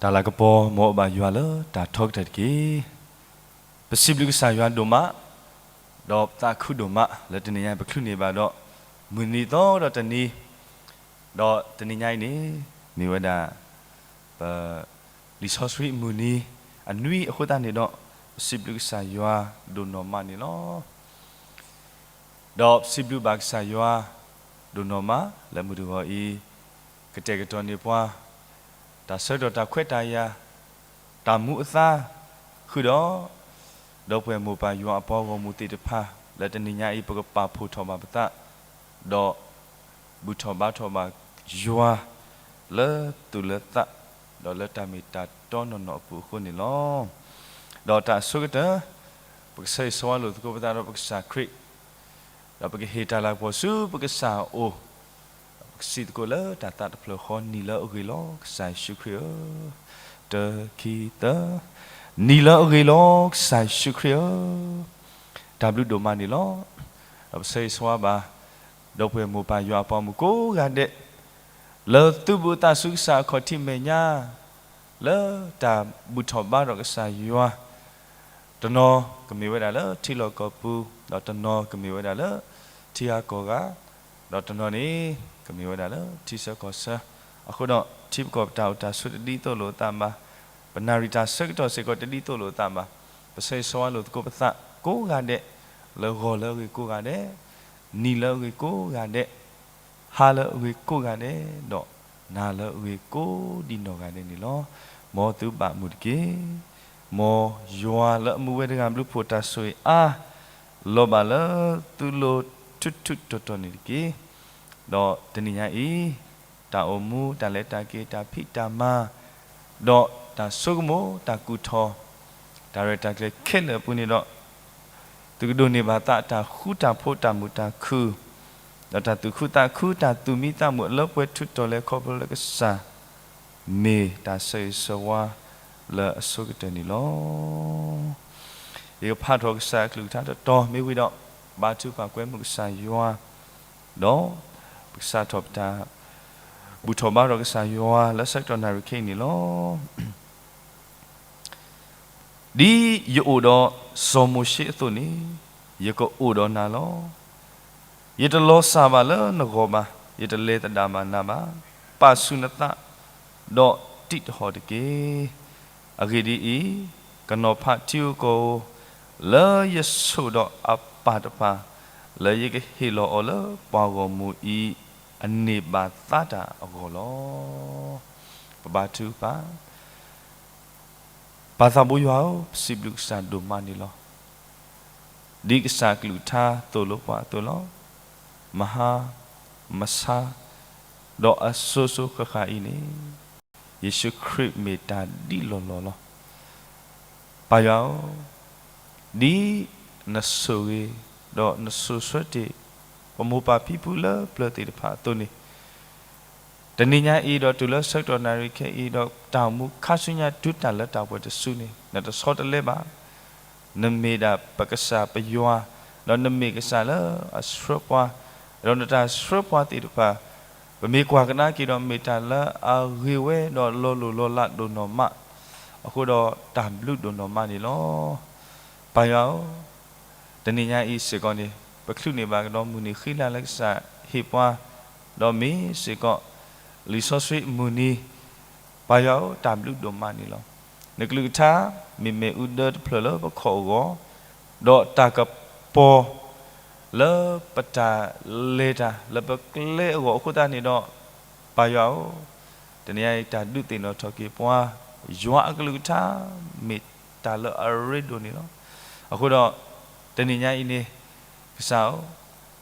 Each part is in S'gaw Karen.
တၢ်လၤကပီၤ မ်အအိၣ်ဘၣ်ယွၤလၢတၢ်ထီကတၢၢ်တက့ၢ်. ပစံးဘျုးကစၢ်ယွၤဒိၣ်မး, ဒီးပသးခုဒိၣ်မး လၢတနံၤညါပကချုးန့ၢ်ဘၣ်ဒီး မုၢ်နံၤသီဒီးတနံၤ, ဒီးတနံၤညါအံၤန့ၣ် မ့ၢ်ဝဲဒၣ် ပ လံာ်စီဆှံမုၢ်နံၤအနွံအဃိသတးန့ၣ်ဒီး ပစံးဘျုးကစၢ်ယွၤဒိၣ်နီၢ်မးန့ၣ်လီၤ. ဒီးပစံးဘျုးဘၣ်ကစၢ်ယွၤဒိၣ်နီၢ်မး လၢမုၢ်တဂီၤအံၤ ကတဲာ်ကတီၤန့ၢ်ပှၤ တၢ်ဆၢကတီၢ်တၢ်ခွဲးတၢ်ယာ် တၢ်မူအသါ ဃုာ်ဒီး ဒီပုၢ်ဝဲၢ်မိၢ်ပၢ်ယွၤအပှၤဂီၢ်မုၢ်သ့ၣ်တဖၣ် လၢတနံၤညါအံၤ ပကပာ်ဖှိၣ်ထီၣ်ဘၣ်ပသး ဒီး ဘူၣ်ထီၣ်ဘါထီၣ်ဘၣ်ယွၤ လၢသူၣ်လၢသး ဒီးလၢတၢ်မ့ၢ်တၢ်တီနီၢ်နီၢ်အပူၤအဃိန့ၣ်လီၤ. ဒီးတၢ်အဆိကတၢၢ် ပကဆၢဂ့ၤဆၢဝါလိာ်သကိးပသးဒီးပကစၢ်ခရံာ် ဒီးပကဟ့ၣ်တၢ်လၤကပီၤဆူပကစၢ်အအိၣ်, ဒီးပကစံးသကိးလၢတၢ်သးတဖျၢၣ်ဃီ နံၤလၢအဂ့ၤလီၤ ကစၢ်ယ့ၣ်ၡူးခရံာ်ဧၢ, တၢ ခံ သၢ, နံၤလၢအဂ့ၤလီၤ ကစၢ်ယ့ၣ်ၡူးခရံာ်ဧၢ, တၢ်ဘျုးဒိၣ်မးန့ၣ်လီၤ. ဒီးပဆၢဂ့ၤဆၢဝါဘၣ် ဒီပုၢ်ဝဲၢ်မိၢ်ပၢ်ယွၤအပှၤဂီၢ်မုၢ်ကိးဂၤဒဲး လၢသုဘူးအသးဆူကစၢ်အခီၣ်ထံးမဲာ်ညါ လၢတၢ်ဘူၣ်ထီၣ်ဘါထီၣ်ကစၢ်ယွၤ တနီၤကမ့ၢ်ဝဲဒၣ်လၢထံလီၢ်ကီၢ်ပူၤ, ဒီးတနီၤကမ့ၢ်ဝဲဒၣ်လၢထံဂၤကီၢ်ဂၤ, ဒီးတနီၤန့ၣ် ကမ့ၢ်ဝဲဒၣ်လၢထံဆၢကီၢ်ဆၢ, အဃိဒီး ထံပကီၢ်ပတၢ်အိၣ်တၢ်ဆိးတဒ်သိးလိာ်အသးဘၣ်, ပနၣ်ရံၣ်တၢ်ဆၢကတီၢ်စ့ၢ်ကီးတဒ်သိးလိာ်အသးဘၣ်, ပဆၢဂ့ၤဆၢဝါလိာ်သကိးပသးကိးဂၤဒဲး, လၢဂီၤလၢအဂ့ၤကိးဂၤဒဲး, နံၤလၢအဂ့ၤကိးဂၤဒဲး, ဟါလၢအဂ့ၤကိးဂၤဒဲး, ဒီးနၤလၢအဂ့ၤကိးဒံးနီၢ်ဂၤဒဲးန့ၣ်လီၤ. မ်သုဘၣ်မုာ်တက့ၢ်. မ်ယွၤလၢအမူဝဲတဂၤဘျုးဖှိၣ်တၢ်ဆိၣ်ဂ့ၤအါ လီၤဘၣ်လၢသုလိၤထူးထူးတီၤတီၤန့ၣ်တက့ၢ်. ဒီးတနံၤညါအံၤ တၢ်အိၣ်မူ တၢ်လဲၤတၢ်က့ၤ တၢ်ဖံးတၢ်မၤ ဒီးတၢ်ဆိကမိၣ် တၢ်ကူၣ်ထီၣ် တၢ်ရဲၣ်တၢ်ကျဲၤခဲလၢာ်အပူၤန့ၣ်ဒီး သုကဒိးန့ၢ်ဘၣ်သးတၢ်ဃူတၢ်ဖိး တၢ်မုာ်တၢ်ခုၣ်, ဒီးတၢ်သူၣ်ခုသးခု တၢ်သူၣ်မံသးမုာ် အလၢပှဲၤထူးတီၤလဲၤခီဖျိလၢကစၢ် မ့ၢ်တၢ်ဆၢဂ့ၤဆၢဝါလၢအဆိကတၢၢ်န့ၣ်လီၤ. ယကဖးထီၣ်ကစၢ်အကလုၢ်ကထါတတီၤမ့ၢ်ဝံၤဒီး ဘါထုကဖၣ်ကွဲမုာ်ကစၢ်ယွၤ ဒီးပကစးထီၣ်ပတၢ် ဘူၣ်ထီၣ်ဘါထီၣ်ကစၢ်ယွၤလၢဆၢကတီၢ်နၣ်ရံၣ်ခဲအံၤန့ၣ်လီၤ. ဒ်ယအိၣ်ဒီးစီၤမိၤၡ့အသိးန့ၣ် ယကအိၣ်ဒီးနၤလီၤ. ယတလီၤစၢ်ဘၣ်လၢနဂီၢ်ဘၣ်, ယတလဲၤသဒၣ်ဘၣ်နၤဘၣ်. ပာ်ဆူၣ်နသး, ဒီးတံးတဟီၣ်တက့ၢ်. အဂ့ၢ်ဒ်အံၤ, ကနီၤဖးထံဧိၤကီၢ်ဧိၤ, လၢယဆိၣ်ဒီးအပၢ်တဖၣ်, လၢယကဟ့ၣ်လီၤအီၤလၢပှၤဂီၢ်မုၢ်အံၤ အန့ၢ်ဘၣ်သါတၢ်အဂီၢ်လီၤ. ပဘါထုကဖၣ် ပၢ်သးဘိယွၤဧၢ, ပစံးဘျုးကစၢ်ဒိၣ်မးန့ၣ်လီၤ. ဒ်ကစၢ်အကလုၢ်ကထါသိၣ်လိပှၤအသိးလီၤ. မဟါ, မဆါ, ဒီးအစိၤစိၤဃၣ်ဃၣ်အံၤန့ၣ်, ယ့ၣ်ၡူးခရံာ်မ့ၢ်တၢ်ဒ်လီၢ်လီၢ်လီၤ. ပၢ်ယွၤဧၢ, ဒ်နဆိၣ်ဂ့ၤ, ဒီးနစိၤဆှၢတ့ၢ် ပမိၢ်ပၢ်ဖံဖုလၢပျၢၤသ့ၣ်တဖၣ်အသိးန့ၣ်, တနံၤညါအံၤဒီးတုၤလၢဆၢကတီၢ်နၣ်ရံၣ်ခဲအံၤဒီး တၢ်အိၣ်မူခါဆူညါတုၤတၢ်လၢတၢ်ပှဲၤတစုန့ၣ် နတဆီတလဲဘၣ်. နမ့ၢ်ဒၣ်ပကစၢ်ပယွၤ, ဒီးနမ့ၢ်ကစၢ်လၢအဆှၢပှၤ, ဒီးနတၢ်ဆှၢပှၤသ့ၣ်တဖၣ်, ပမ့ၢ်ကွၢ်ကဒါက့ၤဒီးမ့ၢ်တၢ်လၢအဂ့ၤဝဲဒီးလီၤလိၢ်လီၤလးဒိၣ်နီၢ်မး, အဃိဒီးတၢ်ဘျုးဒိၣ်နီၢ်မးန့ၣ်လီၤ. ပၢ်ယွၤဧၢ, တနံၤညါအံၤစ့ၢ်ကီးန့ၣ် ပချုးန့ၢ်ဘၣ်ကဒီးမုၢ်နံၤဃံလၤလၢကစၢ်ဟ့ၣ်ပှၤ, ဒီးမ့ၢ်စ့ၢ်ကီး လံာ်စီဆှံမုၢ်နံၤ, ပၢ်ယွၤဧၢ, တၢ်ဘျုးဒိၣ်မးန့ၣ်လီၤ. နကလုၢ်ကထါ မ့ၢ်မ့ၣ်အူဒၢတဖျၢၣ်လၢပခီၣ်အဂီၢ်, ဒီးတၢ်ကပီၤ လၢပတၢ်လဲၤတၢ်လၢပကျဲအဂီၢ်အဃိသတးန့ၣ်ဒီး, ပၢ်ယွၤဧၢ, တနံၤညါအံၤတၢ်ဒုးသ့ၣ်နီၣ်ထီၣ်က့ၤပှၤ, ယွၤအကလုၢ်ကထါ မ့ၢ်တၢ်လၢအရ့ဒိၣ်န့ၣ်လီၤ. အဃိဒီး တနံၤညါအံၤန့ၣ် ကစၢ်ဧၢ,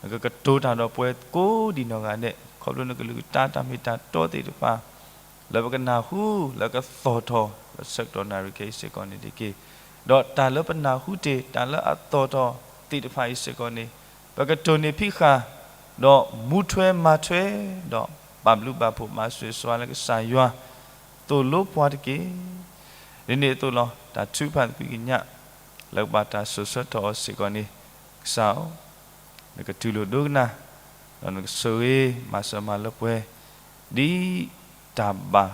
နကကတိၤတၢ်ဒီးပှၤကိးဒံးနီၢ်ဂၤဒဲး ခီဖျိနကလုၢ်ကထါတၢ်မ့ၢ်တၢ်တီသ့ၣ်တဖၣ် လၢပကနၢ်ဟူ လၢကသီၣ်ထီၣ် လၢဆၢကတီၢ်နၣ်ရံၣ်ခဲအံၤစ့ၢ်ကီးန့ၣ်တက့ၢ်. ဒီးတၢ်လၢပနၢ်ဟူတ့ၢ် တၢ်လၢအသီၣ်ထီၣ်သ့ၣ်တဖၣ်အံၤစ့ၢ်ကီးန့ၣ် ပကတိၢ်န့ၢ်ဖံးဃာ် ဒီးမူထွဲမၤထွဲ ဒီးပာ်ဘျုးပာ်ဖှိၣ်မၤစၢၤစွါလၢကစၢ်ယွၤ သိၣ်လိပှၤတက့ၢ်. ဒ်န့ၣ်အသိးလီၤ. တၢ်ထုကဖၣ်သကွံာ်ကညး လၢကဘၣ်တၢ်စိၤဆၢထီၣ်အီၤစ့ၢ်ကီးန့ၣ်, ကစၢ်ဧၢ, နကတူၢ်လိာ်ဒိကနၣ်, ဒီးနကဆိၣ်ဂ့ၤမၤစၢၤမၤလၢပှဲၤ ဒ်တၢ်ဘၣ်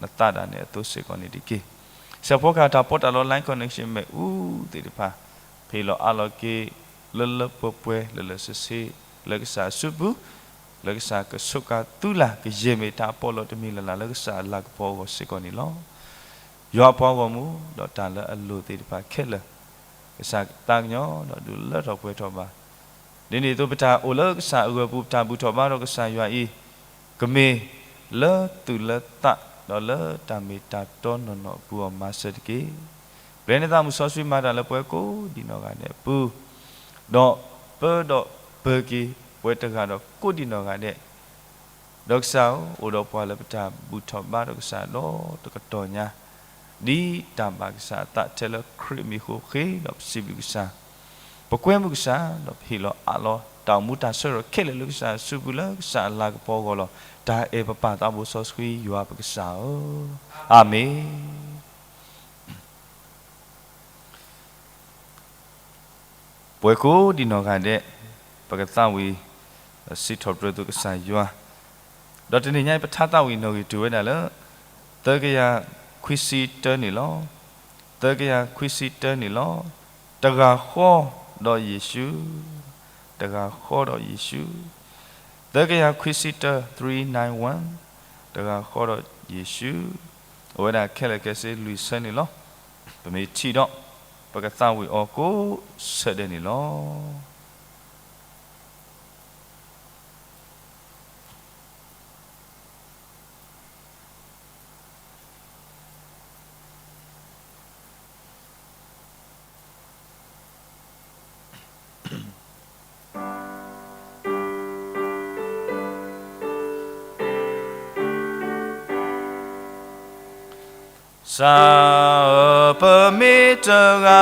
နသးဒၣ်နဲအသိးစ့ၢ်ကီးန့ၣ်တက့ၢ်. စဲးဖီကဟၣ်တၢ်ပီးတၢ်လီ line connection မ့ၣ်အူသ့ၣ်တဖၣ် ဖံးလီၤအးလီၤက့ၤ လၢလၢပှဲၤပှဲၤ လၢလၢဆ့ဆ့ လၢကစၢ်အစုပူၤ, လၢကစၢ်ကဆိးကါသူလၢ် ကယဲၢ်မ့ၢ်တၢ်အပီးလီၤတမံၤလၢ်လၢ် လၢကစၢ်အလၤကပီၤအဂီၢ်စ့ၢ်ကီးန့ၣ်လီၤ. ယွၤအပှၤဂီၢ်မူ ဒီးတၢ်လၢအလိၣ်သ့ၣ်တဖၣ်ခဲလၢာ် ကစၢ်သးကညီၤ ဒီးဒုးလၢထီၣ်ပှဲၤထီၣ်ဘၣ်. ဒ်န့ၣ်အသိး ပတၢ်အိၣ်လၢကစၢ်အဂီၢ်ပူၤ ပတၢ်ဘူၣ်ထီၣ်ဘါဒီးကစၢ်ယွၤအံၤ ကမ့ၢ်လၢသူၣ်လၢသး ဒီးလၢတၢ်မ့ၢ်တၢ်တီနီၢ်နီၢ်အပူၤအီၤမၤစၢၤတက့ၢ်. ပျဲနသးမုၢ်စီဆှံမၤတၢ်လၢပှၤကိးဒံးနီၢ်ဂၤဒဲးအပူၤ, ဒီးပၢဒီးပၢၤက့ၤ ပှၤတဂၤဒီးကိးဒံးနီၢ်ဂၤဒဲး, ဒီးကစၢ်ဧၢ, အိၣ်ဒီးပှၤလၢပတၢ်ဘူၣ်ထီၣ်ဘါဒီးကစၢ်ဒီးတကတီၢ်ညါ, ဒ်တၢ်ဘၣ်ကစၢ်အသးထဲလၢခရံာ်မံၤအဃိဃ့, ဒီးပစံးဘျုးကစၢ်, ပကွဲမုာ်ကစၢ်, ဒီးပဟ့ၣ်လီၤအးလီၤ တၢ်အိၣ်မူတၢ်ဆၢထၢၣ်ခဲလၢာ်လၢကစၢ်အစုပူၤလၢကစၢ်အလၤကပီၤအဂီၢ်လီၤ. တၢ်အဲၣ်ပပၢ်သးဘိစီဆှံယွၤပကစၢ်ဧၢ, အၤမ့ၣ်. ပှၤကိးဒံးနီၢ်ဂၤဒဲး, ပကသးဝံၣ် စံးထီၣ်ပတြၢၤသုကစၢ်ယွၤ, ဒီးတနံၤညါအံၤ ပထါသးဝံၣ်နီၣ်ဂံၢ်တုၤဝဲဒၣ်လၢ သၢကယၤခွံဆံတၢန့ၣ်လီၤ. သၢကယၤခွံဆံတၢန့ၣ်လီၤ. တဂၤဃီဒီးယ့ၣ်ၡူး, တဂၤဃီဒီးယ့ၣ်ၡူး, သၢကယၤခွံဆံတၢ three nine one, တဂၤဃီဒီးယ့ၣ်ၡူး, အိၣ်ဝဲဒၣ်ခဲလၢာ်ခဲဆ့လွံၢ်ဆၢန့ၣ်လီၤ. ပမ့ၢ်ထံၣ်ဒီး ပကသးဝံၣ်အီၤကိးဆၢဒဲးန့ၣ်လီၤ. ကစၢ်ဧၢ, ပမ့ၢ်တဂၤဃီဧါ,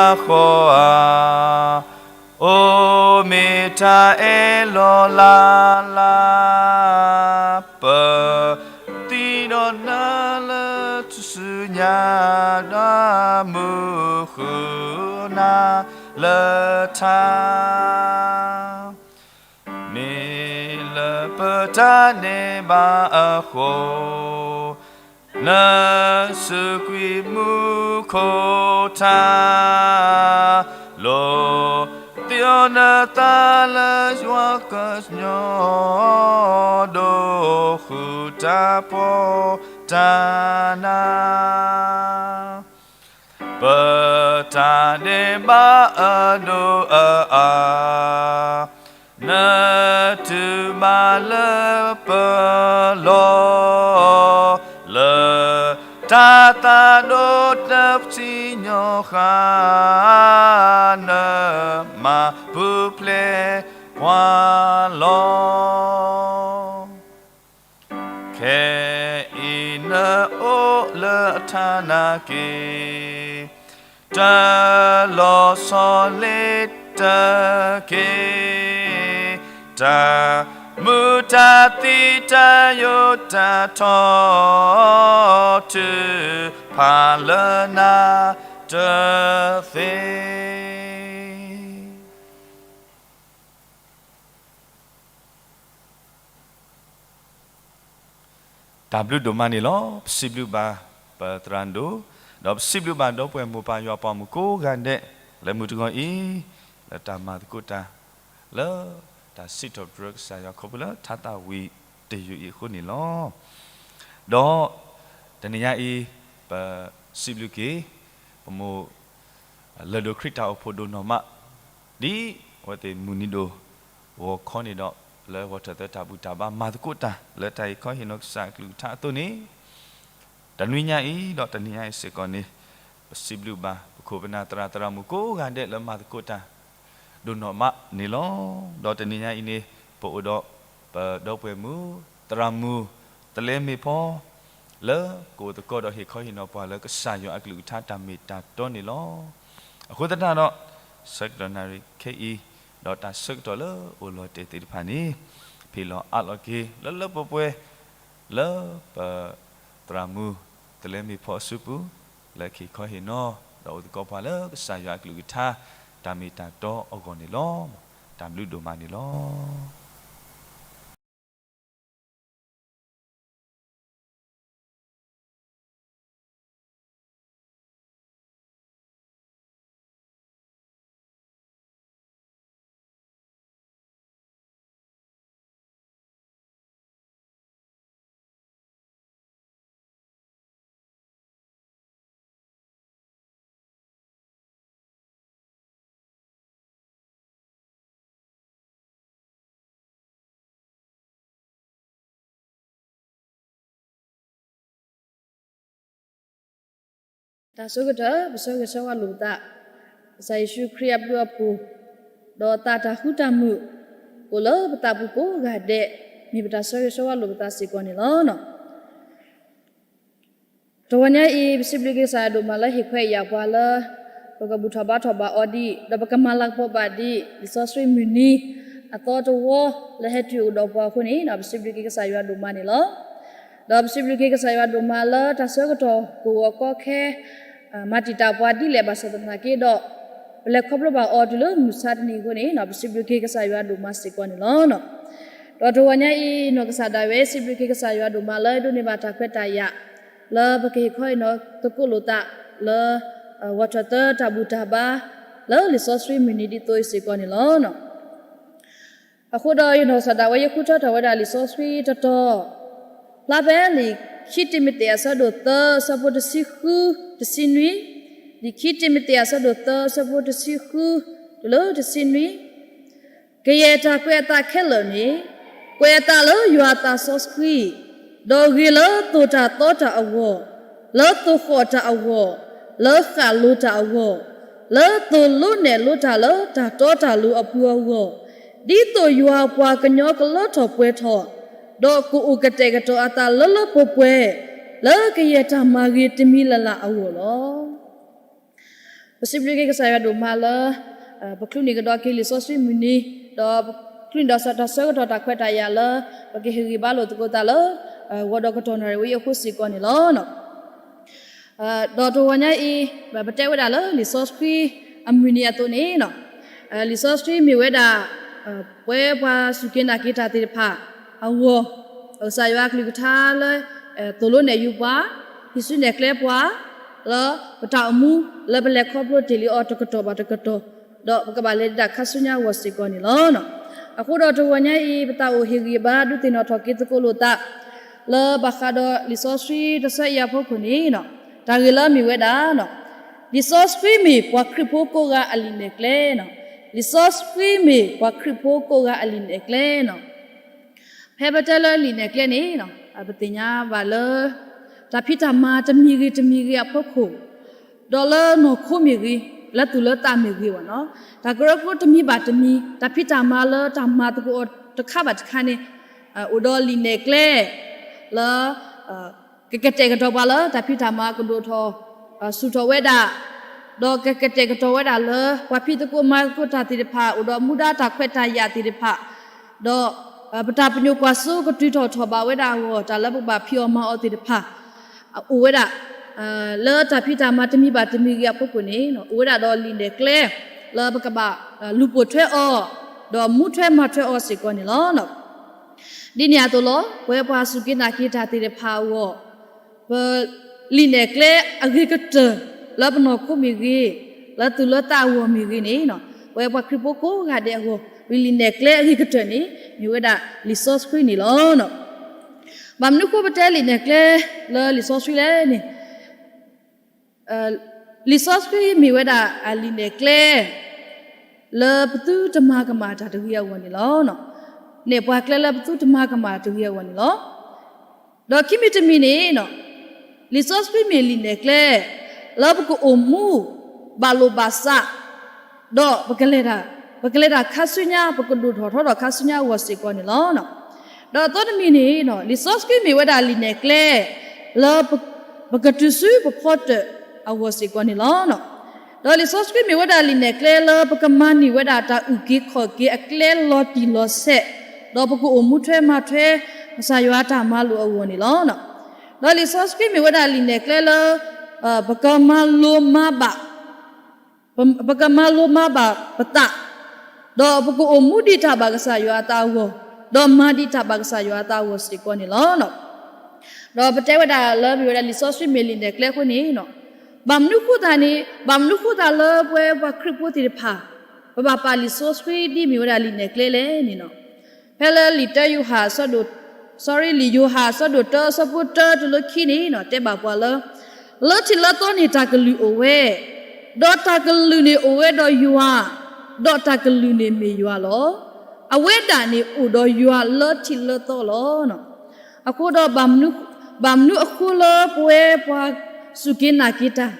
အိၣ်မ့ၢ်တၢ်အဲၣ်လီၤလၢ်လၢ်, ပသံဒီးနၤလၢထူၣ်စုညါ, ဒီးမုၢ်ဃုနၤလၢထါ မ့ၢ်လၢပတၢ်န့ၢ်ဘၣ်အဃိ, နစူးကွံာ်မူခိၣ်ထါ, လိၣ်သံအီၤနသးလၢယွၤကညီ, ဒိးဃုာ်တၢ်ဖှီၣ်တၢ်နး ပတၢ်ဒဲးဘးအဒိၣ်အအါ, နတူၢ်ဘၣ်လၢပလီၢ်, လၢတၢ်သးဒိၣ်တပထံၣ်ညီဃာ်, နမၤပူၤဖျဲးပှၤလီၤ. ခဲအံၤနအိၣ်လၢအထးနာ်က့ၤ, တလီၤဆီလ့ၤတက့ၢ်, တၢ်မုာ်တၢ်သံတၢ်ယိာ်တၢ်ထီၣ်, ထုးဖးလၢနၤတသ့ တၢ်ဘျုးဒိၣ်မးန့ၣ်လီၤ. ပစံးဘျုးဘၣ်ပသရၣ်ဒိၣ်, ဒီးပစံးဘျုးဘၣ်ဒီပုၢ်ဝဲၢ်မိၢ်ပၢ်ယွၤပှၤမုၣ်ကိးဂၤဒဲး, လၢမုၢ်တဂီၤအံၤ, လၢတၢ်မၤသကိးတၢ်, လၢတၢ်စံးထီၣ်ပတြၢၤကစၢ်ယွၤခီဖျိလၢထါသးဝံၣ်တယုၢ်အံၤအဃိန့ၣ်လီၤ. ဒီးတနံၤညါအံၤ, ပစံးဘျုးက့ၤ ပမိၢ် လၢၢ်ဒိၣ်ခရံာ်တၢ်အိၣ်ဖှိၣ်ဒိၣ်နီၢ်မး, ဒ်အဝဲသ့ၣ်မုၢ်နံၤဒိၣ်ဂီၤခီန့ၣ်ဒီး, လၢဂီၤထၢၣ်သၢတၢ်ဘူၣ်တၢ်ဘါမၤသကိးတၢ် လၢတၢ်ဟ့ၣ်ခီဟ့ၣ်နီၤကစၢ်အကလုၢ်ကထါအသိးန့ၣ်, တနွံညါအံၤဒီးတနံၤညါအံၤစ့ၢ်ကီးန့ၣ်, ပစံးဘျုးဘၣ်ပခိၣ်ပနၢ်သရၣ်သရၣ်မုၣ်ကိးဂၤဒဲးလၢမၤသကိးတၢ် ဒိၣ်နီၢ်မးန့ၣ်လီၤ. ဒီးတနံၤညါအံၤန့ၣ်, ပအိၣ်ဒီးပဒီပုၢ်ဝဲၢ်မုၣ် သရၣ်မုၣ် သလဲမ့ၢ်ဖီ လၢကအိၣ်သကိးဒီးဟ့ၣ်ခီဟ့ၣ်နီၤပှၤလၢကစၢ်ယွၤအကလုၢ်ကထါတၢ်မ့ၢ်တၢ်တီန့ၣ်လီၤ. အဃိသတးဒီး, ဆၢကတီၢ်နၣ်ရံၣ်ခဲအံၤ, ဒီးတၢ်ဆၢကတီၢ်လၢအိၣ်လီၤတဲာ်သ့ၣ်တဖၣ်န့ၣ်, ဖံးလီၤအးလီၤက့ၤ လၢလၢပှဲၤပှဲၤ လၢပ သရၣ်မုၣ် သလဲမ့ၢ်ဖီအစုပူၤ, လၢကဟ့ၣ်ခီဟ့ၣ်နီၤ ဒီးအိၣ်သကိးပှၤလၢကစၢ်ယွၤအကလုၢ်ကထါ တၢ်မ့ၢ်တၢ်တီအဂီၢ်န့ၣ်လီၤ. တၢ်ဘျုးဒိၣ်မးန့ၣ်လီၤ. တၢ်ဆိကတၢၢ် ပဆၢဂ့ၤဆၢဝါလိာ်ပသး, ကစၢ်ယ့ၣ်ၡူးခရံာ်အဘျုးအဖှိၣ်, ဒီးသးတၢ်ဃူတၢ်မုာ်, အိၣ်လၢပသးပူၤကိးဂၤဒဲး, မ့ၢ်ပတၢ်ဆၢဂ့ၤဆၢဝါလိာ်ပသးစ့ၢ်ကီးန့ၣ်လီၤ. တဂီၤညါအံၤ ပစံးဘျုးက့ၤကစၢ်ယွၤဒိၣ်မးလၢဟ့ၣ်ခွဲးယာ်ပှၤလၢ ပကဘူၣ်ထီၣ်ဘါထီၣ်ဘၣ်အီၤဒံး, ဒီးပကမၤလၤကပီၤဘၣ်ဒံး လံာ်စီဆှံမုၢ်နံၤ အသီတဝီ လၢဟဲတုၤအိၣ်ဒီးပှၤအဃိန့ၣ် ပစံးဘျုးက့ၤကစၢ်ယွၤဒိၣ်မးန့ၣ်လီၤ. ဒီးပစံးဘျုးက့ၤကစၢ်ယွၤဒိၣ်မးလၢတၢ်ဆၢကတီၢ်ကဝီၤကီခဲ မၤတံာ်တာ်ပှၤဒ်လဲၣ်ဘၣ်ဆၣ်သနာ်က့ဒီး ပလဲၤခီဖျိဘၣ်အီၤတုၤလၢမုၢ်ဆါတနံၤအဃိန့ၣ် ပစံးဘျုးက့ၤကစၢ်ယွၤဒိၣ်မးစ့ၢ်ကီးန့ၣ်လီၤ. ဒီးတဂီၤညါအံၤ နီၢ်ကစၢ်ဒၣ်ဝဲ စံးဘျုးက့ၤကစၢ်ယွၤဒိၣ်မးလၢဒိးန့ၢ်ဘၣ်တၢ်ခွဲးတၢ်ယာ် လၢပကဟ့ၣ်ခီဟ့ၣ်နီၤသကိးလိာ်သးလၢ ဂီၤထီၣ်သၢတၢ်ဘူၣ်တၢ်ဘါ လၢလံာ်စီဆှံမုၢ်နံၤဒ်သိးအံၤစ့ၢ်ကီးန့ၣ်လီၤ. အဃိဒီးယနီၢ်ကစၢ်ဒၣ်ဝဲ ယဃုထၢထီၣ်ဝဲဒၣ်လံာ်စီဆှံတတီၤ ဖျါဖဲလံာ်ခံတံၤမသ့းအဆၢဒိၣ်သၢ အဆၢဖိတဆံဃု တဆံနွံ, လံာ်ခံတံၤမသ့းအဆၢဒိၣ်သၢ အဆၢဖိတဆံဃု တုၤလၢတဆံနွံ ကယဲၢ်တၢ်ကွဲးအသးခဲလၢာ်န့ၣ် ကွဲးအသးလၢယွၤအသးစီဆှံ, ဒီးဂ့ၤလၢသိၣ်တၢ်သီတၢ်အဂီၢ်, လၢသိၣ်ဃီၣ်တၢ်အဂီၢ်, လၢဃၣ်လိၤတၢ်အဂီၢ်, လၢသိၣ်လိနဲၣ်လိတၢ်လၢတၢ်တီတၢ်လိၤအပူၤအဂီၢ်, ဒ်သိးယွၤအပှၤကညီကလၢထီၣ်ပှဲၤထီၣ်, ဒီးကအိၣ်ကတဲာ်ကတီၤအသးလၢလၢပှဲၤပှဲၤ, လၢကယဲၢ်တၢ်မၤဂ့ၤတမံၤလၢ်လၢ်အဂီၢ်လီၤ. ပစံးဘျုးက့ၤကစၢ်ယွၤဒိၣ်မးလၢ ပချုးန့ၢ်ကဒီးက့ၤလံာ်စီဆှံမုၢ်နံၤ, ဒီးချုးန့ၢ်ဒီးတၢ်ဆၢကတီၢ်တၢ်ခွဲးတၢ်ယာ်လၢ ပကဟ့ၣ်ဂံၢ်ဘါလိာ်သကိးသးလၢ ဂီၤဒီးကတီၢ်နၣ်ရံၣ်ဝဲအံၤအဃိစ့ၢ်ကီးန့ၣ်လီၤ. ဒီးတဂီၤညါအံၤ ပတဲဝဲဒၣ်လၢလံာ်စီဆှံအမုၢ်နံၤအသိးန့ၣ် လံာ်စီဆှံမ့ၢ်ဝဲဒၣ် ပဝဲပှၤစူၢ်က့ၤနာ်က့ၤတၢ်သ့ၣ်တဖၣ်အဂီၢ်, ကစၢ်ယွၤအကလုၢ်ကထါလၢ သိၣ်လိနဲၣ်ယူပှၤ, ဟံးစုနဲၣ်ကျဲပှၤ လၢပတၢ်အိၣ်မူလၢပလဲၤခီဖျိတ့ၢ်လံအီၤတကတီၢ်ဘၣ်တကတီၢ်, ဒီးပကဘၣ်လဲၤဒၣ်ခါဆူညါအဂီၢ်စ့ၢ်ကီးန့ၣ်လီၤ. အဃိဒီးတဂီၤညါအံၤ ပသးအိၣ်ဟ့ၣ်ဂံၢ်ဘါဒုးသ့ၣ်နီၣ်ထီၣ်က့ၤသကိးလိာ်သး လၢဘၣ်ဃးဒီးလံာ်စီဆှံတဆၢအံၤအဖီခိၣ်န့ၣ် တၢ်ဂ့ၢ်လၢမ့ၢ်ဝဲဒၣ် လံာ်စီဆှံမ့ၢ်ပှၤခရံာ်ဖိကိးဂၤအလံာ်နဲၣ်ကျဲ, လံာ်စီဆှံမ့ၢ်ပှၤခရံာ်ဖိကိးဂၤအလံာ်နဲၣ်ကျဲ. ဖဲပတဲလၢလံာ်နဲၣ်ကျဲန့ၣ် ပသ့ၣ်ညါဘၣ်လၢ တၢ်ဖံးတၢ်မၤတမံၤဂ့ၤတမံၤဂ့ၤအဖီခိၣ်, ဒီးလၢနီၢ်ခိမ့ၢ်ဂ့ၤ, လၢသူၣ်လၢသးမ့ၢ်ဂ့ၤဘၣ်နီၤ, တၢ်ကရၢကရိတမံၤဘၣ်တမံၤ, တၢ်ဖံးတၢ်မၤလၢတၢ်မၤသကိးအီၤတခါဘၣ်တခါန့ၣ် အိၣ်ဒီးလံာ်နဲၣ်ကျဲ လၢ ကကတဲာ်ကတီၤပှၤလၢတၢ်ဖံးတၢ်မၤကဒိၣ်ထီၣ် ဆူၣ်ထီၣ်ဝဲဒၣ်, ဒီးကကတဲာ်ကတီၤဝဲဒၣ်လၢ ပှၤဖံးသကိးမၤသကိးတၢ်သ့ၣ်တဖၣ် အိၣ်ဒီးမူဒါတၢ်ခွဲးတၢ်ယာ်သ့ၣ်တဖၣ်, ဒီး ပတၢ်ပညိၣ်ကွၢ်စိကတုၤထီၣ်ထီၣ်ဘၣ်ဝဲဒၣ်အဂီၢ် တၢ်လၢပကဘၣ်ဖံးအီၣ်မၤအီၣ်သ့ၣ်တဖၣ် အိၣ်ဝဲဒၣ် လၢတၢ်ဖံးတၢ်မၤတမံၤဘၣ်တမံၤဂ့ၤအဖီခိၣ်န့ၣ် အိၣ်ဝဲဒၣ်ဒီးလံာ်နဲၣ်ကျဲ လၢပကဘၣ်လူၤပိာ်ထွဲအီၤ, ဒီးမူထွဲမၤထွဲအီၤစ့ၢ်ကီးန့ၣ်လီၤ. ဒ်န့ၣ်အသိးလီၤ ပဝဲပှၤစူၢ်က့ၤနာ်က့ၤတၢ်သ့ၣ်တဖၣ်အဂီၢ် ပ လံာ်နဲၣ်ကျဲအဂ့ၤကတၢၢ် လၢပနီၢ်ခိမ့ၢ်ဂ့ၤ, လၢသူၣ်လၢသးအဂီၢ်မ့ၢ်ဂ့ၤန့ၣ် ပဝဲပှၤခရံာ်ဖိကိးဂၤဒဲးအဂီၢ် ပလံာ်နဲၣ်ကျဲအဂ့ၤကတၢၢ်န့ၣ် မ့ၢ်ဝဲဒၣ်လံာ်စီဆှံန့ၣ်လီၤ. ဘၣ်မနုၤဃိပတဲလံာ်နဲၣ်ကျဲလၢလံာ်စီဆှံလဲၣ်န့ၣ် လံာ်စီဆှံမ့ၢ်ဝဲဒၣ်အလံာ်နဲၣ်ကျဲ လၢပသုတမၤကမၣ်တၢ်တဂ့ၤအဂီၢ်န့ၣ်လီၤ. နဲၣ်ပှၤကျဲလၢပသုတမၤကမၣ်တၢ်တဂ့ၤအဂီၢ်န့ၣ်လီၤ. ဒီးခံမံၤတမံၤန့ၣ် လံာ်စီဆှံမ့ၢ်လံာ်နဲၣ်ကျဲ လၢပကအိၣ်မူ ဘၣ်လိာ်ဘၣ်စး ဒီး ပကလဲၤတၢ်ခါဆူညါ ပကဒိၣ်ထီၣ်ထီထီၣ်ခါဆူညါအဂီၢ်စ့ၢ်ကီးန့ၣ်လီၤ. ဒီးအသီတမံၤန့ၣ် လံာ်စီဆှံမ့ၢ်ဝဲဒၣ်လံာ်နဲၣ်ကျဲ လၢ ပကတုၤဆူပဖီတၢၣ်အဂီၢ်စ့ၢ်ကီးန့ၣ်လီၤ. ဒီးလံာ်စီဆှံမ့ၢ်ဝဲဒၣ်လံာ်နဲၣ်ကျဲလၢပကမၤန့ၢ်ဝဲဒၣ်တၢ်အုၣ်က့ၤခီၣ်က့ၤအကျဲလီၤတံၢ်လီၤဆဲး, ဒီးပကအိၣ်မူထွဲမၤထွဲ ကစၢ်ယွၤအတၢ်မၤလိာ်အဂီၢ်န့ၣ်လီၤ. ဒီးလံာ်စီဆှံမ့ၢ်ဝဲဒၣ်လံာ်နဲၣ်ကျဲလၢ ပကမၤလိမၤဘၣ် ပကမၤလိမၤဘၣ်ပသး, ဒီးပကအိၣ်မူဒံးတၢ်ဘၣ်ကစၢ်ယွၤအသးအဂီၢ်, ဒီးမၤဒံးတၢ်ဘၣ်ကစၢ်ယွၤအသးအဂီၢ်စ့ၢ်ကီးန့ၣ်လီၤ. ဒီးပတဲဝဲဒၣ်လၢမ့ၢ်ဝဲဒၣ်လံာ်စီဆှံမ့ၢ်လံာ်နဲၣ်ကျဲအဃိန့ၣ်, ဘၣ်မနုၤဃိသတးန့ၣ် ဘၣ်မနုၤဃိသတးလၢပဝဲပှၤခရံာ်ဖိသ့ၣ်တဖၣ် ပဘၣ်ပာ်လံာ်စီဆှံဒ်မ့ၢ်ဝဲဒၣ်လံာ်နဲၣ်ကျဲလဲၣ်န့ၣ်, ဖဲလၢလံာ်တၢယိၤဟၣ် sorry လံာ်ယိၤဟၣ်အဆၢဒိၣ်တၢ အဆၢဖိတၢတုၤလၢခံန့ၣ် တဲဘၣ်ပှၤလၢ လၢထံးလၢသီန့ၣ်တၢ်ကလုၢ်အိၣ်ဝဲ, ဒီးတၢ်ကလုၢ်န့ၣ်အိၣ်ဝဲဒီးယွၤ, ဒီးတၢ်ကလုၢ်န့ၣ်မ့ၢ်ယွၤလီၤ. အဝဲဒၣ်န့ၣ်အိၣ်ဒီးယွၤလၢထံးလၢသီလီၤ. အဃိဒီး ဘၣ်မနုၤအဃိလၢပဝဲပှၤစူၢ်က့ၤနာ်က့ၤတၢ်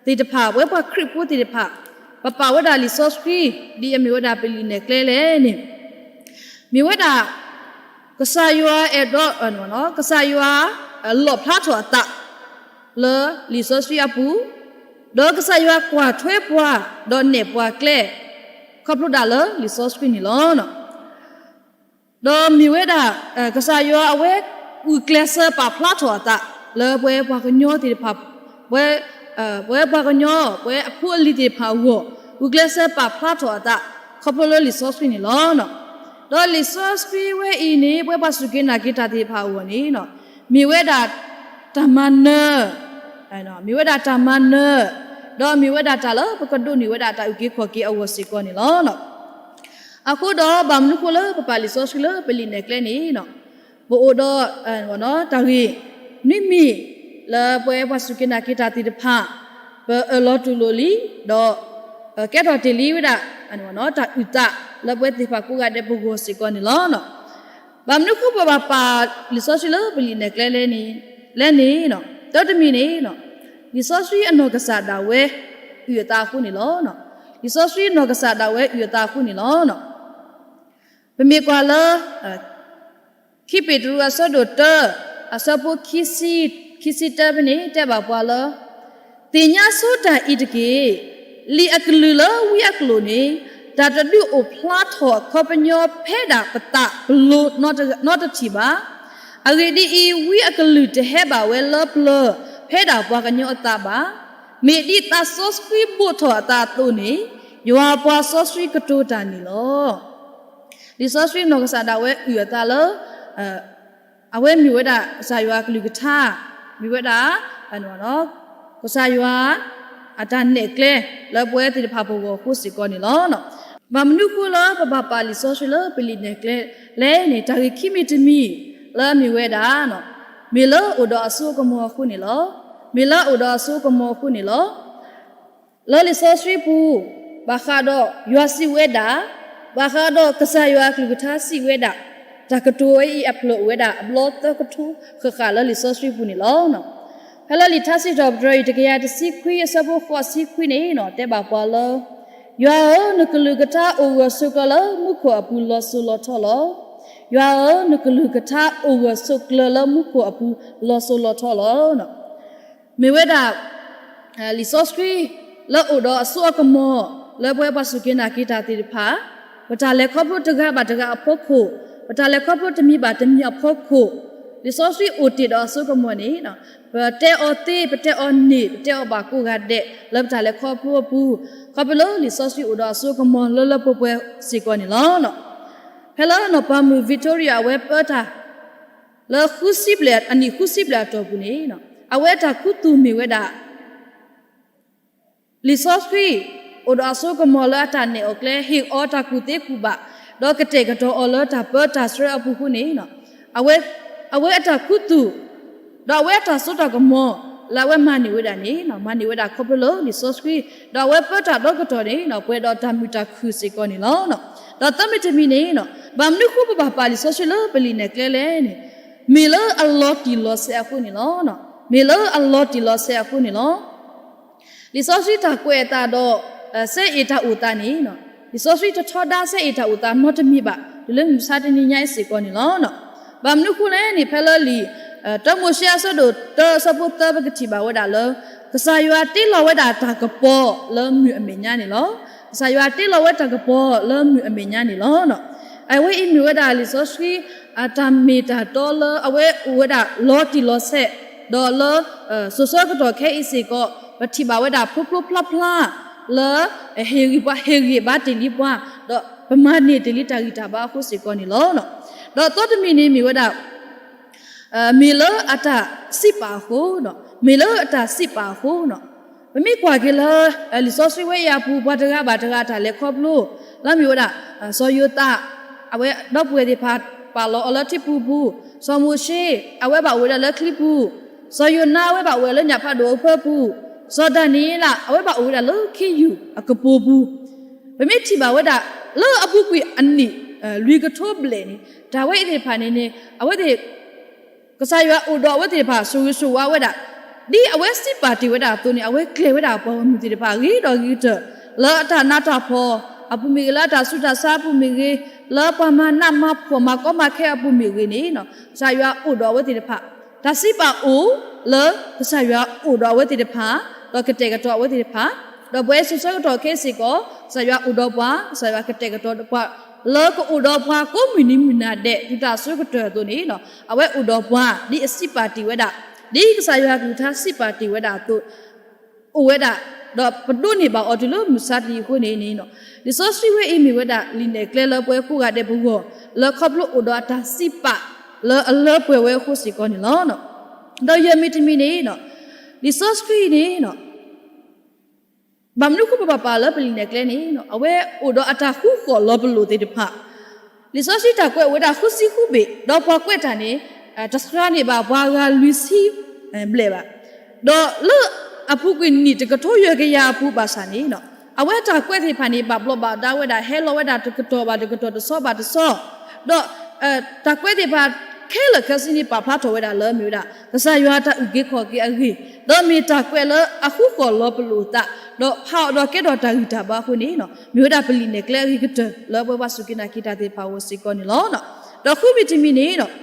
သ့ၣ်တဖၣ် ပဝဲပှၤခရံာ်ဖိသ့ၣ်တဖၣ် ပပာ်ဝဲဒၣ်လံာ်စီဆှံ ဒ်အမ့ၢ်ဝဲဒၣ်ပလံာ်နဲၣ်ကျဲလဲၣ်န့ၣ် မ့ၢ်ဝဲဒၣ် ကစၢ်ယွၤအဲၣ်ဒိး ကစၢ်ယွၤ လီၣ်ဖျါထီၣ်အသး လၢလံာ်စီဆှံအပူၤ, ဒီးကစၢ်ယွၤကွၢ်ထွဲပှၤ ဒီးနဲၣ်ပှၤကျဲ ခီဖျိဒၣ်လၢလံာ်စီဆှံန့ၣ်လီၤ. ဒီးမ့ၢ်ဝဲဒၣ် ကစၢ်ယွၤအဝဲ ဂုာ်ကျဲးစၢးပာ်ဖျါထီၣ်အသး လၢပဝဲပှၤကညီသ့ၣ်တဖၣ် ပဝဲ ပဝဲပှၤကညီ ပဝဲအဖိအလံၤသ့ၣ်တဖၣ်အဂီၢ် ဂုာ်ကျဲးစၢးပာ်ဖျါထီၣ်အသး ခီဖျိလၢလံာ်စီဆှံန့ၣ်လီၤ. ဒီးလံာ်စီဆှံဝဲအံၤန့ၣ် ပဝဲပှၤစူၢ်က့ၤနာ်က့ၤတၢ်သ့ၣ်တဖၣ်အဂီၢ်န့ၣ် မ့ၢ်ဝဲဒၣ်တၢ်မၤနၢၤ မ့ၢ်ဝဲဒၣ်တၢ်မၤနၢၤ ဒီးမ့ၢ်ဝဲဒၣ်တၢ်လၢပကဒိးန့ၢ်ဝဲဒၣ်တၢ်အုၣ်က့ၤခီၣ်က့ၤအဂီၢ်စ့ၢ်ကီးန့ၣ်လီၤ. အဃိဒီးဘၣ်မနုၤဃိလၢပပာ်လံာ်စီဆှံလၢပလံာ်နဲၣ်ကျဲန့ၣ် ပအိၣ်ဒီး တၢ်ဂ့ၢ် နွံမံၤ လၢပဝဲပှၤစူၢ်က့ၤနာ်က့ၤတၢ်သ့ၣ်တဖၣ် ပအၢၣ်လီၤတူၢ်လိာ်လံ ဒီး ကဲထီၣ်တ့ၢ်လံဝဲဒၣ် တၢ်အုၣ်သး လၢပဝဲသ့ၣ်တဖၣ်ကိးဂၤဒဲးပဂီၢ်စ့ၢ်ကီးန့ၣ်လီၤ. ဘၣ်မနုၤဃိပဘၣ်ပာ်လံာ်စီဆှံလၢပလံာ်နဲၣ်ကျဲလဲၣ်န့ၣ် လဲၣ်န့ၣ် တၢတမံၤန့ၣ် လံာ်စီဆှံအနီၢ်ကစၢ်ဒၣ်ဝဲ အုၣ်အသးအဃိန့ၣ်လီၤ. လံာ်စီဆှံနီၢ်ကစၢ်ဒၣ်ဝဲအုၣ်အသးအဃိန့ၣ်လီၤ. ပမ့ၢ်ကွၢ်လၢ ခံပ့းတရူးအဆၢဒိၣ်တၢ အဆၢဖိ ခံဆံတၢဖဲန့ၣ် တဲဘၣ်ပှၤလၢ သ့ၣ်ညါဆိတၢ်အံၤတက့ၢ်. လံာ်အကလုၢ်လၢဝံအကျိာ်န့ၣ် တၢ်တဒုးအိၣ်ဖျါထီၣ်အခီပညီဖဲဒၣ်ပသးပလီၤနီတထံၣ်ဘၣ်. အဂ့ၢ်ဒ်အံၤ, ဝံအကလုၢ်တဟဲဘၣ်ဝဲလၢပျၢၤ ဖဲဒၣ်ပှၤကညီအသးဘၣ်. မ့ၢ်ဒ်သးစီဆှံဘိးထီၣ်အသးအသိးန့ၣ် ယွၤပှၤစီဆှံကတိၤတၢ်န့ၣ်လီၤ. လံာ်စီဆှံနီၢ်ကစၢ်ဒၣ်ဝဲအုၣ်အသးလၢ အဝဲမ့ၢ်ဝဲဒၣ်ကစၢ်ယွၤအကလုၢ်ကထါ, မ့ၢ်ဝဲဒၣ် ကစၢ်ယွၤ အတၢ်နဲၣ်ကျဲ လၢပဝဲသ့ၣ်တဖၣ်ပဂီၢ်အဃိစ့ၢ်ကီးန့ၣ်လီၤ. ဘၣ်မနုၤဃိလၢပဘၣ်ပာ်လံာ်စီဆှံလၢပလံာ်နဲၣ်ကျဲလဲၣ်န့ၣ် တၢ်ဂ့ၢ်ခံမံၤတမံၤ လၢအမ့ၢ်ဝဲဒၣ် မ့ၢ်လၢအိၣ်ဒီးအစိအကမီၤအဃိန့ၣ်လီၤ. မ့ၢ်လၢအိၣ်ဒီးအစိအကမီၤအဃိန့ၣ်လီၤ. လၢလံာ်စီဆှံပူၤ ဘၣ်ဃးဒီးယွၤစံးဝဲဒၣ်, ဘၣ်ဃးဒီးကစၢ်ယွၤအကလုၢ်ကထါစံးဝဲဒၣ်, တၢ်ကတိၤဝဲအံၤအဖျၢၣ်အိၣ်ဝဲဒၣ်အဘျီသၢကထိဃၣ်ဃၣ်လၢလံာ်စီဆှံပူၤန့ၣ်လီၤ. ဖဲလၢလံာ်ထါစံးထီၣ်ပတြၢၤအံၤ တကယၤတဆံခွံ အဆၢဖိဃိးဆံခွံန့ၣ် တဲဘၣ်ပှၤလၢ ယွၤဧၢ, နကလုၢ်ကထါအိၣ်ဂၢၢ်ဆိးကျၢၤလၢမူခိၣ်အပူၤလီၤစိၤလီၤထီလီၤ. ယွၤဧၢ, နကလုၢ်ကထါအိၣ်ဂၢၢ်ဆိးကျၢၤလၢမူခိၣ်အပူၤလီၤစိၤလီၤထီလီၤ. မ့ၢ်ဝဲဒၣ် လံာ်စီဆှံ လၢအိၣ်ဒီးအစိအကမီၤ လၢပဝဲပှၤစူၢ်က့ၤနာ်က့ၤတၢ်သ့ၣ်တဖၣ်, ပတၢ်လဲၤခီဖျိတဂၤဘၣ်တဂၤအဖီခိၣ်, ပတၢ်လဲၤခီဖျိတမံၤဘၣ်တမံၤအဖီခိၣ်, လံာ်စီဆှံအိၣ်တ့ၢ်ဒီးအစိအကမီၤန့ၣ် ပတဲအီၤသ့, ပတဲအီၤန့ၢ်, ပတဲအီၤဘၣ်ကိးဂၤဒဲး လၢပတၢ်လဲၤခီဖျိအပူၤ, ခီဖျိလၢလံာ်စီဆှံအိၣ်ဒီးအစိအကမီၤလၢလၢပှဲၤပှဲၤစ့ၢ်ကီးန့ၣ်လီၤ. ဖဲလၢနီၢ်ပၤမုၣ် Victoria အဝဲပၢတၢ် လၢဃုဆံဘျဲၣ် အနံၣ်ဃုဆံဘျဲၣ်အတီၢ်ပူၤန့ၣ် အဝဲအတၢ်ခူသူၣ်မ့ၢ်ဝဲဒၣ် လံာ်စီဆှံ အိၣ်ဒီးအစိကမီၤလၢအတၢ်နဲၣ်အီၤကျဲ ဟ့ၣ်အီၤတၢ်ကူၣ်သ့ကူၣ်ဘၣ်, ဒီးကတဲာ်ကတီၤအီၤလၢတၢ်ပၢတၢ်ဆှၢအပူၤအဃိန့ၣ် အဝဲအတၢ်ခူသူၣ် ဒီးအဝဲအတၢ်စိတၢ်ကမီၤ လၢအဝဲမၤန့ၢ်ဝဲဒၣ်န့ၣ် မၤန့ၢ်ဝဲဒၣ်ခီဖျိလၢလံာ်စီဆှံ, ဒီးအဝဲပၢတၢ်ဒီကတီၢ်န့ၣ် ပှဲၤဒီးတၢ်မုာ်တၢ်ခုၣ်စ့ၢ်ကီးန့ၣ်လီၤ. ဒီးသၢမံၤတမံၤန့ၣ် ဘၣ်မနုၤဃိပဘၣ်ပာ်လံာ်စီဆှံလၢပလံာ်နဲၣ်ကျဲလဲၣ်န့ၣ်, မ့ၢ်လၢအလီၤတံၢ်လီၤဆဲးအဃိန့ၣ်လီၤ. မ့ၢ်လၢအလီၤတံၢ်လီၤဆဲးအဃိန့ၣ်လီၤ. လံာ်စီဆှံတၢ်ကွဲးအသးဒီး စဲအ့ၣ်တၢ်အိၣ်သးန့ၣ်, လံာ်စီဆှံတထီဒါစဲအ့ၣ်တၢ်အိၣ်သးနီတမံၤဘၣ် တုၤလၢမုၢ်မဆါတနံၤညါအံၤစ့ၢ်ကီးန့ၣ်လီၤ. ဘၣ်မနုၤဃိလဲၣ်န့ၣ် ဖဲလၢလံာ် တၢမိၤၡ့အဆၢဒိၣ်တၢအဆၢဖိသၢ ပကထံၣ်ဘၣ်ဝဲဒၣ်လၢ ကစၢ်ယွၤတ့လီၤဝဲဒၣ်တၢ်ကပီၤလၢမုၢ်အမဲာ်ညါန့ၣ်လီၤ. ကစၢ်ယွၤတ့လီၤဝဲတၢ်ကပီၤလၢမုၢ်အမဲာ်ညါန့ၣ်လီၤ. အဝဲအံၤမ့ၢ်ဝဲဒၣ်လံာ်စီဆှံ အတၢ်မ့ၢ်တၢ်တီလၢအဝဲအိၣ်ဝဲဒၣ်လီၤတံၢ်လီၤဆဲး, ဒီးလၢ စိၤဆၢကတီၢ်ခဲအံၤစ့ၢ်ကီး ပထံၣ်ဘၣ်ဝဲဒၣ်ဖိဖျိဖျါဖျါ လၢ ဟ့ၣ်ဂံၢ်ပှၤ ဟ့ၣ်ဂံၢ်ဘါတ့ၢ်လံပှၤ, ဒီးပမၤန့ၢ်တ့ၢ်လံတၢ်ဂံၢ်တၢ်ဘါအဃိစ့ၢ်ကီးန့ၣ်လီၤ. ဒီးသီတမံၤန့ၣ်မ့ၢ်ဝဲဒၣ် မ့ၢ်လၢအတၢ်စံးပာ်အဃိ, မ့ၢ်လၢအတၢ်စံးပာ်အဃိ, ပမ့ၢ်ကွၢ်က့ၤလၢ လံာ်စီဆှံဝဲအံၤအပူၤ ပှၤတဂၤဘၣ်တဂၤအတၢ်လဲၤခီဖျိ လၢမ့ၢ်ဝဲဒၣ် စီၤယိၤသး အဝဲဒီပုၢ်ဝဲၢ်သ့ၣ်တဖၣ်ပာ်လီၤအီၤလၢထံပူၤပူၤ, စီၤမိၤၡ့ အဝဲဘၣ်အိၣ်ဝဲဒၣ်လၢချံပူၤ, စီၤယိၤနါ အဝဲဘၣ်အိၣ်ဝဲလၢညၣ်ဖးဒိၣ်အဖၢပူၤ, စီၤဒၤနံးယ့လး အဝဲဘၣ်အိၣ်ဝဲဒၣ်လၢခ့ယုၢ်အကပိာ်ပူၤ, ပမ့ၢ်ထံၣ်ဘၣ်ဝဲဒၣ် လၢအပူၤကွံာ်အနံၣ် လွံၢ်ကထိဘျဲၣ်န့ၣ် တၢ်ဝဲအံၤသ့ၣ်တဖၣ်န့ၣ်န့ၣ် အဝဲသ့ၣ် ကစၢ်ယွၤအိၣ်ဒီးအဝဲသ့ၣ်တဖၣ် ဆိၣ်ဂ့ၤဆိၣ်ဝါဝဲဒၣ် ဒ်အဝဲစံးပာ်တ့ၢ်ဝဲဒၣ်အသိးန့ၣ် အဝဲကျဲၤဝဲဒၣ်ပှၤဂီၢ်မုၢ်သ့ၣ်တဖၣ် ဂ့ၤဒီးဂ့ၤကတၢၢ် လၢအတၢ်နးတၢ်ဖှီၣ်အပူၤမ့ၢ်ဂ့ၤ, လၢအတၢ်ဆူးတၢ်ဆါအပူၤမ့ၢ်ဂ့ၤ, လၢပှၤမၤနးမၤဖှီၣ်မၤကီမၤခဲအပူၤမ့ၢ်ဂ့ၤန့ၣ် ကစၢ်ယွၤအိၣ်ဒီးအဝဲသ့ၣ်တဖၣ်, တၢ်စံးပာ်အိၣ်လၢကစၢ်ယွၤအိၣ်ဒီးအဝဲသ့ၣ်တဖၣ်, ဒီးကတဲာ်ကတီၤအဝဲသ့ၣ်တဖၣ်, ဒီးပဝဲဆၢကတီၢ်ခဲအံၤစ့ၢ်ကီး ကစၢ်ယွၤအိၣ်ဒီးပှၤ, ကစၢ်ယွၤကတဲာ်ကတီၤပှၤ လၢကအိၣ်ဒီးပှၤကိးမုၢ်နံၤမုၢ်နၤဒဲး တုၤတၢ်စိကတၢၢ်အသိးန့ၣ် အဝဲအိၣ်ဒီးပှၤ ဒ်အစံးပာ်တ့ၢ်ဝဲဒၣ်, ဒ်ကစၢ်ယွၤကလုၢ်ကထါစံးပာ်တ့ၢ်ဝဲဒၣ်အသိး အိၣ်ဝဲဒၣ်, ဒီးပဒိးန့ၢ်ဘၣ်အီၤတုၤလၢမုၢ်ဆါတနံၤအဃိန့ၣ်န့ၣ် လံာ်စီဆှံဝဲအံၤမ့ၢ်ဝဲဒၣ်လံာ်နဲၣ်ကျဲလၢပဝဲကိးဂၤဒဲးပဂီၢ် လၢခီဖျိအိၣ်ဒီးအတၢ်စံးပာ်လၢအလၢပှဲၤဝဲအဃိစ့ၢ်ကီးန့ၣ်လီၤ. ဒီးယဲၢ်မံၤတမံၤန့ၣ် လံာ်စီဆှံအံၤန့ၣ် ဘၣ်မနုၤအဃိပဘၣ်ပာ်လၢပလံာ်နဲၣ်ကျဲန့ၣ် အဝဲအိၣ်ဒီးအတၢ်ဃူဃီၣ်လီၤပလိာ်သ့ၣ်တဖၣ်, လံာ်စီဆှံတၢ်ကွဲးအိၣ်ဝဲဒၣ်ဃုဆံဃုဘ့ၣ် ဒီးပှၤကွဲးတၢ်န့ၣ် တစှၤန့ၢ်ဘၣ်ပှၤဂၤလွံၢ်ဆံဘျဲၣ်ဘၣ်. ဒီးလၢအပူၤကွံာ်နံၣ်တကထိယဲၢ်ကယၤအပူၤဘၣ်ဆၣ်န့ၣ် အဝဲတၢ်ကွဲးသ့ၣ်တဖၣ်န့ၣ် ဘၣ်ဘျီးဘၣ်ဒါဝဲဒၣ် ဟဲလီၤဝဲဒၣ်တကတီၢ်ဘၣ်တကတီၢ် တဆီဘၣ်တဆီ, ဒီး တၢ်ကွဲးသ့ၣ်တဖၣ်ခဲလၢာ်ခဲဆ့န့ၣ် ပာ်ဖျါထီၣ်ဝဲဒၣ်လၢမ့ၢ်ဝဲဒၣ် ကစၢ်ယွၤတၢ်အုၣ်က့ၤခီၣ်က့ၤအဂ့ၢ်, ဒီးမ့ၢ်တၢ်ကွဲးလၢအဃူဃီၣ်လီၤပလိာ်အသး, ဒီးဖးအီၤဒီးကဲထီၣ်တၢ်ဂံၢ်တၢ်ဘါအဃိန့ၣ် မ့ၢ်ဝဲဒၣ်ပလံာ်နဲၣ်ကျဲအဂ့ၤကတၢၢ်လၢပဝဲပှၤစူၢ်က့ၤနာ်က့ၤတၢ်သ့ၣ်တဖၣ်အဂီၢ်စ့ၢ်ကီးန့ၣ်လီၤ. ဒီးဃုမံၤတမံၤန့ၣ် ခီ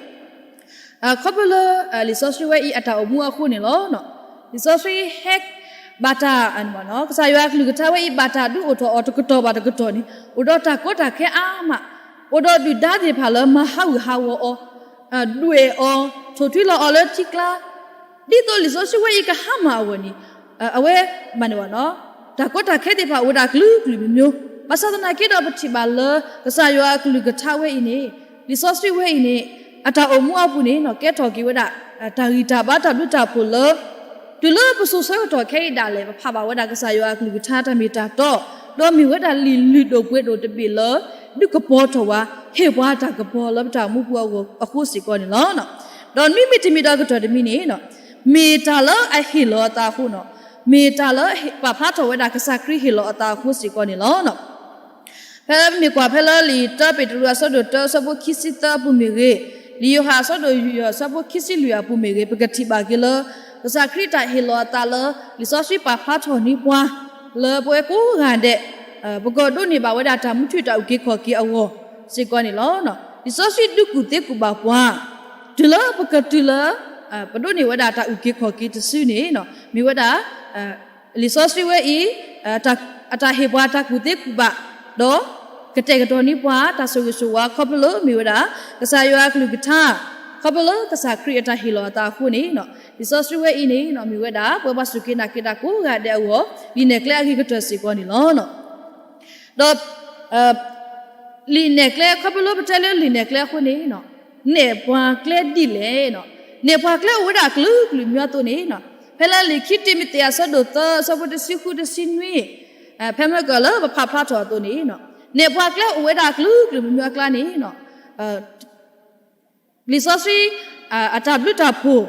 ဖျိလၢ လံာ်စီဆှံဝဲအံၤအတၢ်အိၣ်မူအဃိန့ၣ်လီၤ. လံာ်စီဆှံဟဲ ဘၣ်တၢ် ကစၢ်ယွၤအကလုၢ်ကထါဝဲအံၤ ဘၣ်တၢ်ဒုးအိၣ်ထီၣ်အီၤတကတီၢ်ဘၣ်တကတီၢ်န့ၣ် အိၣ်ဒီးတၢ်ကီတၢ်ခဲအါမး, အိၣ်ဒီးဒုၣ်ဒါသ့ၣ်တဖၣ်လၢမၤဟးဂူာ်ဟးဂီၤအီၤ, ဒွဲၣ်အီၤ, ထိၣ်ထွံလီၤအီၤလၢထံကျါ, ဒ်သိးလံာ်စီဆှံဝဲအံၤကဟါမၢ်အဂီၢ်န့ၣ် အဝဲ ဘၣ်န့ၣ်ဘၣ်နီၤ တၢ်ကီတၢ်ခဲသ့ၣ်တဖၣ်အိၣ်ဝဲဒၣ်ကလုာ်ကလုာ်မျိုးမျိုး, ဘၣ်ဆၣ်သနာ်က့ဒီးပထံၣ်ဘၣ်လၢ ကစၢ်ယွၤအကလုၢ်ကထါဝဲအံၤန့ၣ် လံာ်စီဆှံဝဲအံၤန့ၣ် အတၢ်အိၣ်မူအပူၤန့ၣ် ကဲထီၣ်က့ၤဝဲဒၣ် တၢ်ဂံၢ်တၢ်ဘါတၢ်ဘျုးတၢ်ဖှိၣ်လၢ တုၤလၢပစိၤဆၢကတီၢ်ခဲအံၤဒၣ်လဲာ် ပဖးဘၣ်ဝဲဒၣ်ကစၢ်ယွၤအကလုၢ်ကထါတၢ်မ့ၢ်တၢ်တီ, ဒီးမ့ၢ်ဝဲဒၣ်လံာ်လုၢ်ဒိၣ်ပှ့ၤဒိၣ်တဘ့ၣ်လၢ ဒုးကပီၤထီၣ်ဝဲ ဟ့ၣ်ပှၤတၢ်ကပီၤလၢပတၢ်အိၣ်မူပူၤအဂီၢ်အဃိစ့ၢ်ကီးန့ၣ်လီၤ. ဒီးနွံမံၤတမံၤဒီးကတၢၢ်တမံၤန့ၣ် မ့ၢ်တၢ်လၢအဟ့ၣ်လီၤအသးအဃိန့ၣ်, မ့ၢ်တၢ်လၢပာ်ဖျါထီၣ်ဝဲဒၣ်ကစၢ်ခရံာ်ဟ့ၣ်လီၤအသးအဃိစ့ၢ်ကီးန့ၣ်လီၤ. ဖဲမ့ၢ်ကွၢ်ဖဲလၢလံာ်တၢပ့းတရူးအဆၢဒိၣ်တၢအဆၢဖိခံဆံသၢအပူၤမ့ၢ်ဂ့ၤ, လံာ်ယိၤဟၣ်အဆၢဒိၣ်ယဲၢ်အဆၢဖိခံဆံလွံၢ်အပူၤမ့ၢ်ဂ့ၤ, ပကထံၣ်ဘၣ်က့ၤလၢ ကစၢ်ခရံာ်တၢ်ဟ့ၣ်လီၤအသးလၢ လံာ်စီဆှံပာ်ဖျါထီၣ်န့ၢ်ပှၤ လၢပဝဲကိးဂၤဒဲး ပကဒိးန့ၢ်ဘၣ်ဝဲဒၣ်တၢ်မူထူၣ်တၢ်အုၣ်က့ၤခီၣ်က့ၤအဂီၢ်စ့ၢ်ကီးန့ၣ်လီၤ. လံာ်စီဆှံဒုးကူၣ်သ့ကူၣ်ဘၣ်ပှၤ တုၤလၢပကတုၤလၢ ပဒိးန့ၢ်ဝဲဒၣ်တၢ်အုၣ်က့ၤခီၣ်က့ၤတစုန့ၣ် မ့ၢ်ဝဲဒၣ် လံာ်စီဆှံဝဲအံၤ အတၢ်ဟ့ၣ်ပှၤတၢ်ကူၣ်သ့ကူၣ်ဘၣ် ဒီးကတဲာ်ကတီၤန့ၢ်ပှၤတၢ်ဆိၣ်ဂ့ၤဆိၣ်ဝါခီဖျိလၢမ့ၢ်ဝဲဒၣ် ကစၢ်ယွၤအကလုၢ်ကထါ ခီဖျိလၢကစၢ်ခရံာ်အတၢ်ဟ့ၣ်လီၤအသးအဃိန့ၣ် လံာ်စီဆှံဝဲအံၤန့ၣ် မ့ၢ်ဝဲဒၣ် ပဝဲပှၤစူၢ်က့ၤနာ်က့ၤတၢ်ကိးဂၤဒဲးအဂီၢ် လံာ်နဲၣ်ကျဲအဂ့ၤကတၢၢ်စ့ၢ်ကီးန့ၣ်လီၤ. ဒီး လံာ်နဲၣ်ကျဲ ခီဖျိလၢပတဲလၢလံာ်နဲၣ်ကျဲအဃိန့ၣ် နဲၣ်ပှၤကျဲဒ်လဲၣ်, နဲၣ်ပှၤကျဲအိၣ်ဝဲဒၣ်ကလုာ်ကလုာ်မျိုးအသိးန့ၣ် ဖဲလၢလံာ်ခံတံၤမသ့းအဆၢဒိၣ်သၢအဆၢဖိတဆံဃုတဆံနွံ ဖဲမ့ၢ်ကလၢပဖးဖျါထီၣ်အသိးန့ၣ် နဲၣ်ပှၤကျဲအိၣ်ဝဲဒၣ်ကလုာ်ကလုာ်မျိုးမျိုးအကျါန့ၣ် လံာ်စီဆှံ အတၢ်ဘျုးတၢ်ဖှိၣ်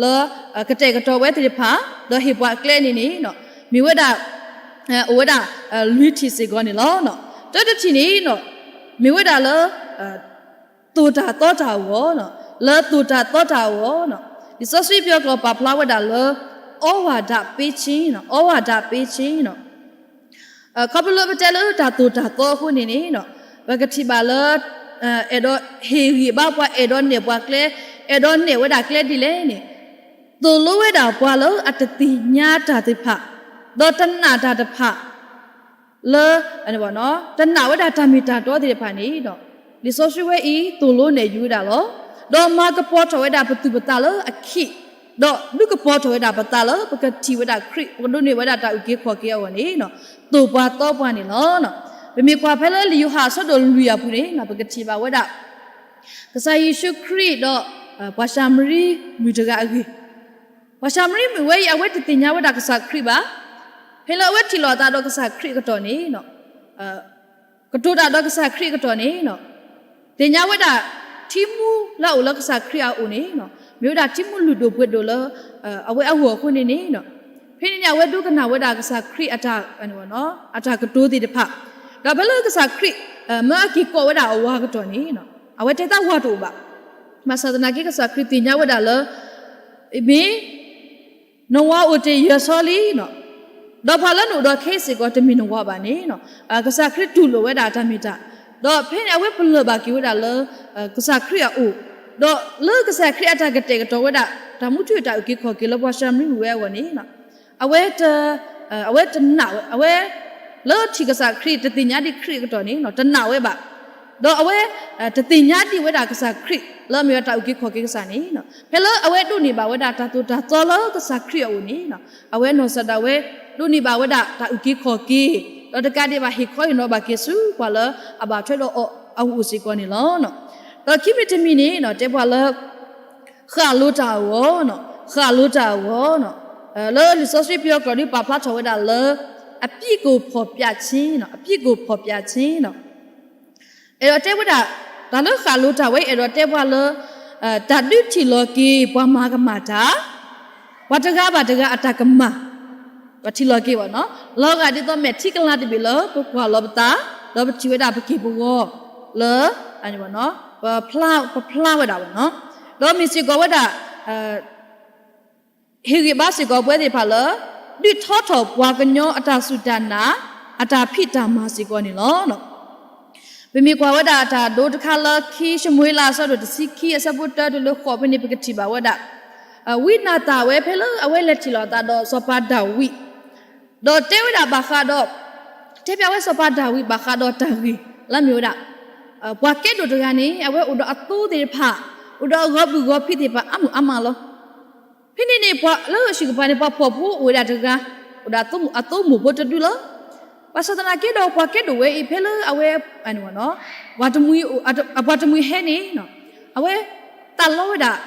လၢ ကတဲာ်ကတီၤဝဲသ့ၣ်တဖၣ် ဒီးဟ့ၣ်ပှၤကျဲန့ၣ်န့ၣ် မ့ၢ်ဝဲဒၣ် အိၣ်ဝဲဒၣ် လွံၢ်ထံၣ်စ့ၢ်ကီးန့ၣ်လီၤ. တၢတထံၣ်န့ၣ် မ့ၢ်ဝဲဒၣ်လၢ သိၣ်တၢ်သီတၢ်အဂီၢ်, လၢသိၣ်တၢ်သီတၢ်အဂီၢ် လံာ်စီဆှံပယီၤကျိာ်ပာ်ဖျါဝဲဒၣ်လၢ အီဝၣ်ဒၣ်ပ့ဆ့, အီဝၣ်ဒၣ်ပ့ဆ့ ခီဖျိလၢပတဲလၢတၢ်သိၣ်တၢ်သီအဃိန့ၣ်န့ၣ် ပကထံၣ်ဘၣ်လၢ အဲၣ်ဒိးဟ့ၣ်ဂံၢ်ဘါပှၤ အဲၣ်ဒိးနဲၣ်ပှၤကျဲ အဲၣ်ဒိးနဲၣ်ဝဲဒၣ်ကျဲဒ်လဲၣ်န့ၣ် သိၣ်လိဝဲဒၣ်ပှၤလၢအတသ့ၣ်ညါတၢ်သ့ၣ်တဖၣ် ဒီးတနာ်တၢ်တဖၣ် လၢ တနာ်ဝဲဒၣ်တၢ်မ့ၢ်တၢ်တီသ့ၣ်တဖၣ်န့ၣ် လံာ်စီဆှံဝဲအံၤ သိၣ်လိနဲၣ်ယူၤဝဲဒၣ်လီၤ. ဒီးမၤကပီၤထီၣ်ဝဲဒၣ်ပသူၣ်ပသးလၢအခံး, ဒီးဒုးကပီၤထီၣ်ဝဲဒၣ်ပသးလၢပကထံၣ်ဝဲဒၣ်ခရံာ် ပကဒိးန့ၢ်ဝဲဒၣ်တၢ်အုၣ်က့ၤခီၣ်က့ၤအဂီၢ်န့ၣ် သိၣ်ပှၤသီပှၤန့ၣ်လီၤ. ပမ့ၢ်ကွၢ်ဖဲလၢလံာ်ယိၤဟၣ်အဆၢဒိၣ်လွံၢ်အပူၤန့ၣ် ပကထံၣ်ဘၣ်ဝဲဒၣ် ကစၢ်ယ့ၣ်ၡူးခရံာ်ဒီး ပှၤၡၤမရံမုၣ်တဂၤအဂ့ၢ်, ပှၤၡၤမရံမုၣ်ဝဲအံၤ အဝဲတသ့ၣ်ညါဝဲဒၣ်ကစၢ်ခရံာ်ဘၣ်. ဖဲလၢအဝဲထံၣ်လိာ်အသးဒီးကစၢ်ခရံာ်အကတီၢ်န့ၣ် ကတိၤတၢ်ဒီးကစၢ်ခရံာ်အကတီၢ်န့ၣ် သ့ၣ်ညါဝဲဒၣ် ထံမူလၢအအိၣ်လၢကစၢ်ခရံာ်အအိၣ်န့ၣ် မ့ၢ်ဝဲဒၣ်ထံမူလုၢ်ဒိၣ်ပှ့ၤဒိၣ်လၢ အဝဲအဂီၢ်အဃိန့ၣ်န့ၣ် ဖဲန့ၣ်န့ၣ် အဝဲဒိကနၣ်ဝဲဒၣ်ကစၢ်ခရံာ်အတၢ် အတၢ်ကတိၤသ့ၣ်တဖၣ်, ဒီးဖဲလၢကစၢ်ခရံာ် မၢအက့ၤကိးဝဲဒၣ်အဝၤအကတီၢ်န့ၣ် အဝဲတဲတၢ်ဝၤတအိၣ်ဘၣ်. ဘၣ်ဆၣ်သနာ်က့ ကစၢ်ခရံာ်သ့ၣ်ညါဝဲဒၣ်လၢ မ့ၢ် နဝၤအိၣ်တ့ၢ်ယဲၢ်ဆီလံ, ဒီးပှၤလၢနအိၣ်ဒီးခဲအံၤစ့ၢ်ကီးတမ့ၢ်နဝၤဘၣ်န့ၣ်, ကစၢ်ခရံာ်တူၢ်လိာ်ဝဲဒၣ်တၢ်မ့ၢ်တၢ်, ဒီးဖဲန့ၣ်အဝဲပလၢၢ်ဘၣ်က့ၤဝဲဒၣ်လၢ ကစၢ်ခရံာ်အအိၣ်, ဒီးလၢကစၢ်ခရံာ်အတၢ်ကတဲာ်ကတီၤဝဲဒၣ် တၢ်မူထူတၢ်အုၣ်က့ၤခီၣ်က့ၤလၢပှၤၡၤမရံမုၣ်ဝဲအဂီၢ်န့ၣ်, အဝဲ အဝဲတနာ်ဝဲ, အဝဲ လၢထံၣ်ကစၢ်ခရံာ်တသ့ၣ်ညါဒံးခရံာ်အကတီၢ်န့ၣ် တနာ်ဝဲဘၣ်, ဒီးအဝဲ တသ့ၣ်ညါဒံးဝဲဒၣ်ကစၢ်ခရံာ်လၢအမ့ၢ်ဝဲတၢ်အုၣ်က့ၤခီၣ်က့ၤကစၢ်န့ၣ်, ဖဲလၢအဝဲဒိးန့ၢ်ဘၣ်ဝဲဒၣ်တၢ်သိၣ်တၢ်သီလၢကစၢ်ခရံာ်အအိၣ်န့ၣ်, အဝဲနီၢ်ကစၢ်ဒၣ်ဝဲ ဒိးန့ၢ်ဘၣ်ဝဲဒၣ်တၢ်အုၣ်က့ၤခီၣ်က့ၤ, ဒီးတကးဒံးဘၣ်ဟ့ၣ်ခီဟ့ၣ်နီၤဘၣ်က့ၤဆူပှၤလၢအဘၣ်ထွဲဒီးအီၤအအိၣ်စ့ၢ်ကီးန့ၣ်လီၤ. ဒီးခံမံၤတမံၤန့ၣ် တဲပှၤလၢ ဃၣ်လိၤတၢ်အဂီၢ်, ဃၣ်လိၤတၢ်အဂီၢ်, လၢလံာ်စီဆှံပယီၤကျိာ်ဒုးပာ်ဖျါထီၣ်ဝဲဒၣ်လၢ အပြစ်ကိုဖော်ပြခြင်း, အပြစ်ကိုဖော်ပြခြင်း, အဲၣ်ဒိးတဲဝဲဒၣ် တၢ်လၢဃၣ်လိၤတၢ်ဝဲ အဲၣ်ဒိးတဲပှၤလၢ တၢ်ဒုးထံၣ်လီၤက့ၤပှၤမၤကမၣ်တၢ်, ပှၤတဂၤဘၣ်တဂၤအတၢ်ကမၣ် ပထံၣ်လီၤက့ၤဘၣ်နီၤ, လီၤဂာ်ဒ်သိးမဲာ်ထံကလၤတဘ့ၣ်လၢပကွၢ်လီၤပသး, ဒီးပထံၣ်ဝဲဒၣ်ပက့ၢ်ပဂီၤလၢ ပဖျါဝဲဒၣ်ဘၣ်နီၤ, ဒီးမ့ၢ်စ့ၢ်ကီးဝဲဒၣ် ဟ့ၣ်ဂံၢ်ဘါစ့ၢ်ကီးပဝဲသ့ၣ်တဖၣ်လၢ ဒုးထီထီၣ်ပှၤကညီအတၢ်စူၢ်တၢ်နာ် အတၢ်ဖံးတၢ်မၤစ့ၢ်ကီးန့ၣ်လီၤ. ပမ့ၢ်ကွၢ်ဝဲဒၣ်တၢ်ဒိတခါလၢခံၡမူၤအ့လးအဆၢဒိၣ်တဆံခံအဆၢဖိတၢတုၤလၢဃိးဖဲန့ၣ် ပကထံၣ်ဘၣ်ဝဲဒၣ် ဝံနၤသၣ်ဝဲဖဲလၢအဝဲလဲၤထံၣ်လိာ်အသးဒီးစီၤပၤဒၤဝံး, ဒီးတဲဝဲဒၣ်ဘၣ်ဃးဒီး တဲပျးဝဲစီၤပၤဒၤဝံးဘၣ်ဃးဒီးတၢ်ဂ့ၢ်လၢအမ့ၢ်ဝဲဒၣ် ပှၤကဲဒိၣ်တဂၤန့ၣ် အဝဲအိၣ်ဒီးအသိသ့ၣ်တဖၣ်, အိၣ်ဒီးအဂီၤဘုၣ်ဂီၤဖံးသ့ၣ်တဖၣ်အါမုၢ်အါမးလီၤ. ဖဲန့ၣ်န့ၣ် ပှၤလၢအဟံၣ်ကပၤန့ၣ် ပှၤဖှီၣ်ဖိအိၣ်ဝဲဒၣ်တဂၤ, အိၣ်ဒီးအသိမိၢ်ဖိတဒုလီၤ. ဘၣ်ဆၣ်သနာ်က့ဒီး ပှၤကဲဒိၣ်ဝဲအံၤ ဖဲလၢအဝဲ ပှၤတမှံၤဟဲန့ၣ် အဝဲသးလီဝဲဒၣ်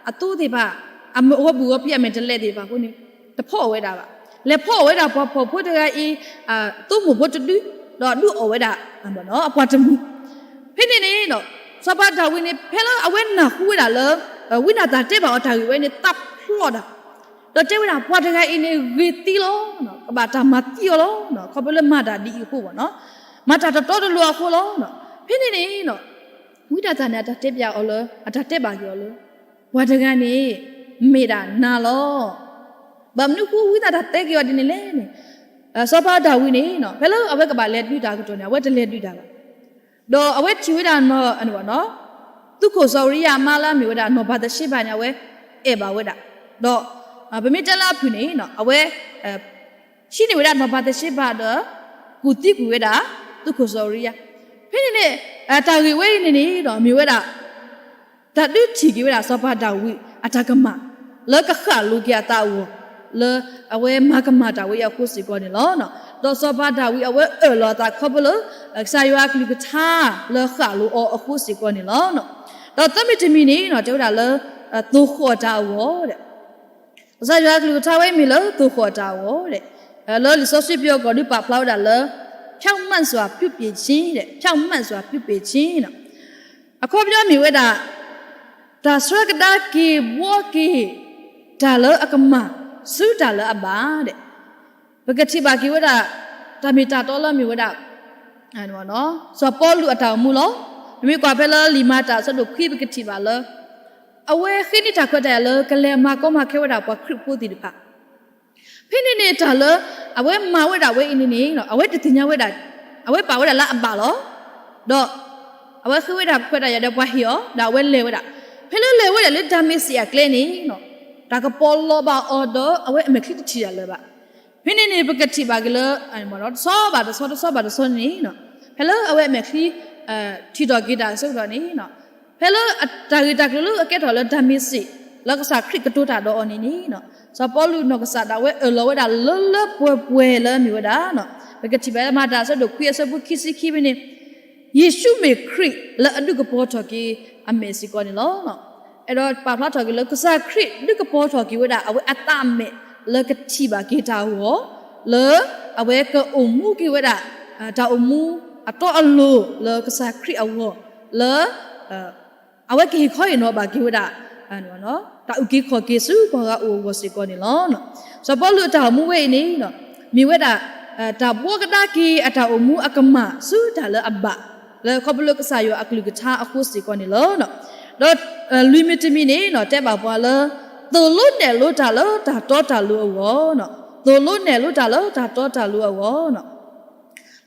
အသိသ့ၣ်တဖၣ် အဂီၤဘုၣ်ဂီၤဖံးအမဲာ်တလဲၤသ့ၣ်တဖၣ်အဃိန့ၣ် တဖီအီၣ်ဝဲဒၣ်ဘၣ်. လဲၤဖီအီၣ်ဝဲဒၣ်ပှၤဖှီၣ်ဖိတဂၤအံၤ သိမိၢ်ဖိတဒု, ဒီးဒုးအီၣ်ဝဲဒၣ် အပှၤတမှံၤ. ဖဲန့ၣ်န့ၣ် စီၤပၤဒၤဝံးန့ၣ် ဖဲလၢအဝဲနၢ်ဟူဝဲဒၣ်လၢ ဝံနၤသၣ်တဲဘၣ်အီၤတၢ်ဂ့ၢ်ဝဲန့ၣ် သးဖျိးဒၣ်, ဒီးတဲဝဲဒၣ် ပှၤတဂၤအံၤန့ၣ် ဂ့ၤသံလီၤ, ကဘၣ်တၢ်မၤသံအီၤလီၤ, ခီဖျိလၢမၤတၢ်ဒ်အံၤအဃိဘၣ်နီၤ, မၤတၢ်တတီတလိၤအဃိလီၤ. ဖဲန့ၣ်န့ၣ် ဝံနၤသၣ်န့ၣ် အတၢ်တဲပျးအီၤလၢ အတၢ်တဲဘၣ်က့ၤအီၤလၢ ပှၤတဂၤန့ၣ် မ့ၢ်ဒၣ်နၤလီၤ. ဘၣ်မနုၤအဃိ ဝံနၤသၣ်တဲက့ၤအီၤဒ်န့ၣ်လဲၣ်န့ၣ်, စီၤပၤဒၤဝံးန့ၣ် ဖဲလၢအဝဲကဘၣ်လဲၤဒုးတၢ်အကတီၢ်န့ၣ် အဝဲတလဲၤဒုးတၢ်ဘၣ်. ဒီးအဝဲထံၣ်ဝဲဒၣ် သုးခိၣ်စီၤအူၤရံယၤအမါလၢအမ့ၢ်ဝဲဒၣ်နီၢ်ဘၤသရှ့ဘၤန့ၣ် အဝဲအဲၣ်ဘၣ်ဝဲဒၣ်, ဒီး ပမ့ၢ်တဲလၢအဖုၣ်န့ၣ် အဝဲ ဟံးန့ၢ်ဝဲဒၣ်နီၢ်ဘၤသရှ့ဘၤဒီး ကူၣ်သံကွံာ်ဝဲဒၣ် သုးခိၣ်စီၤအူၤရံယၤ. ဖဲန့ၣ်န့ၣ် တၢ်ဂ့ၢ်ဝဲအံၤန့ၣ်န့ၣ်ဒီး မ့ၢ်ဝဲဒၣ် တၢ်ဒုးထံၣ်က့ၤဝဲဒၣ်စီၤပၤဒၤဝံးအတၢ်ကမၣ် လၢကဃၣ်လိၤက့ၤအသးအဂီၢ် လၢအဝဲမၤကမၣ်တၢ်ဝဲအံၤအဃိစ့ၢ်ကီးန့ၣ်လီၤ. ဒီးစီၤပၤဒၤဝံးအဝဲအၢၣ်လီၤအသးခီဖျိလၢ ကစၢ်ယွၤအကလုၢ်ကထါလၢဃၣ်လိၤအီၤအဃိစ့ၢ်ကီးန့ၣ်လီၤ. ဒီးသၢမံၤတမံၤန့ၣ် တဲဝဲဒၣ်လၢ သိၣ်ဃီၣ်တၢ်အဂီၢ် ကစၢ်ယွၤအကလုၢ်ကထါဝဲမ့ၢ်လၢသိၣ်ဃီၣ်တၢ်အဂီၢ်, လၢလံာ်စီဆှံပယီၤကီၢ်ဒုးပာ်ဖျါဝဲဒၣ်လၢ ဖြောင့်မတ်စွာ ပြုပြင်ခြင်း, ဖြောင့်မတ်စွာ ပြုပြင်ခြင်း အခီပညီမ့ၢ်ဝဲဒၣ် တၢ်ဆှၢကဒါက့ၤဘှီက့ၤ တၢ်လၢအကမၣ် ဆူတၢ်လၢအဘၣ်ဒဲး, ပကထံၣ်ဘၣ်က့ၤဝဲဒၣ် တၢ်မ့ၢ်တၢ်တီလၢမ့ၢ်ဝဲဒၣ် စီၤပီလူးအတၢ်အိၣ်မူလီၤ. ပမ့ၢ်ကွၢ်ဖဲလၢလံာ်မၤတၢ်အဆၢဒိၣ်ခွံ ပကထံၣ်ဘၣ်လၢ အဝဲဃ့န့ၢ်တၢ်ခွဲးတၢ်ယာ်လၢကလဲၤမၤကီမၤခဲဝဲဒၣ်ပှၤခရံာ်ဖိသ့ၣ်တဖၣ်. ဖဲန့ၣ်န့ၣ် တၢ်လၢအဝဲမၤဝဲဒၣ်ဝဲအံၤန့ၣ်န့ၣ် အဝဲတသ့ၣ်ညါဝဲဒၣ် အဝဲပာ်ဝဲဒၣ်လၢအဘၣ်လီၤ. ဒီးအဝဲဃ့ဝဲဒၣ်ခွဲးတၢ်ယာ်ဒီးပှၤဟ့ၣ်အီၤ ဒီးအဝဲလဲၤဝဲဒၣ်. ဖဲလၢလဲၤဝဲဒၣ်လၢဒၤမ့းစ့းအကျဲန့ၣ် တၢ်ကပီၤလီၤဘၣ်အီၤဒီး အဝဲအမဲာ်ချံတထံၣ်တၢ်လၢၤဘၣ်. ဖဲန့ၣ်န့ၣ် ပကထံၣ်ဘၣ်က့ၤလၢ တဆီဘၣ်တဆီ တဆီဘၣ်တဆီန့ၣ် ဖဲလၢအဝဲအမဲာ်ချံ ထံၣ်ထီၣ်က့ၤတၢ်အဆၢကတီၢ်န့ၣ် ဖဲလၢတၢ်ဂ့ၢ်တၢ်ကျိၤလၢအကဲထီၣ်လၢဒၤမ့းစ့း လၢကစၢ်ခရံာ်ကတိၤတၢ်ဒီးအီၤန့ၣ်န့ၣ် စီၤပီလူးနီၢ်ကစၢ်ဒၣ်ဝဲအၢၣ်လီၤဝဲဒၣ်လၢလၢပှဲၤပှဲၤလၢမ့ၢ်ဝဲဒၣ် ပကထံၣ်ဘၣ်လၢမၤတၢ်အဆၢဒိၣ်ခွံအဆၢဖိခံဆံခံဖဲန့ၣ် ယ့ၣ်ၡူးမ့ၢ်ခရံာ်လၢအဒုးကပီၤထီၣ်က့ၤအမဲာ်စ့ၢ်ကီးန့ၣ်လီၤ. အဲၣ်ဒိးပာ်ဖျါထီၣ်က့ၤလၢ ကစၢ်ခရံာ်ဒုးကပီၤထီၣ်က့ၤဝဲဒၣ်အဝဲအသးအမဲာ်လၢကထံၣ်ဘၣ်က့ၤတၢ်အဂီၢ် လၢအဝဲကအိၣ်မူက့ၤဝဲဒၣ် တၢ်အိၣ်မူအတီအလိၤလၢကစၢ်ခရံာ်အဂီၢ် လၢ အဝဲကဟ့ၣ်ခီဟ့ၣ်နီၤဘၣ်က့ၤဝဲဒၣ် တၢ်အုၣ်က့ၤခီၣ်က့ၤဆူပှၤဂၤအအိၣ်အဂီၢ်စ့ၢ်ကီးန့ၣ်လီၤ. စီၤပီလူးအတၢ်အိၣ်မူဝဲအံၤန့ၣ် မ့ၢ်ဝဲဒၣ် တၢ်ဘှီကဒါက့ၤအတၢ်အိၣ်မူအကမၣ်ဆူတၢ်လၢအဘၣ် လၢခီဖျိလၢကစၢ်ယွၤအကလုၢ်ကထါအဃိစ့ၢ်ကီးန့ၣ်လီၤ. ဒီးလွံၢ်မံၤတမံၤန့ၣ် တဲဘၣ်ပှၤလၢ သိၣ်လိနဲၣ်လိတၢ်လၢတၢ်တီတၢ်လိၤအဂီၢ်, သိၣ်လိနဲၣ်လိတၢ်လၢတၢ်တီတၢ်လိၤအဂီၢ်,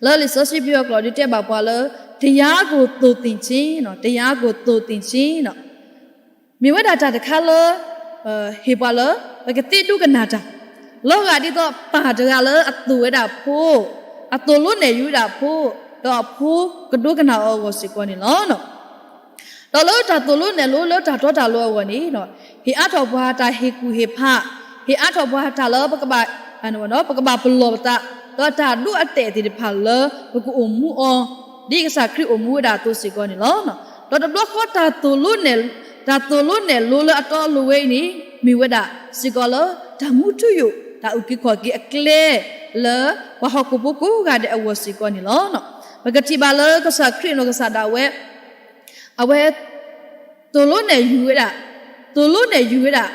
လၢလံာ်စီဆှံပယီၤကျိာ်ဒုးတဲဘၣ်ပှၤလၢ တရားကို သို့သင်ခြင်း, တရားကို သို့သင်ခြင်း မ့ၢ်ဝဲဒၣ်တၢ်တခါလၢ ဟ့ၣ်ပှၤလၢ ပကသ့ဒိကနၣ်တၢ်, လီၤဂာ်ဒ်သိးပၢ်တဂၤလၢအသိၣ်ဝဲဒၣ်ဖိ, အသိၣ်လိနဲၣ်လိဝဲဒၣ်ဖိ, ဒီးအဖိကဒိကနၣ်အီၤအဂီၢ်စ့ၢ်ကီးန့ၣ်လီၤ. ဒီးလၢတၢ်သိၣ်လိနဲၣ်လိလၢတၢ်တီတၢ်လိၤအဂီၢ်န့ၣ်, ဟ့ၣ်အါထီၣ်ပှၤတၢ်ဟ့ၣ်ကူၣ်ဟ့ၣ်ဖး, ဟ့ၣ်အါထီၣ်ပှၤတၢ်လၢပကဘၣ် ပကဘၣ်ပလီၢ်ပသး, ဒီးတၢ်ဒိအတဲာ်သ့ၣ်တဖၣ်လၢ ပကအိၣ်မူအီၤ ဒ်ကစၢ်ခရံာ်အိၣ်မူဝဲဒၣ်အသိးစ့ၢ်ကီးန့ၣ်လီၤ. ဒီးတဘျီဃီတၢ်သိၣ်လိနဲၣ်, တၢ်သိၣ်လိနဲၣ်လိလၢအတီအလိၤဝဲအံၤန့ၣ် မ့ၢ်ဝဲဒၣ်စ့ၢ်ကီးလၢ တၢ်မူထူယိာ် တၢ်အုၣ်က့ၤခီၣ်က့ၤအကျဲ လၢပှၤဟီၣ်ခိၣ်ဖိကိးဂၤဒဲးအဂီၢ်စ့ၢ်ကီးန့ၣ်လီၤ. ပကထံၣ်ဘၣ်လၢကစၢ်ခရံာ်နီၢ်ကစၢ်ဒၣ်ဝဲ အဝဲ သိၣ်လိနဲၣ်ယူၤဝဲဒၣ်, သိၣ်လိနဲၣ်ယူၤဝဲဒၣ်